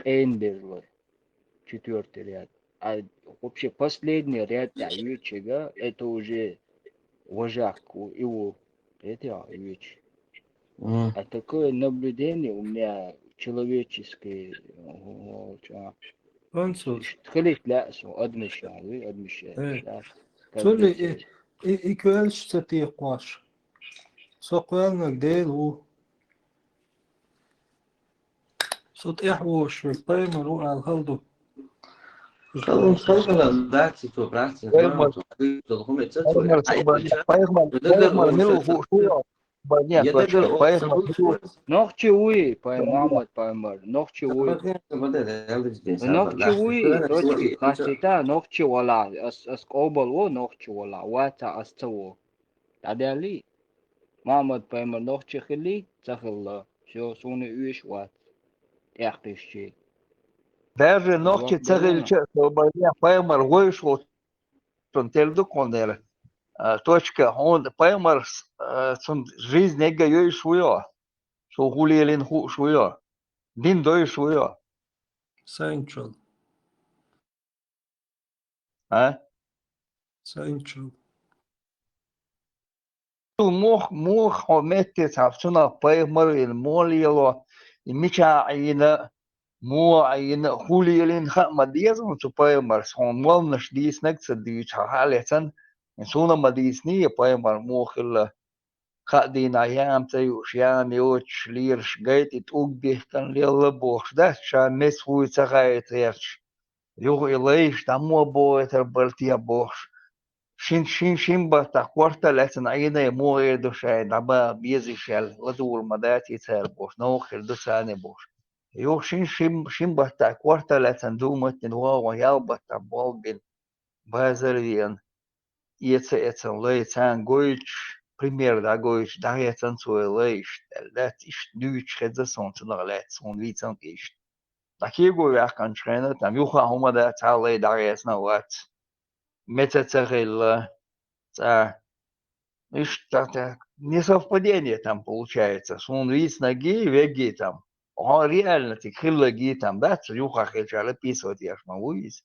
кен берзлой. Четвёртый ряд. А вообще последний ряд, да, вечега, это уже вожак, у, его, это, а, веч. М. А такое наблюдение у меня человеческое, о, о, а, Француз. Хилит ла, со, адмиша, ви, адмиша, Э. да. Цули и, и, и куэлш цати кваш. Со куэлнаг дел у. Со тӀехь вош, пайма ру ал халду. Халун, халун, да, ти то, брат, ти Пайма, знаю, то, ты, то, хуме, це, Пайма, ай, Пайма, це, Пайма, це, Пайма, це, милу, це, ху, ху, Пайма, я даже, о, Пайма, це, ху, Нохчи уи, пай Мухаммад Пайгамбар, нохчи уи. Нохчи уи, Нохчи уи, точки, хасита, нохчи вала, ас, ас кобал во, нохчи вала, вата ас цаво. Тадяли. Мухьаммад-пайхамар нохчи хилли, ца хилла, всё, суна уьш вац, тӀехкхийсчий. Даже нохчи ца хилча, пайхамар войш волчун тел ду кхондера. Точка, хьона пайхамар цун жизнь эгга йойш вуйо, цо хулиелин хууш вуйо, дин дойш вуйо. Central. А? Central. Мох, мох хьо метте цхьа цунах пайхамар вина, мол ело, и мича Ӏийна, муа Ӏийна, хулиелин хаа ма деза цу пайхамарс, хьона молнаш дийснаг ца дуьйцу, хьа хьалецан, суна ма дийсний, я пайхамар муха хилла. Кхаа дийнахь яам ца юуш, яам йоцуш лелаш гайта и тӀулг бихкан лелла бохуш дац, ша мес вуй ца хаийта гӀерташ. Юха и лайш дӀамо бохуьйтар бара те бохуш. Шин шин шин баттахь корта лаьцна Ӏийна, муха эр ду шайн дӀабаха безаш аьлла, ладугӀур ма дац и цара бохуш, новкъа хир ду царна бохуш. Юха шин шин шин баттахь корта лаьцна думаттина вагӀо ял баттахь болх бина, базар веана. Эца-эцан лай царна гойтуш, пример дӀагойтуш, дӀахецан цо и лай иштта аьлла, дац, иштта дуьйцуш хеза суна цунах лаьцна, суна вийцан иштта. ДӀакего ваьккханчу хенахь, там юха хӀума дац, цхьа лай дӀагӀецна а вац. Меца ца хилла, цӀа. Иштта так, несовпадение там получается. Суна вийцинаргий, веггий там. Хьо реально цига хиллагий там, дац, юха хилча ла писать еш ма ву иза.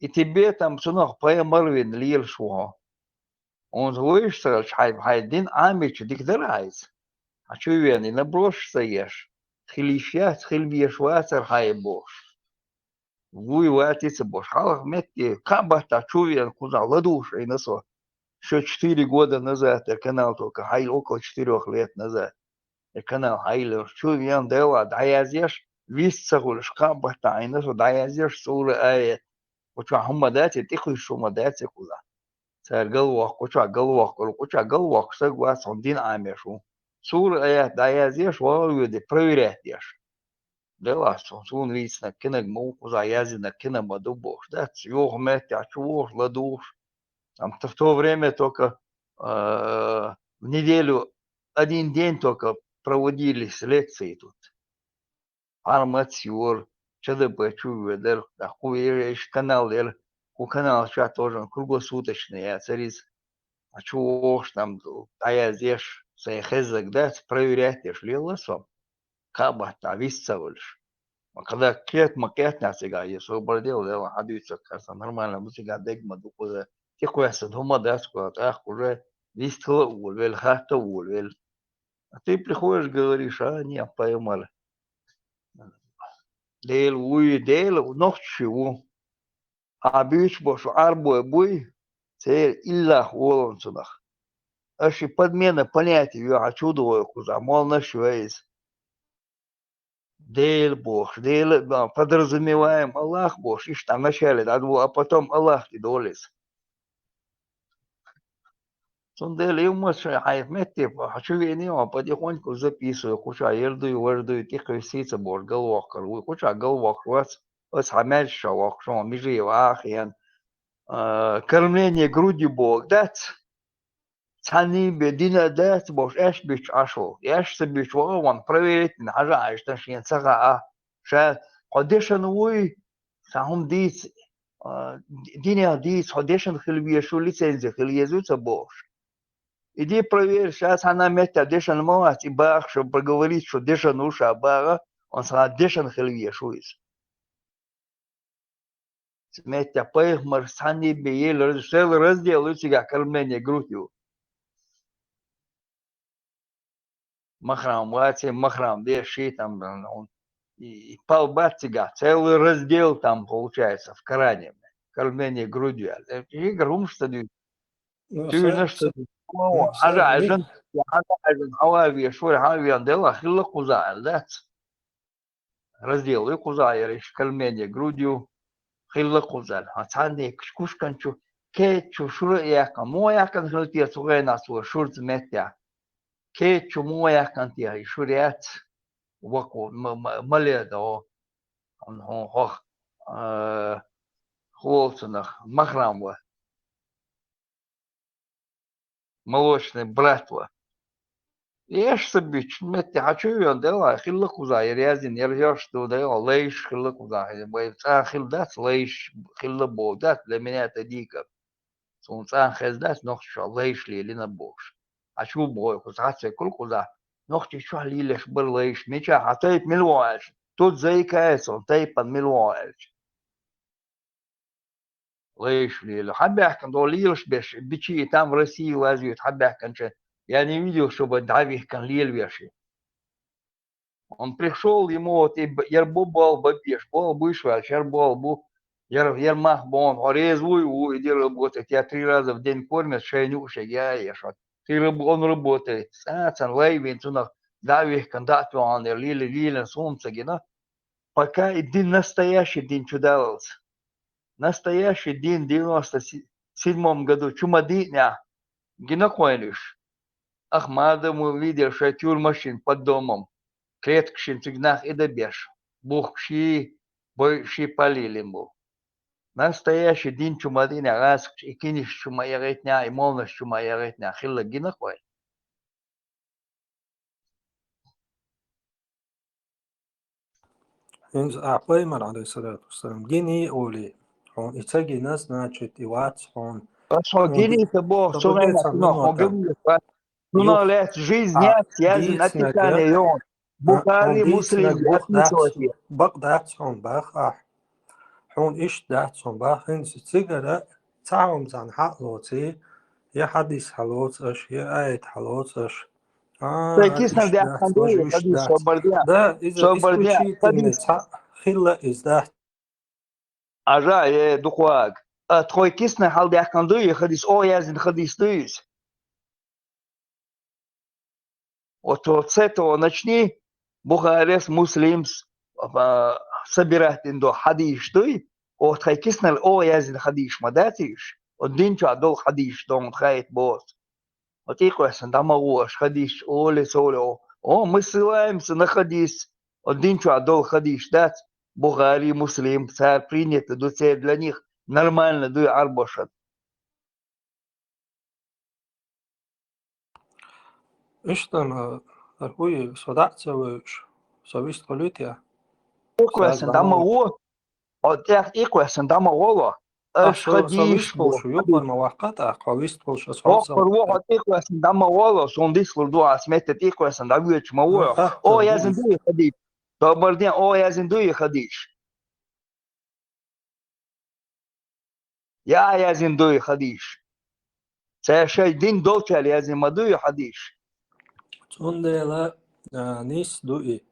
И тебе там цунах пайхамар вина лелаш ву хьо. Унца вуйш ца хилча, хьай, хьай дин Ӏамича дика дара хьайца. Хьан чу вена и наброш ца еш. Хила йиш яц, хила веш вацара хьай бохуш. Вуй вац и ца бохуш. Хьалха метте, кхаа баттахь чу вена кхузахь ладугӀуш Ӏийна со. Шо четыре года назад, я канал только хьайла, около четырёх лет назад. Я канал хьайла, чу вена Делахь дӀаязъеш, вист ца хуьлуш, кхаа баттахь Ӏийна со дӀаязъеш, сура аят. Кху чохь хӀума дац, я тӀекхуьйсуш хӀума дац, я кхузахь. Цара галвоккху, кху чохь галвоккхура, кху чохь галвоккхуш стаг вац, хьуна дин Ӏамеш ву. Сура аят дӀаязъеш, вагӀа воьдий, проверять еш. Делахь, суна вийцинарг кинаг ма ву, кхузахь яздинарг кина ма ду бохуш, дац, юха меттехь чу вогӀуш, ладугӀуш. Там в то время только, э, в неделю один день только проводились лекции тут. Хьармац йора, ЧДП чу воьдара, кху вешан канал яра, кху канал чохь тоже круглосуточно яцара иза. А чу вогӀуш там дӀаязъеш, сайн хеззаг дац, проверять еш лелла со. Кхаа баттахь вист ца хуьлуш. Ма кхидӀа кхета ма кхетнехь цигахь, я собар де, Дела хьан дуьйцург хьан сан нормально бу цигахь, дегга ма ду кхуза. ТӀекхоьссина хӀума дац кхуза, тӀаккха уже вист хила а волавелла, хатта а волавелла. А ты приходишь, говоришь: а, не, пайхамар. Дела вуй, Дела нохчи ву. Хьан буьйцу бохуш Ӏарбой буй, церан иллах волан цунах. Аша и подмена понятий ю, хьан чу догӀу кхузахь, молнаш ю иза. Дела бохуш, Дела, а, подразумеваем Аллах бохуш, иштта начале дӀадву, а потом Аллах тӀе долу иза. Цундела и хӀумма шайн хьайх метте, хьан чу веаний хьо, потихоньку записывай, кху чохь яр дуй, вар дуй, тӀекхуьссий ца бохуш, галвоккхур вуй, кху чохь галвоккхуш вац, аса хьан маьждиг чохь воккхуш, хьуна Межиев Ахьен, а, кормление грудью боху дац? Цхьанний бен дина дац бохуш, аьшпаш буьтуш Ӏаш ву. Аьшпаш ца буьтуш вахана, проверить дина хьажа Ӏаш, шена ца хаьа, ша хьо дешан вуй, сан хӀума дийца, а, динех дийца, хьо дешан хила везаш ву, лицензи хила еза ву ца бохуш. Иди проверь, ша цхьана меттехь дешан ма вац, и баха, шо проговорить, шо дешан ву ша баха, он сан дешан хила везаш ву иза. Цу меттехь пайхамар цхьанний бен ела раз-, цел раздел ю цигахь кормление грудью. Махрам ваций, махрам деш ший там, и, и пал бац цигахь, целый раздел там получается в Коране. Кормление грудью. Игра хӀумаш ца дуьйцу. Туьйнаш ца дуьйцу. Хьажа Ӏайжан, хьажа Ӏайжан, хьава веш вара, хьан вен дела, хилла кхуза аьлла дац. Раздел ю кхуза яра, иштта кормление грудью, хилла кхуза аьлла. Хьан цхьанне кушканчу, кеччу шура а яьккхина, муха яьккхина хила те цу гӀенах цо шурца меттехь? Кеччу муха яьккхина те, и шура яц, ваку, м-, м-, мале до, хьуна хьох, а, холцунах, махрам ва. Молочный брат ва. Эш ца буьтуш метте хьан чу а веана, делахь, хилла кхузахь, яра яздина, яра йош ду, делахь, лайш хилла кхузахь. Вай цӀа хилла дац, лайш хилла боху дац, для меня это дико. Суна цӀа хезна дац, нохчий чохь лайш лелина бохуш. Хьан чу боху кхуза, хьан ца кура кхузахь, нохчий чохь лелаш бара лайш, мичахь хьан тайпа мила ву аьлча, тут заикается он, тайпана мила ву аьлча. Лайш лела. Хьан баьхкина, догӀу лелаш беш, бичи и там в России лазают, хьан баьхкинча, я не видел, чтобы дӀавихкина лела веши. Он пришёл, ему вот и б-, яр бу болу бан беш, болу буьйш ваьлча, яр болу бу, яр, яр мах бу, хьо реза вуй, ву, иди работать, я три раза в день кормят, шайн юуш я еш. Ты раб-, он работает. Цацан лай вин цунах дӀавихкина, дӀа а тоьхна, яр лила, лилан суна ца гина. Пока и дин, настоящий дин чу даллалц. Настоящий дин девяносто седьмом году чу ма дийна, гина кхойнуш. Ах, мадам, вы видели, шайн тюрьмашин под домом, клеткашин цига нах и дан беш, бухкуший, бойший паллилин бу. Настоящий дин чу ма дийна, гӀазкхаш и киниш чу ма эгӀитнехь, и молнаш чу ма эгӀитнехь, хилла гина кхой. ХӀинца ахь пайхамар, алейхиссалату вассалам, гиний олий, хьуна и ца гина, значит, и вац хьуна. Ас хьо гиний ца боху, цу гӀайна цунах хьо гавлаш вац. Цунах лаьцна жизнь яц, яздина описание йогӀу. Бухари, Муслим, яздина. Бакъ дац хьуна бах ахь. Хьуна иштта дац хьуна бах, хӀинца цигара цхьа хӀума цхьаьна хьа а лоций, я хьадис хьалоцу аша, я аят хьалоцу аша. А, тхой киснах даьккхина дуй хьадис, собар де. Да, иза исключительный цхьаъ хилла иза дац. Ажа, э, дукхаг. А тхой киснах хьалдаьккхина дуй хьадис, о, яздина хьадис дуй иза. Вот, вот с этого начни, Бухарес, Муслимс, а, собирать дина до хьадисаш дуй, вот тхай киснал о яздина хьадисаш ма дац уьш, вот дин чохь долу хьадисаш дона хаийта боху. Вот тӀекхоьссина дӀа ма гӀо аша хьадисаш оле, совле, о, о, мы ссылаемся на хадис, вот дин чохь долу хьадисаш дац, Бухари, Муслим, цара принято ду, церан для них нормально дуй Ӏарбошан. Иштта, ма, хӀуй, со дӀа а ца вевзаш, со вистхуьлуьйту я? ТӀекхоьссина дӀа ма гӀо. Хьо тӀех тӀекхоьссина дӀа ма гӀоло. Аш хьадийш болуш ву, юкъа ма ваккха тӀаккха, хьо вистхуьлуш аса хьо ца ваккха. Хьо тӀекхоьссина дӀа ма гӀоло, суна дисхур ду, ас метта тӀекхоьссина дӀавоьдуш ма ву. О, яздина дуй хьадийш. Собар де, о, яздина дуй хьадийш. Я яздина дуй хьадисаш. Цара шайн дин долчара яздина ма дуй хьадисаш. Цундела, а, нийса ду и.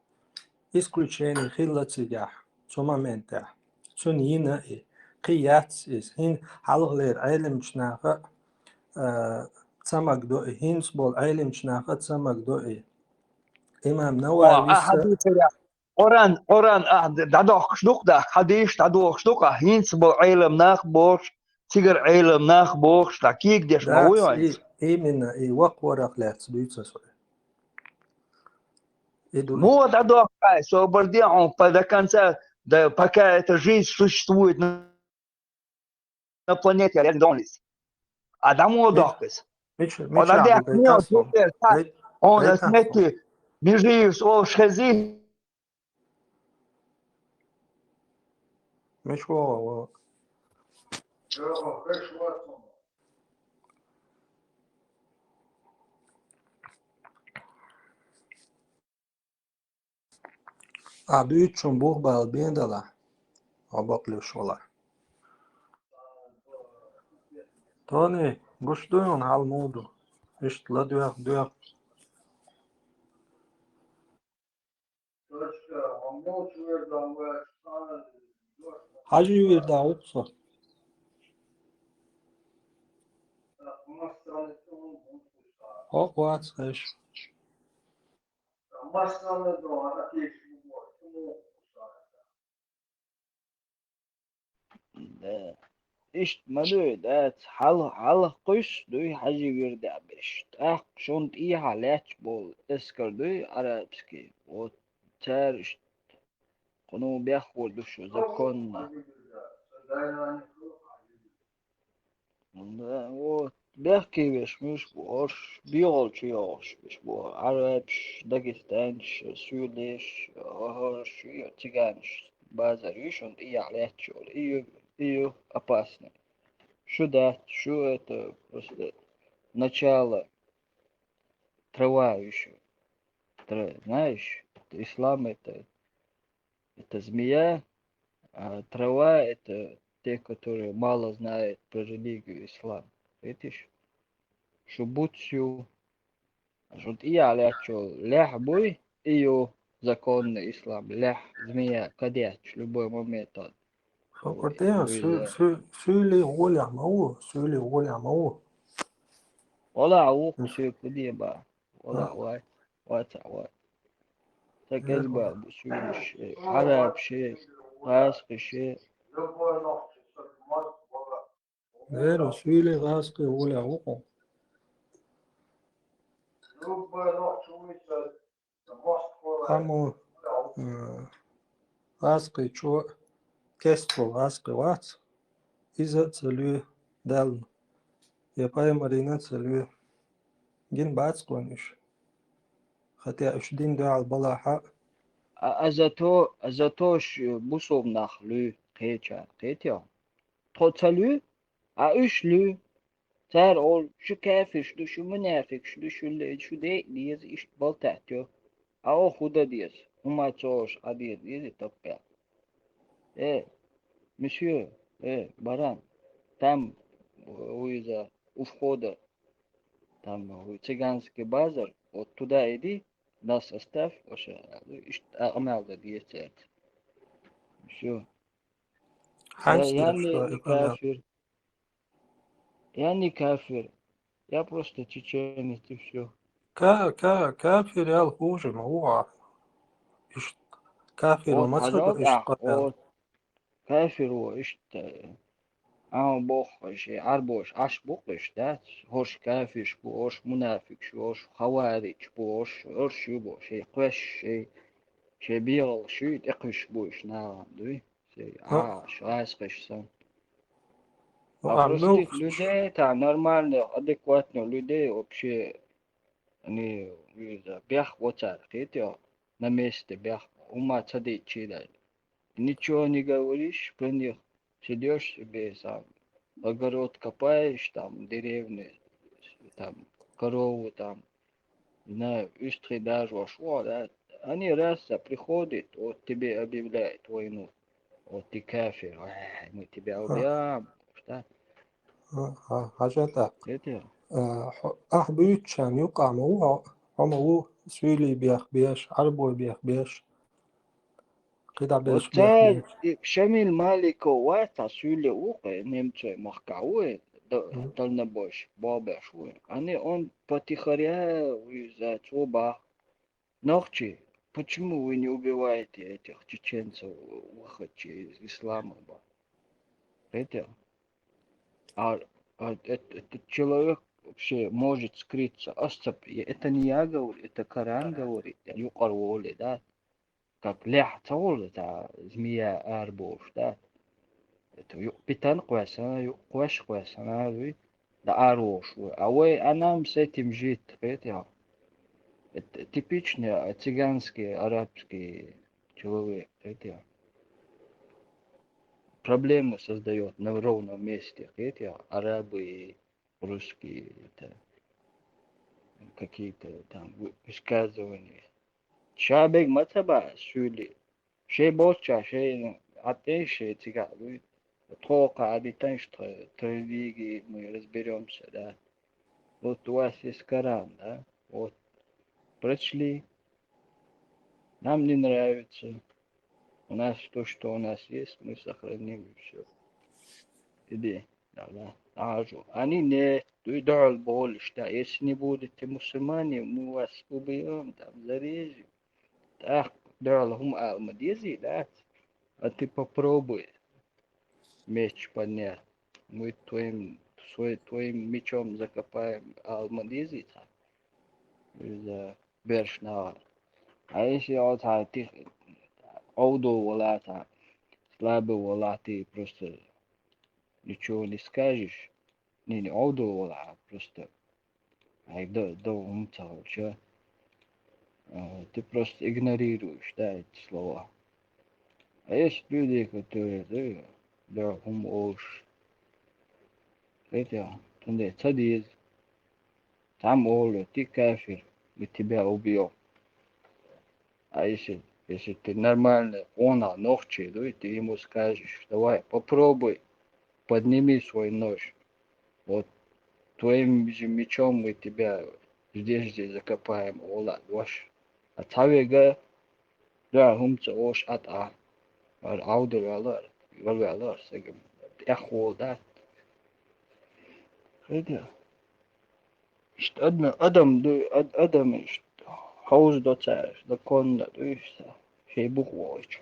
Исключение хилла цигахь, цу моментехь. Цунна йина и. Кхин яц иза. ХӀин хьалхалера Ӏеламчу наха, а, ца магадо и. ХӀинца болу Ӏеламчу наха ца магадо и. Имам Навави Къуръан, Къуръан ахь дӀадохкуш ду-кх, дӀа хьадийш дӀадохкуш ду-кх, ахь хӀинца болу Ӏелам нах бохуш, цигара Ӏелам нах бохуш, дӀа кийгадеш ма вуй хьо хӀинца? Именно, и ваккхарах лаьцна дуьйцу аса. И ду. Муха дӀадохку хьайн, собар де хьуна, по, до конца, да, пока эта жизнь существует на на планете, я не донлис. А дӀа мо доккхис? Мича, мича дехне, супер, так. Он отмети, межиевс олуш хези. Мича вогӀу, вогӀу. Ахь дуьйцучун бух бала бен далахь, хьо бакълуьйш валахь. Тони, гуш дуй хьуна хьал муха ду? Иштта ладоьгӀ, доьгӀ. Хьажи вирда гӀуп со. Хьо вац хеш. Да. Иштта ма дуй, дац, хьал-, хьалха кхуьйсуш дуй хьажи вирдехь берш. ТӀаккха шуна тӀехьа лаьтташ болу эскар дуй, арабский. Вот цара иштта кхуьнан беххур ду шу законно. Да, вот. бехке веш муш бу, орш, биёлчу йогӀуш веш бу, Ӏарабаш, дагестанцаш, суьйлеш, орш, циганаш, базар ю шун тӀе яхь лаьтташ йолу. И ю, и ю опасно. Шу дац, шу это просто начало трава ю шу. Тра-, знаешь, это ислам это, это змея, а трава это те, которые мало знают про религию ислам. Видишь? Шу буц ю, шу тӀе яхь лаьтташ йолу лаьхьа буй, и ю законный ислам, лаьхьа змея кадетташ любой момент он. Хабар тӀе, суьйле гӀолехь ма ву, суьйле гӀолехь ма ву. Вала ву, суьйле куде бан. Вала вац, вац, вац. Сан кӀезиг бан бу суьйле ше, Ӏараб ше, гӀазкхи ше. Вера, суьйле гӀазкхи гӀолехь ву хьо. Амма, э, гӀазкхи чӀо кестта волу гӀазкхи вац, иза а ца лоь Далла, я пайхамарна а ца лоь. Гина бац кхунна уьш. Хатя уьш дин дуьхьал балахь а. А, а зато, а зато ш-, бусалба нах луьй кхечара, кхетий хьо? Тхо ца луьй, а уьш луьй. Цара олу, шу кафирш ду, шу мунафикаш ду, шу ле-, шу дайа деза, иштта болтаттайо. А оха хӀун дан деза? ХӀума ца олуш Ӏан деза, деза таппехь. Э, месье, э, баран, там, э, у входа, там, э, цыганский базар, вот туда иди, нас оставь, вообще, иштта къамел дан деза цаьрца. Всё. Я, я не, не кафир. Я не кафир. Я просто чеченец, и всё. Ка-, ка-, кафир ял хуже ма ву. Иштта кафир ма ца ду, иштта къа ял. Кафир ву иштта. Ам боху, шайн Ӏарбоша Ӏаш бу-кх уьш, дац? ХӀорш кафирш бу, хӀорш мунафикаш бу, хӀорш хаваридж бу, хӀорш, хӀорш ю бу, шайн кхоьш, шайн, шайн бегӀалш ю, тӀекхуьуш бу уьш нахана, дуй? Шайн Ӏаш, гӀазкхиш санна. А простых людей, там, нормальных, адекватных людей вообще, они, везде, бехк бо цара, кхетий хьо, на месте бехк бо, хӀума ца дийцча дайла. Ничего не говоришь про них, сидишь себе сам, огород копаешь, там, деревню, там, корову, там, не знаю, уьстагӀий даржош ву хьо, да? Они раз, а, приходят, вот тебе объявляют войну. Вот ты кафир, ай, мы тебя убьём, да? Хьажа тӀаккха. Ахь буьйцучарна юкъахь ма ву хьо, хьо ма ву суьйлий бех беш, Ӏарбой бех беш. КхидӀа беш бех беш. Шамил Маликов вац, цхьа суьйле ву-кх, немцойн махкахь ву, дальнобойщик, бобеш ву. Они он потихоря, иза цо бах. Нохчий, почему вы не убиваете этих чеченцев, выходцев из ислама, ба? Кхетий хьо? А, а эт-, этот человек вообще может скрыться. Ас ца п-, я, это не я говорю, это Коран говорит, я юкъара волий, да? Как лаьхьа ца волу, цхьа змея арабохуш, да? Это юкъа питана кхоьссина, юкъа кхоьш кхоьссина, вуй, да, араволуш ву. А вай, а нам с этим жить, кхетий хьо? Это типичный, а, цыганский, арабский человек, кхетий хьо? Проблемы создаёт на ровном месте, кхетий хьо? Арабы и русские, это, какие-то там вы-, высказывания. Ша бега ма ца баа суьйлий. Шайн боцчахь, шайн, ну, ӀатӀе шайн цигахь дуй. Тхо кхаъ Ӏадитанаш, тхо, тхо виги, мы разберёмся, да. Вот у вас есть Коран, да? Вот. Прочли. Нам не нравится. У нас то, что у нас есть, мы сохраним, и всё. Иди, да, да, Ӏажо. Они нет, дуй дуьхьал болуш, да, если не будете мусульмане, мы вас убьём, там, зарежем. ТӀаккха дуьхьал хӀума ала ма дезий, дац? А ты попробуй меч поднять. Мы твоим, свой, твоим мечом закопаем, ала ма дезий цхьа? Иза берш нахана. А если оцхьа тих-, овдо вала цхьа, слабый вала, ты просто ничего не скажешь. Не, не, Ӏовдал вала, просто. Ай, да, да, хӀума ца ховча. А, ты просто игнорируешь, да, эти слова. А есть люди, которые, да, да, хӀума олуш. Эти, тунде ца деза. Там олу, ты кафир, мы тебя убьём. А если, если ты нормальный, он, а, нохчий, да, и ты ему скажешь: «Давай, попробуй, подними свой нож. Вот твоим же мечом мы тебя здесь, здесь закопаем», олу, ваш. А цхьа вега, да, хӀума ца олуш, атӀа, ара Ӏовдал ваьлла, вала ваьлла, сага тӀехволу дац. Хеда. Иштта адна-, адам ду-, ад-, адам иштта хьовзадо цара, законно ду иштта, шайн букъ вохуьйтуш.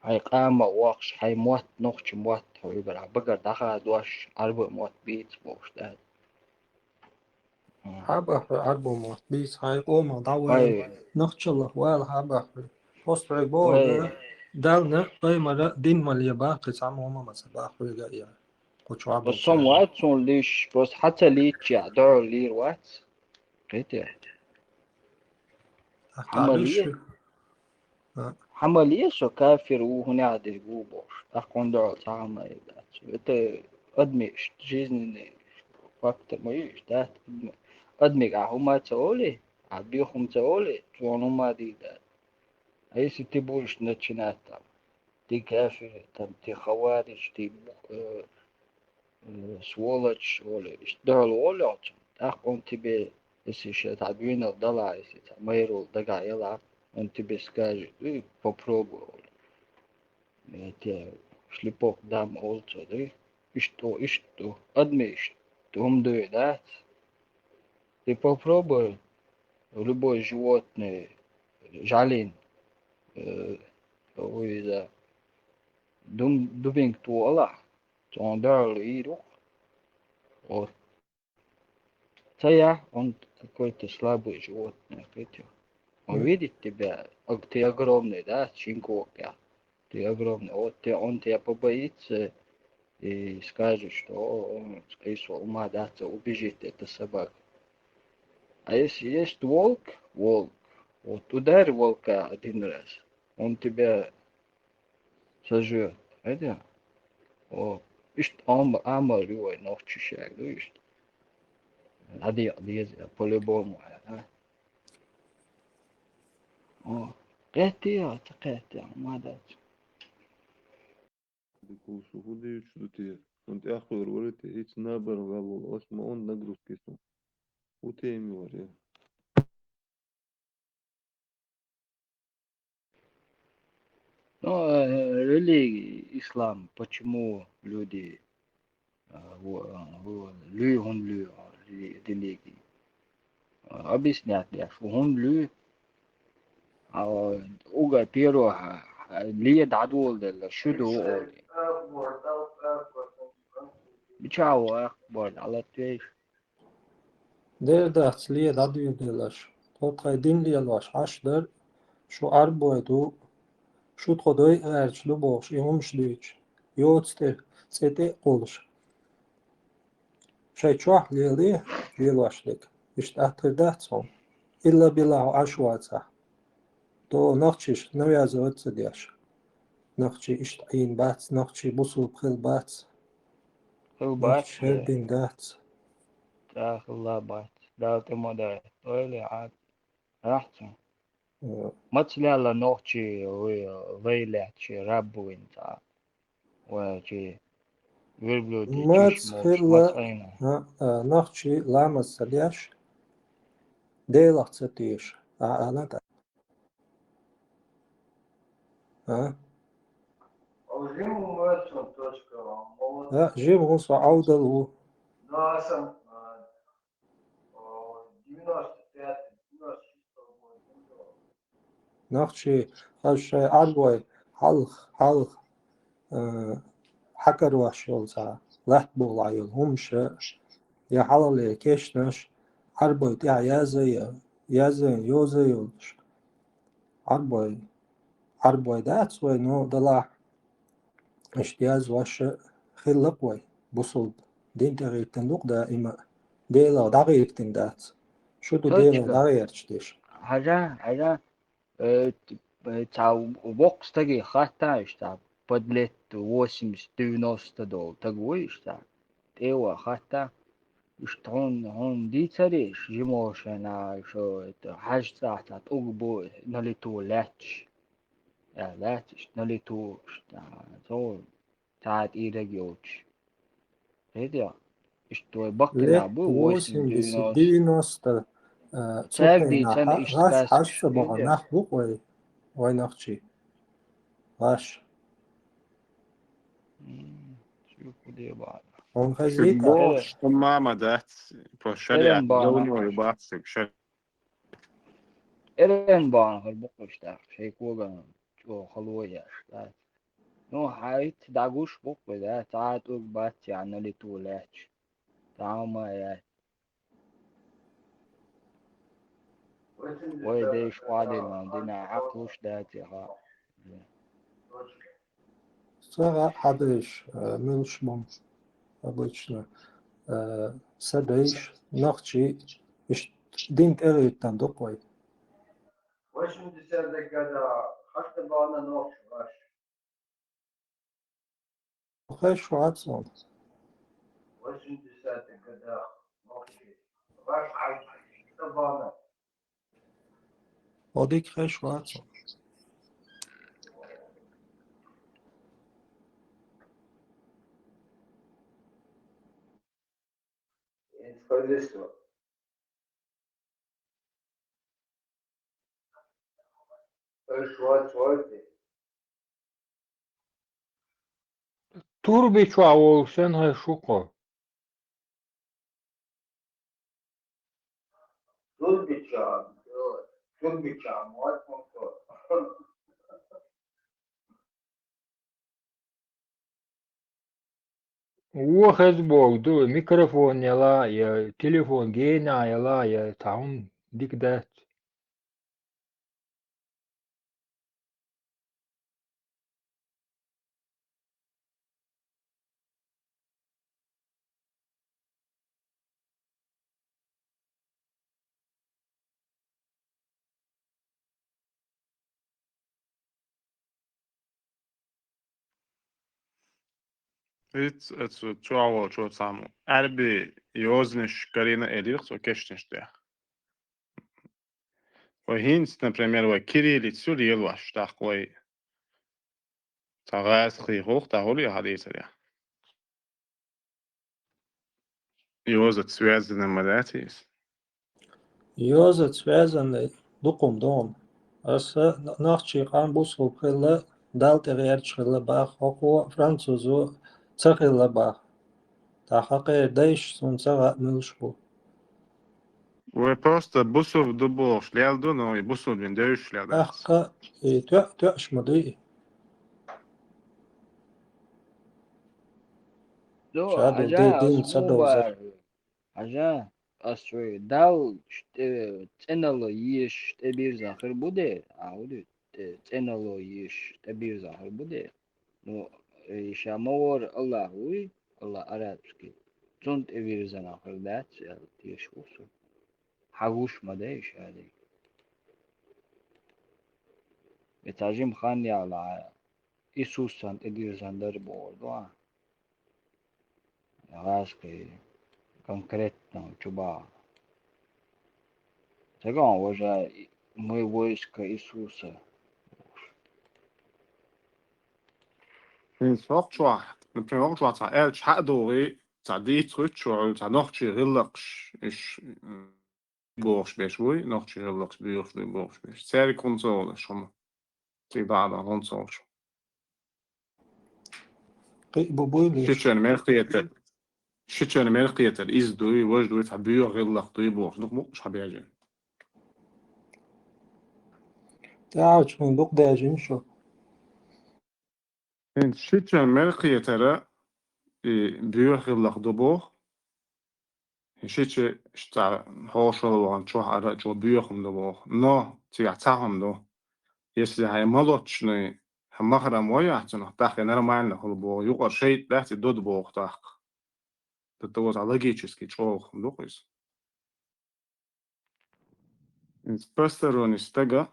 Хьайн къам а воккхуш, хьайн мотт, нохчийн мотт хьуьгара багара дӀахадош, Ӏарбойн мотт бийца бохуш дац. Хьаба хьо Ӏарбойн мотт бийца, хьайн къомах дӀавала, вай, нохчаллах вала хьаба хьо. Просто хьоьга боху, вай, да, Далла, пайхамара, дин мала баккхий цхьамма хӀума ма ца баккхий хьоьга а. Кху чохь бо. Просто со ма вац цунна лийш, просто хьан ца лийччехь, дуьхьал лийр вац. Кхетий? Ахьа, хьан ма ле? А. Хьан ма ле, со кафир ву, хӀунда дерг ву бохуш. ТӀаккха хӀунда дуьхьал цхьа хӀума а дац. Это адамийн жизненный фактор ма ю, дац. Адамига ахьа хӀума ца олий, ахьа бехк хӀума ца олий, цунна хӀума а дийр дац. А если ты будешь начинать там, ты кафир, там, ты хаваридж, ты, э, э, сволочь, олий, иштта дуьхьал волу оцу, тӀаккха он тебе, если сейчас хьан дуьйна дала, если там майрул дагахь яла, он тебе скажет: «Э, попробуй», олий. Э, те шлепок дам олу цо, да? Иштта, иштта, адми иштта, хӀума дуй дац. Ты попробуй, любой животное, жалин, э, вуй иза, дум-, дубинка тӀе алахь, цунна дуьхьал йийр ву-кх. Вот. Ца яхь, он какой-то слабый животное, кхетий. Он видит тебя, ог-, ты огромный, да, щенок, я. Ты огромный. Вот те, он тебя побоится и скажет, что: «О, о, скорее всего, хӀума дац, убежит эта собака». А если есть волк, волк, вот ударь волка один раз, он тебя сожрёт. Хеда? О, иштта ам-, амал ю вай нохчийн шайга, ду иштта. Хьан декъа деза, по-любому, а? О, кхетий, ца кхетий, ма дац. Дикушу хӀун дуьйцуш ду те? Сан тӀаьххьара вара те, хӀинца набар ваьлла волу, аш ма он нагрузки сан. ХӀун тема вара? Ну, э, религия, ислам, почему люди, э, во-, э, во-, луьй хӀунда луьй, рели-, религия? Э, объяснять деш, хӀунда луьй? А, уггар первого, а, ле дӀадоладелла шу ду олий. Мичахь ву акхбар дӀалаттавейша? Дера дац, ле дӀадоладелларш. Тхо тхайн дин лелош Ӏаш дара, шу Ӏарбой ду, шу тхо дойа гӀерташ ду бохуш, и хӀумаш дуьйцуш, йоцу тӀе цӀе тӀе а кхуллуш. Шайн чохь лелий, лелош дерг. Иштта атта хир дац хьуна. Илла билла хьо Ӏаш вацахь. То нохчиша навязывать ца деш. Нохчий иштта Ӏийна бац, нохчий бусулба хилла бац. Хилла бац, нохчий хӀердина дац. ТӀаккха хилла бац. Дала тӀе ма дай. Ойла Ӏад. Ахьа цу. Э. Маца лелла нохчий, вай, вай лаьтташ, раб вина цхьа. Вай чи верблюдий маца чиш молуш, хилла, маца Ӏийна. А, а, нохчий ламаз ца деш, Делах ца теша. А, а, на, та. А? А, жима хӀун со Ӏовдал ву. Нохчий, хаза шайн Ӏарбой, хьалха, хьалха, э, хьакарош йолу цхьа латтабовлахь йолу хӀумаш, я хьалхалера кешнаш, Ӏарбой тӀехь яза я, яза, йоза йолуш. Ӏарбой, Ӏарбой дац вай, ну, далахь. Иштта язъеш хилла-кх вай, бусалба дин тӀе гӀертина ду-кх даима, Делах дӀагӀертина дац. Шу ду Делах Точка. ДӀагӀерташ деш. Хьажа, хьажа, э, т-, э, цхьа воккха стаге хатта иштта, под лет восемьдесят, девяносто долу стаг ву иштта, тӀе а ваха хатта, иштта хьуна, хьуна дийцарий, жима шайна, шо, это, хьаьжцӀа цхьа тӀулг бу, на лету лаьтташ. Э, лаьтташ, на лету, иштта, цо цхьа тӀера йолчу. Хетий? Иштта вай баккхина Лет бу, восемьдесят, восемьдесят, девяносто, э, цу Цаьрга хенахь дийцина хьа-, иштта хьаш-, хьаш ца бахьа нах бу-кх вай, вай нохчий. Ваш. М, чу кху де бахьа. Хьуна хезий та? Бохуш, ту мама дац, по шариат, Эрен бахьа давно нах. И бахсиг, шар- Эрен бахьа нах бу-кх иштта, шайн коган чӀогӀа хало еш дац. Ну, хьайт дӀагуш бу-кх вай, да, цхьа а тӀулг бац, яьхьна лету лаьтташ. Цхьа а ма яц. Вай дайша къадина, дина хьакхалуш дац и хаа. СагӀа хьадайша, э, муьлш бу обычно, э, са дайша, нохчий, иштта дин тӀе гӀертина ду-кх вай. Восьмидесятых годах хьашта бахьана нохчий ваш. Хезаш вац хьуна. Восьмидесятых годах нохчий ваш хьашта бахьана. Хьо дика хезаш вац хьуна. Инспозиство. Аш вац вайти. Турбича волу сен хай шуко? Турбича, турбича, вац муко. Вон хеза боху ду, микрофон яла, я телефон гена яла, я цхьа хӀума дика дац. Ит, оцу чохь волчо цхьаммо Ӏаьрби йозанаш карийна элира цо кешнаш тӀехь. Вай хӀинца, например, вай кириллицу лелош, тӀаккха вай цхьа гӀазкхий гӀуллакх тӀехь хуьлу и хьадийцарехь. Йозаца связанный ма дац иза? Йозаца связанный дукха хӀума ду хьуна. Аса н-, нохчий къам бусулба хилла, Далла тӀе гӀерташ хилла баха, хӀокхо французо ца хилла баха. Ткъа хьан кхеран дайша суна ца хаьа муьлш бу. Вай просто бусулба ду бохуш лел ду, но и бусулба вина девзаш лел дац. ТӀаккха и тоьа-, тоьаш ма дуй и. Ду, ша ду, хьажа, ди-, дин аса ца муха довзар. Боху? Хьажа, ас вай Далла тӀе-, цӀеналла езаш тӀебирзина хир бу де, а, хӀун ду, тӀе-, цӀеналла езаш тӀебирзина хир бу де. Ну, и ша ма вара Аллах вуй, Аллах арабский. Цунна тӀевирзина хир дац аьлла, теша ву со. Хьан гуш ма дай ша де. И цхьа жима хан яла, Иисусан тӀедирзина дара бохур ду, а? ГӀазкхий конкретно чу баха. Цигахь вожа, мы войско Иисуса. ХӀинца хӀокху чохь, например, хӀокху чохь цхьа аьлча хьа а дугӀий, цхьа дийца хуьттуш ву хьуна, цхьа нохчий гӀиллакхаш, иш, м, бохуш берш буй, нохчий гӀиллакхаш боьхуш буй бохуш берш. Цаьрга хӀунда ца олуш хӀума? Цига дӀа а дан хӀунда ца олуш? Кхин а бу буй леш? Шичен мел кхетар. Шичен мел кхетар. Иза дуй, важа дуй, цхьа боьха гӀиллакх дуй бохуш. Дукха мукъаш хьан бежина. ТӀаьхьарчу хӀума дукха даьжина шу. ХӀинца шичан мел кхетара и боьха гӀиллакх ду боху. И шича цхьа хьошалла вахана чохь ара а чӀогӀа боьха хӀума ду боху. Но цигахь цхьа хӀума ду. Если хьайн молочный Махрам вай ахь цунах, тӀаккха нормально хӀума боху, юкъара шайтӀа дац и дод боху тӀаккха. Ду-, ду-, логически чӀогӀа хӀума ду-кх иза. Иза посторонний стага,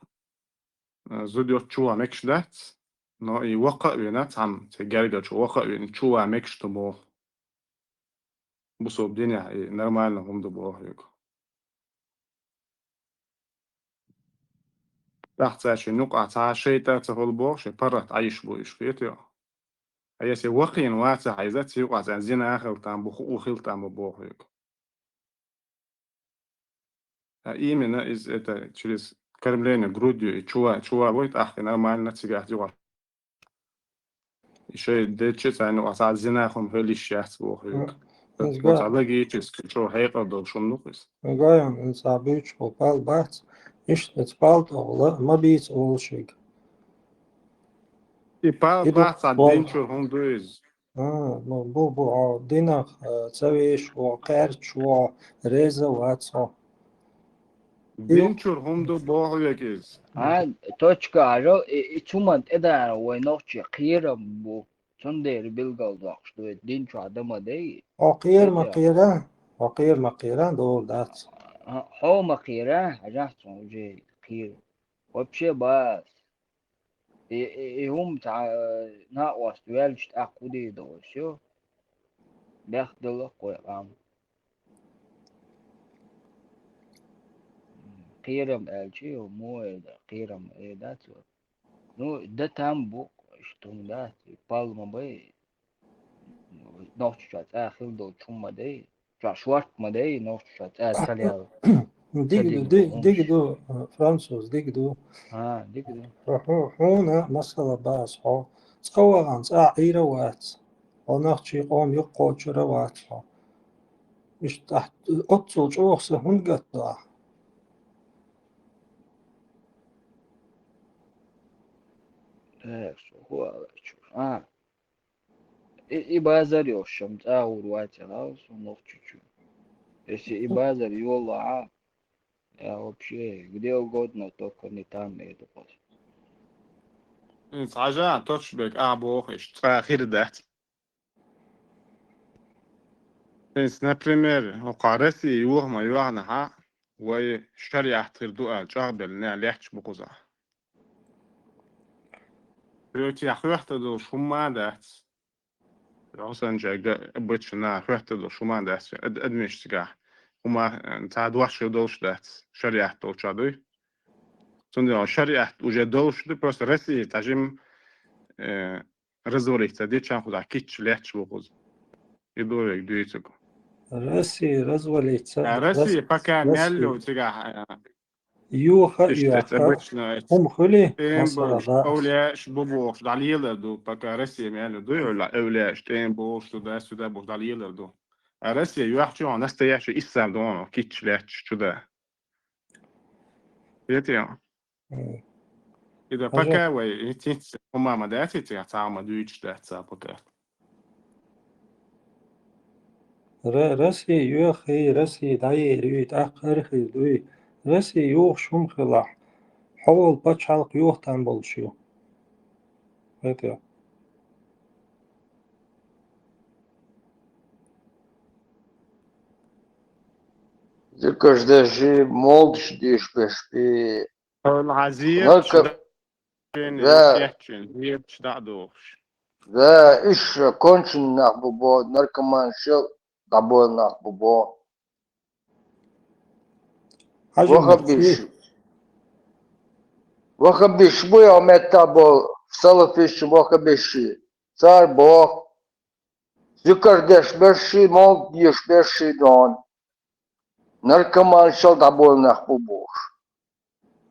а, зуда йоцу чу ван мегаш дац, но и вакха а вина, цхьамма цхьа гергачу вакха а вина, чу ван мегаш ду боху. Бусалба динехь и нормально хӀума ду боху хьоьга. ТӀаккха цаьршинна юкъахь цхьа а шайтӀа ца хуьлу боху, шайн паргӀат Ӏайш бу уьш, кхетий хьо? Ткъа если вакхийна вацахь иза, цу юкъахь цхьа зина хила там бу, хуу хила там бу боху хьоьга. А именно из это через кормление грудью и чува, чува вой, тӀаккха нормально цигахь дигӀа. И шайн дечча царна юкъахь цхьа зина хӀума хила йиш яц боху хьоьга. Иза цхьа логически чӀогӀа хьекъал долуш хӀума ду-кх иза. Гайон, иза цхьа буьйцуш бу пал бац, иштта иза пал тӀехула ма бийца олу шега. И пал бац, цхьа дин чуьра хӀума ду иза. А, бу, бу, бу, хьо динах, а, ца вешаш ву, кхаьрдаш ву, реза вац хьо. Дин чуьра хӀума ду боху вега иза. А, точка, ажал, и, и цу ман тӀедара вай нохчий кхерам бу. Цундела билгалдоккхуш ду, вай дин чохь дан ма дай. Хьо кхера ма кхера, хьо кхера ма кхера, догӀу дац. А, хьо ма кхера, хьажахь цунна уже кхера. Вообще бац. И, и, и хӀума цхьа, э, накъост ваьлча тӀаккха хӀун дийр ду, всё. Бехк далла кхой къам. Кхерам аьлча, мо э да, кхерам э дац вай. Ну, дан там бу, иштта хӀума дац, пал ма бай. Нохчийчохь цӀа хила долчу хӀума ма дай. Чохь шорта ма дай, нохчийчохь цӀа ца лела. Дига ду, ди-, дига ду, а, француз, дига ду. А, дига ду. Хьу-, хьу-, хьуна масала бац хьо. Цкъа вахана цӀа Ӏийра вац. Хьо нохчий къоман юккъе кхочура вац хьо. Иштта ахь оццул чӀогӀа са хӀунда гатдо ахь? Э, со хӀу аларчу. А. И, и базар йолуш шам цӀа гӀур вац аьлла, со нохчичу. Если и базар йолахь, я вообще где угодно, только не там еду. Иза хьажа, Точбек, а, боху, иштта цӀа хир дац. Иза, например, хӀокху Россия юха ма йоьхнахьа, вай шариат хир ду аьлла, чӀагӀбелла нах лаьтташ бу кхузахь. Цигахь хоьттур долуш хӀумма а дац. Хьо санчаьрга обычно нах хоьттур долуш хӀумма а дац. Ад-, адамаш цигахь хӀумма, э, цхьа дош хир долуш дац. Шариат долчохь дуй. Цундела шариат уже долуш ду, просто Россия цхьа жимма, э, развалиться дича кхузахь кийча лаьтташ бу кхуза. И ду вега дуьйцург. Россия развалиться, а, Россия Рос-, пока Россия мел ю цигахь, а, Юха а иштта, юха, обычно, хӀума хуьлий, тӀема масала болуш, бац. Эвлаяаш бу бохуш, дӀалелар ду, пока Россия мел ю, дуй, эвла-, эвлаяаш, тӀема болуш ду, да, сюда болуш, дӀалелар ду. А Россия юьхьчу хьо настоящий ислам ду хьуна, кийча лаьтташ чу да. Хетий хьуна? М. И да, хӀажа, пока вай, хӀинца, хӀинца хӀума ма дац, хӀинца цхьа хӀума дуьйцуш дац цара пока. Ра-, Россия юьххий, Россия дӀаер юй, тӀаккха хӀара хир дуй. Россия юхуш хӀума хилахь, хьо волу пачхьалкх юха там болуш ю. ХӀета. Зикаш деши, молдаш деш беш би. Хьуна хьан зераш, лака-, да, да, кечйина, зераш дӀа а дохуш. Да, уьш конченый нах бу бо, наркоманаш дӀабойла нах бу бо. Хьажа, ваххабиш. Ваххабиш бу я метта бо, салафиш ваххабиш. Цар бо. Зикар деш берш, молд деш берш дон. Наркоманаш дӀабойла нах бу бохуш.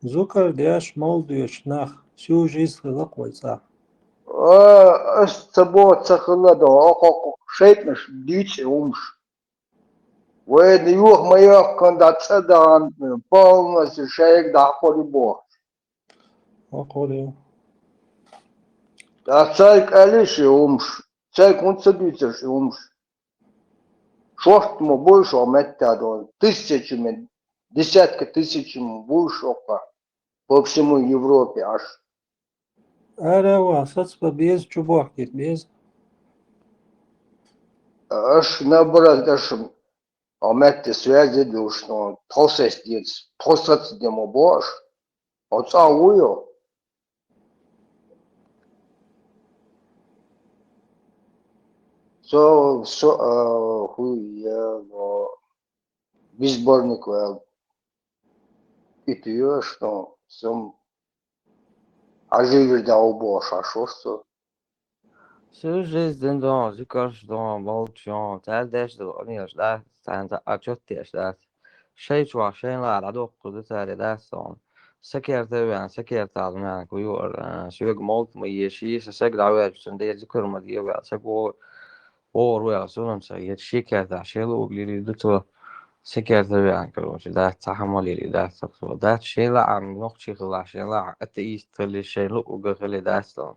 Зукар деш, молд деш нах, всю жизнь хила кхой цӀа. А, ас ца бо ца хила до, окхо шайтӀанаш дийцӀи хӀумаш. Вайна юха ма йоккхун да цӀа дан, полностью шайга дӀахури бохуш. Хьо кхуьллий? Ткъа цайга аьллий ши хӀумаш? Цайга хӀунда ца дуьйцура ши хӀумаш? Шортта ма буй шо метта долу. Тысячами, десятка тысячами буй шо кха. По всему Европе аш. Ара ва, сац ба беза, чу бохкит беза. Аш набрать, аш а метте связи душно, тхосес дец, тхосац демо бош, оца уйо. Со, со, а, хуй, я, но, безборник вел. И ты, что, сам, а живер да убош, а шо, что? Су жизнь дон, зикаш дон, молчон, тар деш дон, неш да, тан за отчет деш да. Шей чуа, шей ла, да док, куду таре да сон. Секер те вен, секер тал мен, ку юр, сюг молт мы еши, се сег да вен, сен де зикар ма ди вен, се ку ор вен, сунам се, ет шикер да, шей лу угли ли ду то. Секер те вен, короче, да, цахамали ли, да, саксо. Да, шей ла, ам, нох чихла, шей ла, атеист ли, шей лу уга хели да сон.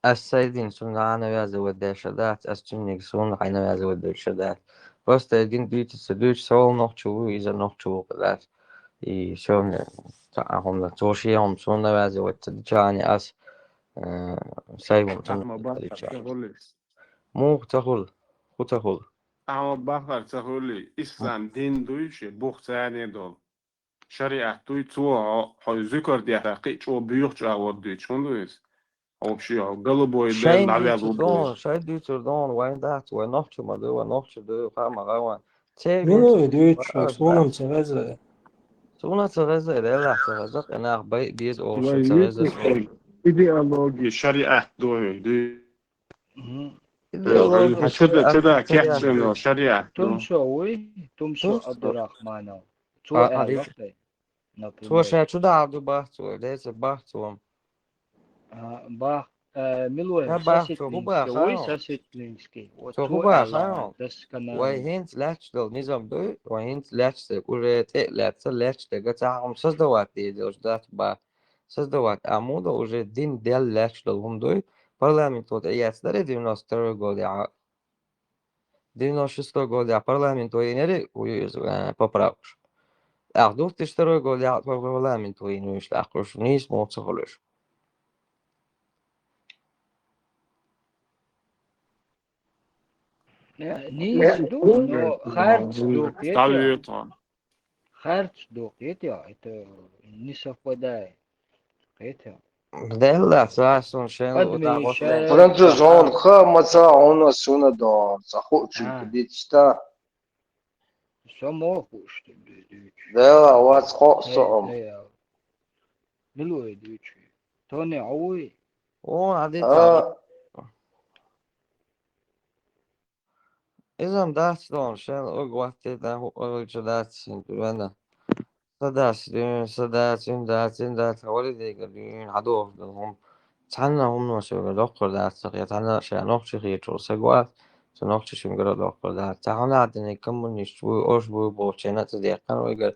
Аз сайдин сун навязывать дальше дать, аз цунник сун навязывать дальше дать. Просто один дюйт, се дюйт, сол нохчу, иза нохчу дать. И всё мне, та ахум на цоши ом сун навязывать дичани аз, э, сайвом Тахма сун бах дичани. тахулис. Мух тахул, ху тахул. Тахма бахар тахули, ислам дин дуйши, бух цани дол. Шариат дуй цо, хо зюкар дяха, кичо буюх ча вот дуй, чун дуйс. Вообще, голубой дел Шайн навял дюйцур убой. Дон, шайн дюйцур Дон, вайн дат, вайн нохчу ма ду, вайн нохчу ду, хама гаван. Цей Милуй винчу, дюйчу, вайн сунам дат. ца везе. Суна ца везе, дела ца везе, энах бай, без олша Вай ца везе. витнес идеология, шариат дуй, дуй. Мгм. Идеология, Чуда, чуда, шариат, кехчено, шариат, ну. Тумсо уй, Тумсо Тумсо. Абдурахманов. Цо А, ала ари. вахтай, Цо например. ша чуда абду бахцу, деце бахцу. А, бах, э, милуй, Я бах, цо саситлинский, хубаха, уй, а? Саситлинский. Вот Цо цо хубаха, ала, а? дас канал. Вай хинц лач дал низам дуй, вай хинц лач се, уже те лач се, лач те, га ца хум создавать де, дел ждать ба. Создавать, а муда уже дин дел лач дал хум дуй. Парламент вот яц даре девяносто второй год, я девяносто шестой год, я парламент войнери, уй, э, поправкаш. А две тысячи второй год, я парламент войнуш, так уж не смог цохолеш. Э, не издул, но харч докет. Ставлю это. Харч докет, это не совпадает. Это. Дела, са сон шен, Адми вот так вот. шен. Француз, он ха, маца, он суна да, сахучу, А. дитста. Само хуш, ты, ты, ты. Да, вац хо Э, соом. э, милуй, ты, ты. Тони ауй. О, а дит А, Изам дац дон, шел уг ватти да ху-, уг чу дац син вена. Садац дюн, садац, ин дац, ин дац, хавали дега дюн, хадув дон хум. Цанна хум но шуга доккор дац, я цанна ша нохчи хи чул сагват, цу нохчи шунгара доккор дац. Цахана адни коммунист бу, ош бу, болчена цу декан уйгар.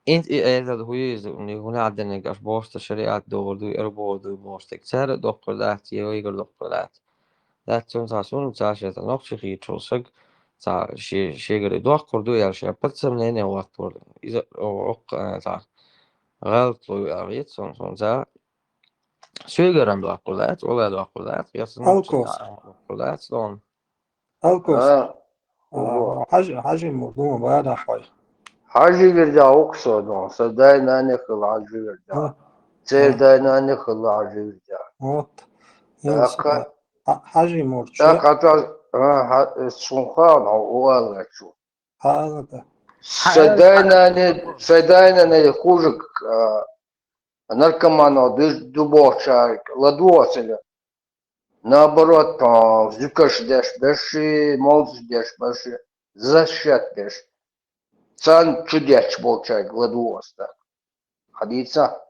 Инт и эзад хуиз, ни хуна адни гаш бошта шариат дорду, эр борду, бошта цара доккор дац, я уйгар доккор дац. Дац цун ца сун ца ше та нохчи хи чул саг, ца ши, ши гыри доккор ду, я ше под сомнение ваттор. Иза, о, ок, э, ца. Гъалт лу, я вит сон, сон ца. Сюйгаран доккор дац, ола доккор дац, я сон нохчи Алкос. Доккор дац, сон. Алкос. А, А, Хажи, Хажи Мур, дума, бая да хой. Хажи Вирда уксо, дон, са дай нане хыл Хажи Вирда. А, Цер дай нане хыл Хажи Вирда. вот. Так, Инса. А, Хажи Мур, чё? Так, а то, а, ха-, сунха, но, уалачу. Халата. Са дай нане, са дай нане хужик, а, наркомано, ду-, дубочарик, ладуоцеля. Наоборот, а, зюкаш деш беши, молз деш беши, защищать деш. Цан чудяч болчарик, ладуоста. Хадица?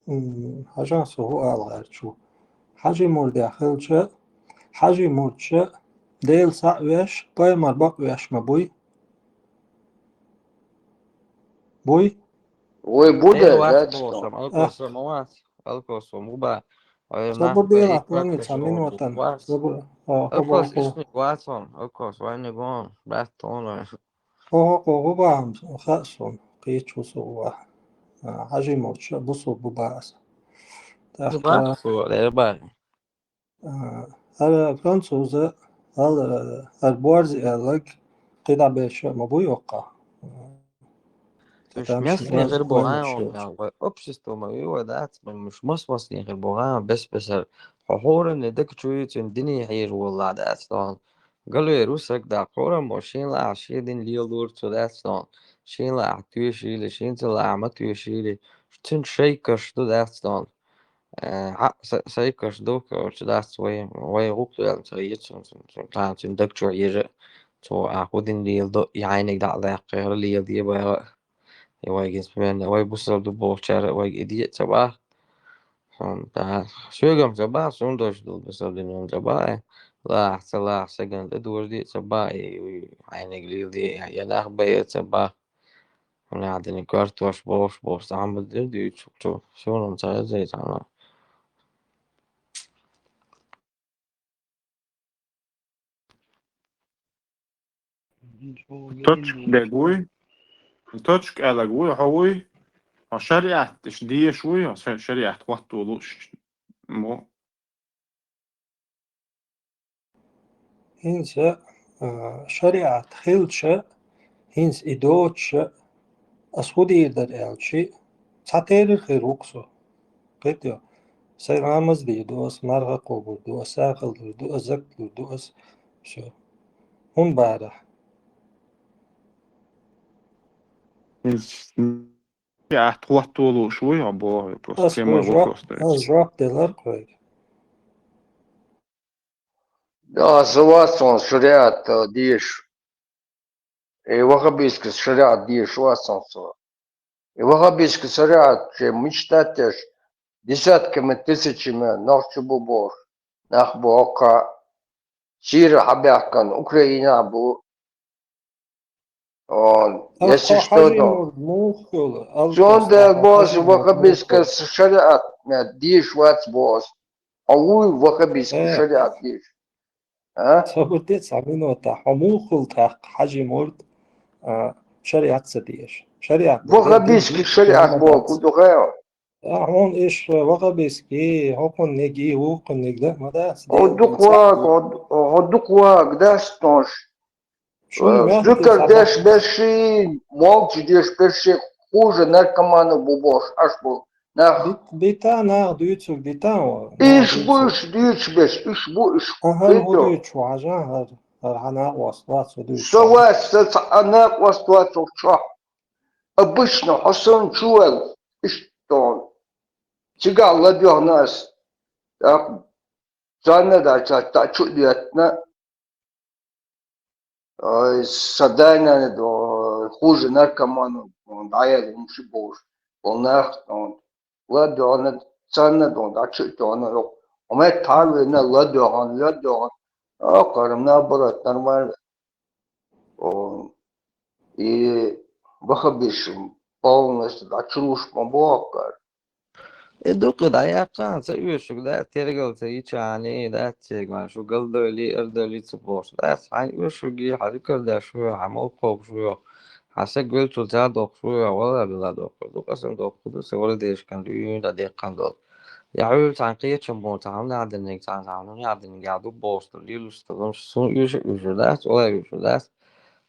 М, Хажан суху алгъарчу. Хажи Мур дя хилча, Хажи Мурча, Дел са веш, паймар бак веш ма буй. Буй? Ой, буде, Эй, вац да, болсам, что? алкосам, вац, алкосам, уба. Ой, Собур нах, дела, эй, помнится, вац, минута. вац. Собур, о, Алкос, собур, ишни вацам, алкос, вайни гон, брат, он. о, о, о, бам, хасун, кичу сува. А, Хажи Мурча, бусу бубас. ТӀаккха баккху, лера бара. А, хӀара француза, хӀара, хӀара борзи аьлларг, кхидӀа берш а ма бу йоккха. Уж местный хир бу гӀайгӀа, вай общество ма вий вай дац, муш мас-массане хир бу гӀайгӀа, бес-бесара. Хьо хӀоранна дага чу йийцина дине хьежа волла дац тхуна. Галвер ву саг даккха, хӀораммо шен лаахь шен дин леладора цо дац тхуна. Шен лаахь тоьшийла, шен ца лаахь ма тоьшийла. Цуьнан шайкаш ду дац тхуна. Э, хьа, са-, сайкаш ду, короче, дац вай, вай гӀуллакх ду аьлла ца йийца, цуьнан, цуьнан, цуьнан, цуьнан даг чу хьежа, цо ахь хӀу дин леладо, и хьайниг дӀа а даьккхира, леладе баьгӀа. И вайга, инспектор, вай бусалба ду бохучара вайга и де а ца баха. Хьуна, да, соьгам ца баха, суна дойчу долу бусалба дино ца баха. Лаахь, ца лаахь, сагана тӀедожаде а ца баха, и, и хьайниг леладе, я нах байа а ца баха. Хьуна дина коьртош бохуш, бохуш, цхьамма дира дуьйцу, чу, суна ца хезира цхьамма. Точка дерг вуй? Точка аьлларг вуй, хьо вуй? Хьо шариӀат иштта дезаш вуй? Хьо ша-, шариӀат хӀотто лууш мо? ХӀинца, а, шариӀат хилча, хӀинца и доцуша, ас хӀун дийр дара аьлча, цхьатерра хир ву-кх со. Кхетий? Сайн ламаз дийр ду ас, марха кхобур ду ас, сагӀа лур ду ас, закат лур ду ас. Всё. ХӀун бара? Ас хӀотто лууш вуй, хьо боху, просто прямой вопрос дайта. Ас жоп делар-кх вайга. Да, со вац суна шариӀат, а, дезаш. И ваххабистский шариӀат дезаш вац суна со. И ваххабистский шариӀат чу мечтать деш, десятками тысячами нохчий бу бохуш, нах бу хӀокху Сирера хьабаьхкина, Украинахь бу. О, если что, то. Цундела боху ваххабистский шариӀат дезаш вац боху ас. Хьо вуй ваххабистский шариӀат дезаш? А? Собар де цхьа минута. Хьо муха хуьлу тӀаккха, Хьажи-Мурд, а, шариӀат ца дезаш? ШариӀат ваххабистский шариӀат боху ду хьо? А, хьуна иштта ваххабистский, хӀокхунниг, вукхунниг дан ма дац. Хьо дукха вагӀа, хьо дукха вагӀа дац тхуна. Шуна, э, зуькар деш берш, молча деш берш, хуже наркоманов бу бохуш, аш бу нах. Дита, дита нах дуьйцург, дита ву. Уьш бу уьш дуьйцуш берш, уьш бу уьш. Ахьа, хӀун дуьйцуш ву, хьажа, хӀара, хӀара хьан накъост вац хӀун дуьйцуш. Со вац, сан цхьа накъост вац хӀокху чохь. Обычно хьо санна чу ваьлла, иштта тхуна. Цигахь ладоьгӀна ас. ТӀаккха царна а даьлла, царна чу а доьттина. Ай, сан дай-нана ду, хуже наркоманов, дӀаяьлла хӀума ши бохуш болу нах, ладоьгӀна, царна а ду, дӀа чу а тоьхна, хӀокху метта хьан а вина, ладоьгӀна, ладоьгӀна. А, кхара наоборот, нормально. О, и ваххабисташ полностью дӀачулуш ма боху кхара. И дукха дӀаяьккхина, ца оьшург дац, тергал ца йича, дац церга, шу галдойли, ардойли ца бохуш дац, хьайн оьшург, хьан зуькар деш ву, хьан молла кхобуш ву, хьан саг веллачул цара доккхуш ву, валла била доккхуш ду, къасам доккхуш ду, сан вала дешкан дуьйна дӀадеккхана долу. Я хьуьлла цхьана кхечам бу, цхьана хӀума динниг, цхьана хӀума динниг, я ду бохуш ду, лелаш ду, суна оьшур, оьшур дац, валла оьшур дац.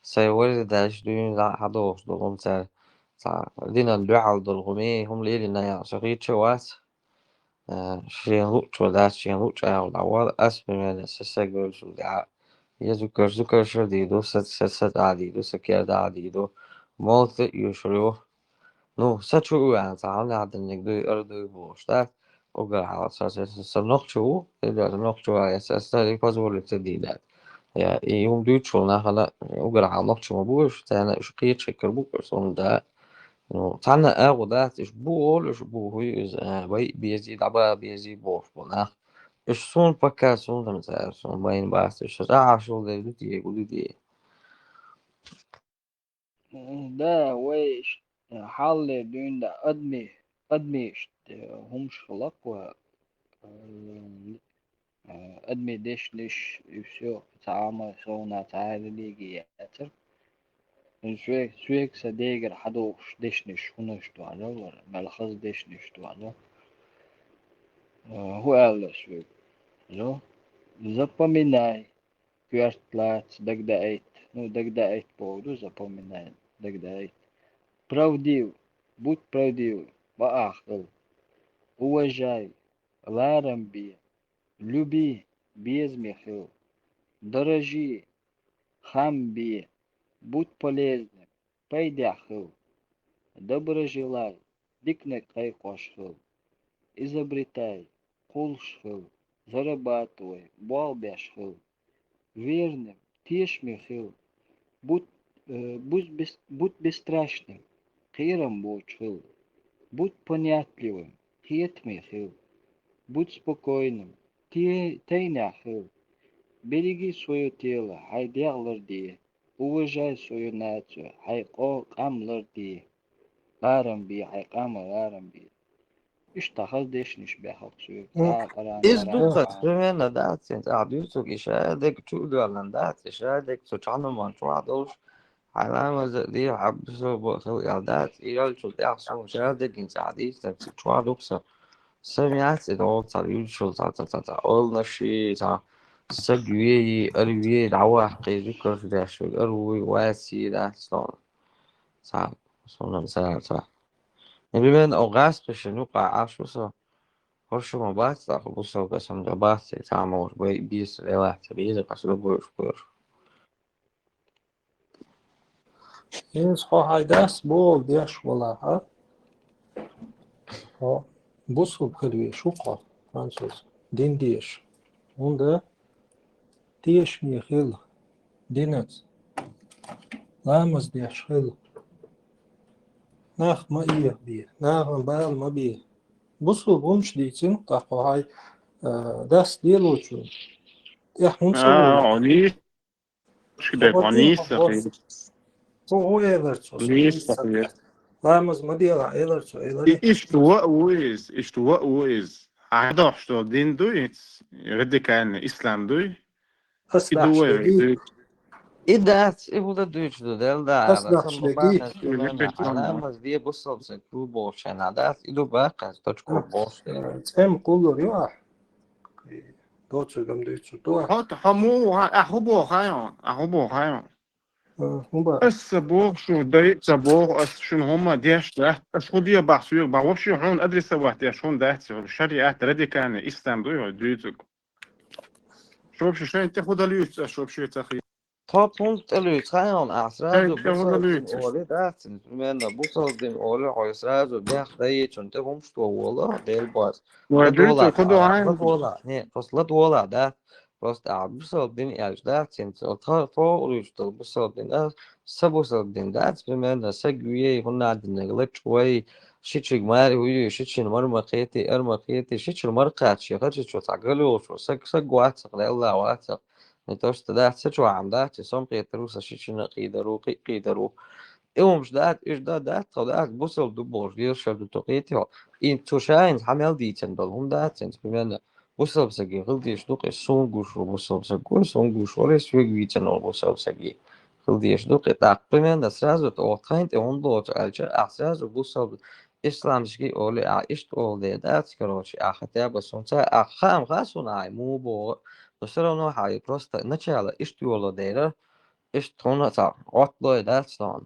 Сайн вари дайша дуьйна дӀа хьадохуш долу хӀума цара, цхьа динан дуьхьал долу хӀума, хӀума лелийна яхна со хеташ а вац. Э, шена луъучо дац, шена луъучу агӀор дӀавала, ас, примерно, сан саг веллачул тӀаьхьа. Я зуькар, зуькар шар дийр ду, сан, сан, сан цӀа дийр ду, сан кер дӀа дийр ду. Молла тӀе а оьшур ю. Ну, сан чу а веана, цхьа хӀума динниг дуй, ара дуй бохуш дац. Уггар хьалха сан, сан, сан, сан нохчо ву, или сан нохчо ву, я сан, сан, сан позволить ца дийр дац. Я, и хӀума дуьйцуш волу нахана, уггар хьалха нохчо ма бу уьш, царна уьш кхечу хӀекхар бу уьш, хӀунда? Ну, цхьанна а агӀо дац, уьш бу олу, уьш бу хӀуй иза, а, вай а безий, дӀабаха безий бохуш болу нах. Уьш суна пока, суна там цара, суна байна бац, уьш сан цӀа Ӏаш волу дерг ду те, гу ду те. Да, вай ш-, хьалле дуьйна да адми-, адмиш, э, хӀумаш хилакх ва, э, э, адми дешнаш, и всё, цхьа а ма совна, цхьа а лелийга яцара. Шуьга, шуьга сан дегара хьадохуш дешнаш хӀунаш ду хьажа вара, мел хаза дешнаш ду хьажа. А, хӀу аьлла шуьга? Ну, запоминай, коьрта лаца, дагадаийта. Ну, дагадаийта бохург ду, запоминай, дагадаийта. Правдив, будь правдив, бакъахьа хила. Уважай, ларам бе. Люби, безаме хила. Дорожи, хам бе. Будь полезным, пайдехь хила. Доброжелай, диканиг кхайкхош хила. Изобретай, кхуллуш хила. Зарабатывай, болх беш хила. Верным, тешаме хила. Будь, э, будь бес-, будь бесстрашным, кхерам боцуш хила. Будь понятливым, кхетаме хила. Будь спокойным, те-, тайнехь хила. Береги своё тело, хьайн дегӀ ларде. Уважай свою нацию, хьайн къо-, къам ларде. Ларам бе, хьайн къам ларам бе. Иштта хаза дешнаш баьхна соьга. Ну, цхьа а къаран иза ду-кх, примерно, дац, хӀинца ахь дуьйцург, и ша дерг чу а доьллина, дац, и ша дерг цу чхьанаман чохь долуш, хьайн ламаз а де, хьан бусалба хила аьлла, дац, и аьллачул тӀаьхьа суна ша дерг хӀинца ахь дийцинарг цига чохь ду-кх сан. Сан яц и догӀу цхьа юьзучул цхьа, цхьа, цхьа, цхьа олнаш, цхьа саг веи, ара веи, дӀаваккхий, зуькарш деш верг ара вуй, вац, дац, цхьа, цхьа, суна ца, цхьа. Например, оха гӀазкхашна юкъахь Ӏаш ву со. ХӀорш ма бац, тӀаккха бусалба сан дан бац, цхьа а могуш бай, бийса лелахь, ца беза, аса ду бойуш, бойуш. Иза хьо хьайн дас бохург деш валахь, а? Хьо бусалба хила везаш ву-кх хьо, француз, дин деша. ХӀунда тешаме хила динаца, ламаз деш хила. Нах ма эхабе, нахана бала ма бе. Бусалба хӀумаш дийцина, тӀаккха хьо хьайн, а, дас лелочунна тӀехь хӀунда ца вогӀу? Ши бен хьо нийса хир. ХӀун, хӀун элира цо? Нийса хир. Ламаз ма делахь, элира цо, элира. И-, иштта ваъ ву иза, иштта ваъ ву иза. Хьан дохьуш долу дин дуй, радикальный ислам дуй? Ас и ду вай вай дуй. И дац, и хӀун дан дуьйцуш ду, Дела да, ас ала, дахьаш сан бу бахьана, примерно, хьан ламаз де бусалба сан кху бохучу хенахь дац, и ду баккхаза, точка бохуш дерг. ЦӀем кхуллур ю ахь? Доцург ам дуьйцур ду ахь? Хьо, хьо муха, ахь хӀун боху хьайна? Ахь хӀун боху хьайна? А, хӀун боху? Ас ца боху, шу дай а ца боху, ас шуна хӀумма деш дац. Ас хӀун де бахьа соьга, бахьа вообще хьуна адресовать деш хӀума дац, шариат радикальный ислам дуй хьо дуьйцург. Шу вообще шайна тӀе хӀун дан луьйцу, ас шу вообще ца хи-. Тхо хӀунда тӀе луьйцу, хьайна ахь сразу бусалба дин олий дац, примерно бусалба дин олий хьо сразу бехк даийчунна тӀе хӀумаш тӀе волу, Дела боху. Вай дуьйцу, хӀун ду хьайна? ЛадволахӀ, не, просто ладволахӀ дац. Просто ахь бусалба дин аьлча дац, хӀинца тхо, тхо луьйцуш долу бусалба дин, а, сан бусалба дин дац, примерно, саг вей, хӀунна диннарг лачкъа вай, шичиг маре вуй, шичина мара ма кхетий, ара ма кхетий, шичина мара кхаьчча, хача чу цхьа гал йолуш ву, саг, саг вацахь, Дела вацахь. Не то что дац, сан чохь ам дац, со ма кхетар ву, сан шичина а кхийдар ву, кхин а кхийдар ву. И хӀумаш дац, уьш дан дац, тхо дац, бусалба ду бохуш, лелаш ду тхо кхетий хьо. И цу шайна хьан мел дийцина долу хӀума дац, хӀинца, примерно, бусалба саге хила дезаш ду-кх, суна гуш ву бусалба саг ву, суна гуш вара, соьга вийцина волу бусалба саге хила дезаш ду-кх, тӀаккха, примерно, сразу тӀе оха тхайна тӀе хӀунда лоцу аьлча, ахь сразу бусалба исламский олий, ахь иштта олу дела дац, короче, ахь хотя бы суна ца, ахь хаам хаьа суна ахь муха боху, но всё равно хьайн просто начало иштта йолу дела, иштта хӀунда цхьа Ӏотталой дац тхуна.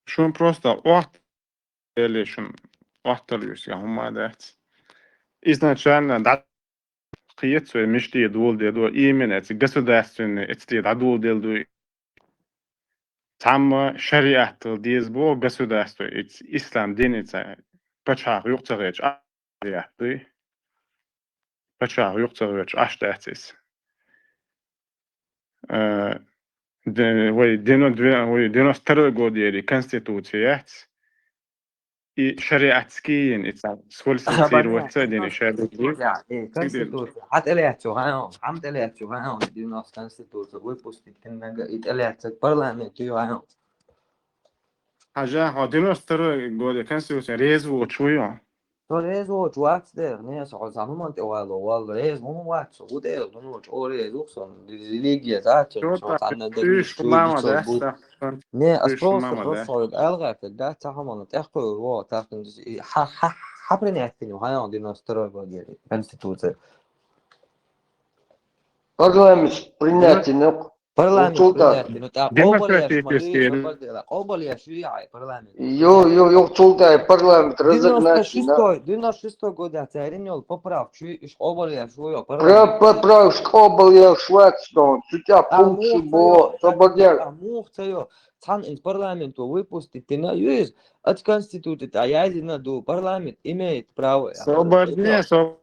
Шуна просто Ӏотт-, или шуна Ӏоттар юьсу, я хӀумма дац. Изначально дӀа-, кхета вай миште доладелла ду, именно эца государственный эцте дӀадоладелла ду. Цхьамма шариатал деза боху государство, эца ислам дин, эца пачхьалкх юкъа ца гӀерташ, а, шариат дуй. Пачхьалкх юкъа ца гӀерташ, Ӏаш дац иза. Э, де-, вай девяно-, вай девяносто второй год ери конституция яц. И шариатский йина, и цхьа сфальсифицировать ца дина, и шариат. Э, конституция. Хьан тӀелаьцна ю хьайна? Хьан тӀелаьцна ю хьайна? Девяносто конституция выпустить дина мега, и тӀелаьцнарг парламент ю хьайна? Хьажа, хьо девяносто второй года конституция реза воцуш вуй хьо? Со реза воцуш вац дера, не, со хьо цхьа хӀуманна тӀе вало, валла реза хӀума вац со, ву дера, хӀунда чӀогӀа реза ву со, религия зац, со цхьанна дерриш чуьйра ма дац. Не, ас просто, просто хьоьга ала гӀертарг дац, цхьа хӀуманна тӀекхуьур ву, тахана и хьа-, хьа-, Хьан принять йина ю, хьан девяносто второй год ери, Конституция? Парламент принять йина ю. Парламент принять йина ю, тӀаккха къобалъеш ма ю, Демократический. Къобалъеш ю яхь парламент. Ю, ю, ю, цул тӀехьагӀа парламент разогнать йина. Девяносто шестой, девяносто шестой года царна йола поправка ю, уж къобалъеш ю, йо, парламент. Прав-, поправка къобалъеш вац, дон, цу тӀа пункт шу бо, собардер. А муха ца йо, цхьана из парламенто выпустить йина ю из, оцу Конституци тӀа яздина ду, парламент имеет право. Собардер, со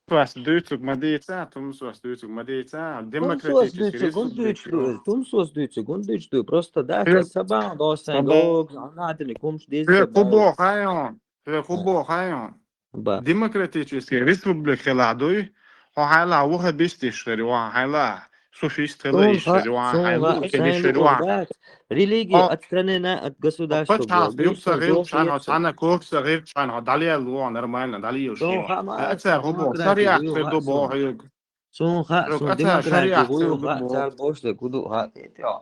вас дуьйцург ма дийца, тумсос дуьйцург ма дийца, Тумсос дуьйцург, гун дуьйцур ду, тумсос дуьйцург, гун дуьйцур ду, просто да, ца бан доссан гог, надани кумш дийца. Хьо бо хайон, хьо бо хайон. Ба. Демократический республика хила дуй, хьо хьайла ваххабистиш хир ван, хьайла суфист хила иш хир ван, хьайла кемиш хир ван. Религия отстранена от государства. Пачхьалкх юкъа гӀирчхьан, хьо цхьана кокса гӀирчхьан, хьо дӀалел вон нормально, дӀалел шо. Ацар хӀу бо, шариат хир ду бо хьоьга. Сун ха, сун демократия гуй ха, цар бошла гуду ха, тетя.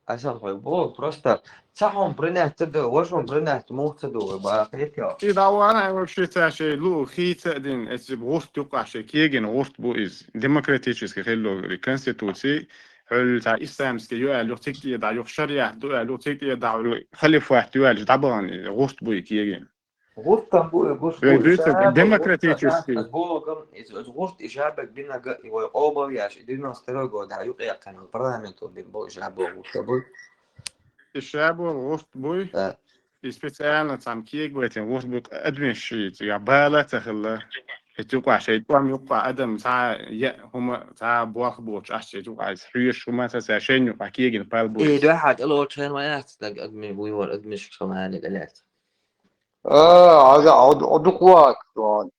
Асан хой бо, просто цхьа хӀума принять ца ду, ваша хӀума принять муха ца ду, ба, тетя. И да вана вообще ца шей лу хийца дин, эци гӀурт юкъа шей кегин гӀурт бу из. Демократический хилло конституци, хьол ца исламский ю аьлла, юх цигтие да, юх шариат ду аьлла, юх цигтие да, халифат ю аьлла, дабан гӀурт бу и кегин. ГӀуртам бу и гӀурт. Вай дуьйцург демократический. Богам, из гӀурт и шабек бинага и вай къобалъеш, и девяносто второй года юкъе кхана парламенто бин бо и шабо гӀурта бу. И шабо гӀурт буй. И специально цам кегвайтин гӀурт буй, админ ши, я бала ца хилла. И тюкъа шей, тӀом юкъа адам ца я хӀума ца болх боч, аш шей тюкъа хьуьш хӀума ца ца шен юкъа кегин пал буй. И дуьхьа тӀелочен ма яц, даг админ буй вар, админ ши шамане галят. А, ага, одуквак, дон.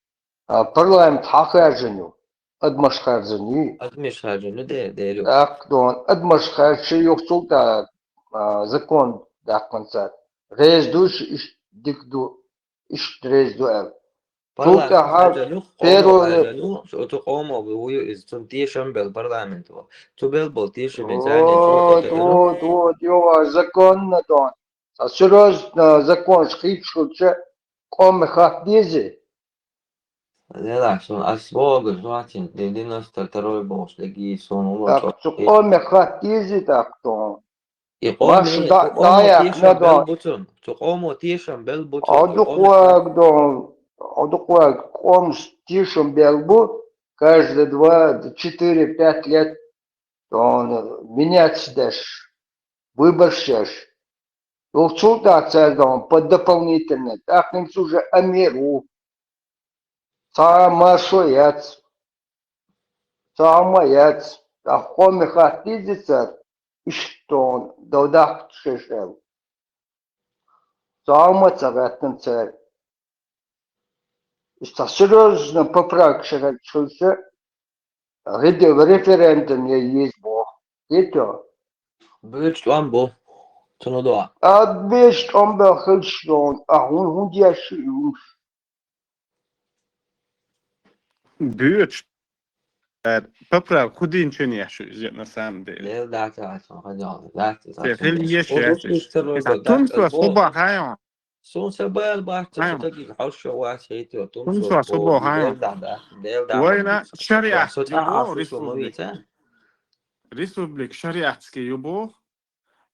А, парламент хьахаьржиню. Адмаш хаьржиню. Адмаш хаьржиню, де, де, лю. Так, дон. Адмаш хаьржи юхцул та, а, закон даккханца. Рез душ иш дик ду, иш рез ду эл. Цул тӀаьхьа первый, оцу къомо бу ю из, цун тешам бел парламент ву. Цу бел бол тешам бел. Вот, вот, вот, йога законно, дон. А серьезно законш хийцуча къоме хатта дези. Дела, сон ас бога, значит, девяносто второй богш, деги сон уло. Так, цу къоме хатта дези, так, то. И къоме, да, да, я, надо. Цу къомо тешам бел буцун. Одукваг, дон, одукваг, къомс тешам бел бу, каждые два, четыре, пять лет, дон, меняться деш, выборщеш. Юхцул тӀа цаьрга по дополнительной, тӀаккха хӀинца уже амир ву. Цхьа а маршо яц. Цхьа а ма яц. ТӀаккха къоме хатта дези цар, иштта дов даккха шешел. Цхьа а ма ца гӀеттан цар. Иштта серьезно поправка шерачхуьлча, гӀиде референдум я еза боху. Ето. Буьйцу тӀом бу. Цуну дуа. А буьйцу тӀом бел хилча, а хӀун, хӀун деш шу юмш? Буьйцу. Э, поправка хӀун динчун еш шу, иза на самом деле. Лел дац, дац, дац, дац. Хил еш еш. Тумсо хӀу бахайон. Сун са бал бац, са тагиг хьошо вац, хӀетио, тумсо хӀу бо, хӀу бо, хӀу бо. Дел да, дел да. Вайна шариат ю бо, республика. Республика шариатский ю бо.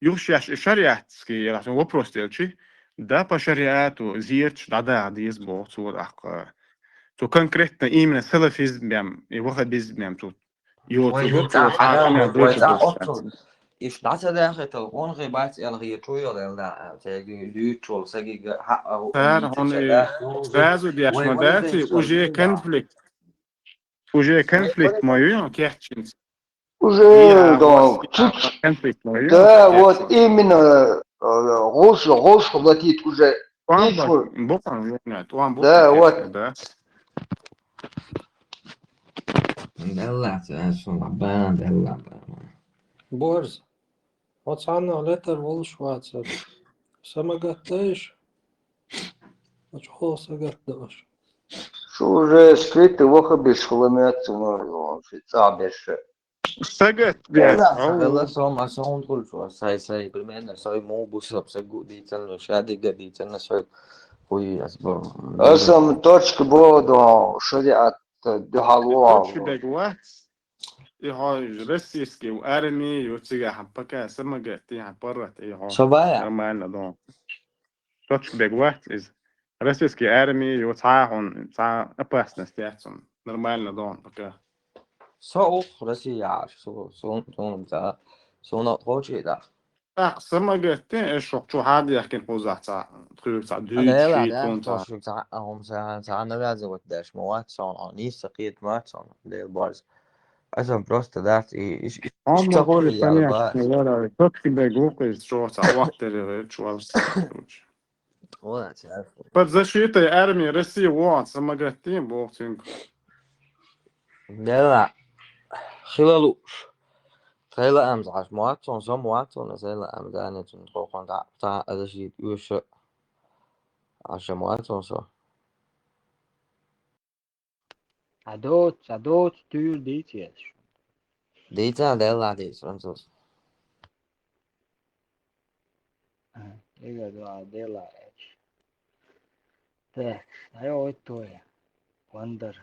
Юхшеш шариатский, я вопрос делчи. Да, по шариату зерч да да дез бо цур ахка. Цу конкретно именно салафизм бем, и ваххабизм бем цу. Йо, цу гӀурт, цу хьакъ, вай цу гӀурт. Иш дӀа ца дахийтал, къонахий бац аьлла хеташ йолу, аьлла, цаьрга дуьйцуш волу сагига хьаъа хӀу. Цара хьуна сразу деш ма дац, уже конфликт. Уже конфликт ма ю, кеччинца. Уже, да, чуть. Конфликт ма ю. Да, вот именно, э, гӀуш, гӀуш латит уже. Бухам, да, вот. Да. Делла, цаьршун, бан, делла, бан. Борз, хьо цхьанна летар волуш вацара. Са ма гатдайша? Ма чӀогӀа са гатдайша. Шу уже скрытый ваххабиш хила меца, ну, ши цӀа берша. Сагат беш. Хала сом а сон тулчу сай сай примерно сой му бусап сагу дицан шади га дицан сой. Ой, ас бо. Аса м точка бо до шариат дуьхьал ву. Точка бег вац. И хьо российский арми ю, цигахь пока самогат, и хьан парват, и хьо. Шо бая? Нормально дон. Точка бег вац иза. Российский арми ю, цхьа хьун, цхьа опасность яц хьун. Нормально дон пока. Со ух Россия, со, со, со, со, со, со, со, со, со, со, ТӀаккха самогатте, э, шух чу хьадехкина кхузахь цхьа, тхуьга цхьа дуьйцу, шуьйтун цхьа. Цхьа, а, хӀума цхьа, цхьа навязывать деш ма вац шуна, хьо нийса кхета ма вац шуна, Дела борз. Аса просто дац, и, и, и, Хьо ма хуьлу яла санехь, бац. Вара, тотки бегу кхуьз, чо цхьа вахтери гӀерчу валс. Вац, яц. Под защитой армии России вон, самогатте, боху цуьнга. Дела, хила лууш. Сайла амзаш моацун, со моацун, сайла амзани цун хохун да, та адаши уьш аша моацун со. Адоц, адоц, туьр дийцеш. Дийца, Дела, дийц, француз. А, ига дуа, Дела, эч. Так, айо, ой, той. Вандар.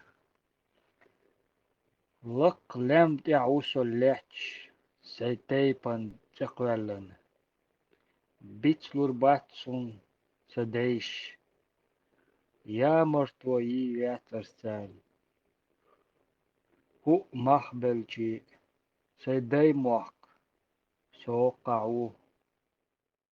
Лакха лаьм тӀехь ву со лаьтташ, сайн тайпана чӀакхваьллина. Бицлур бац суна сан дайш. Ямарто йий ваьцарш царна. ХӀуъа мах белчий, сайн дай мохк, со хӀокхахь ву,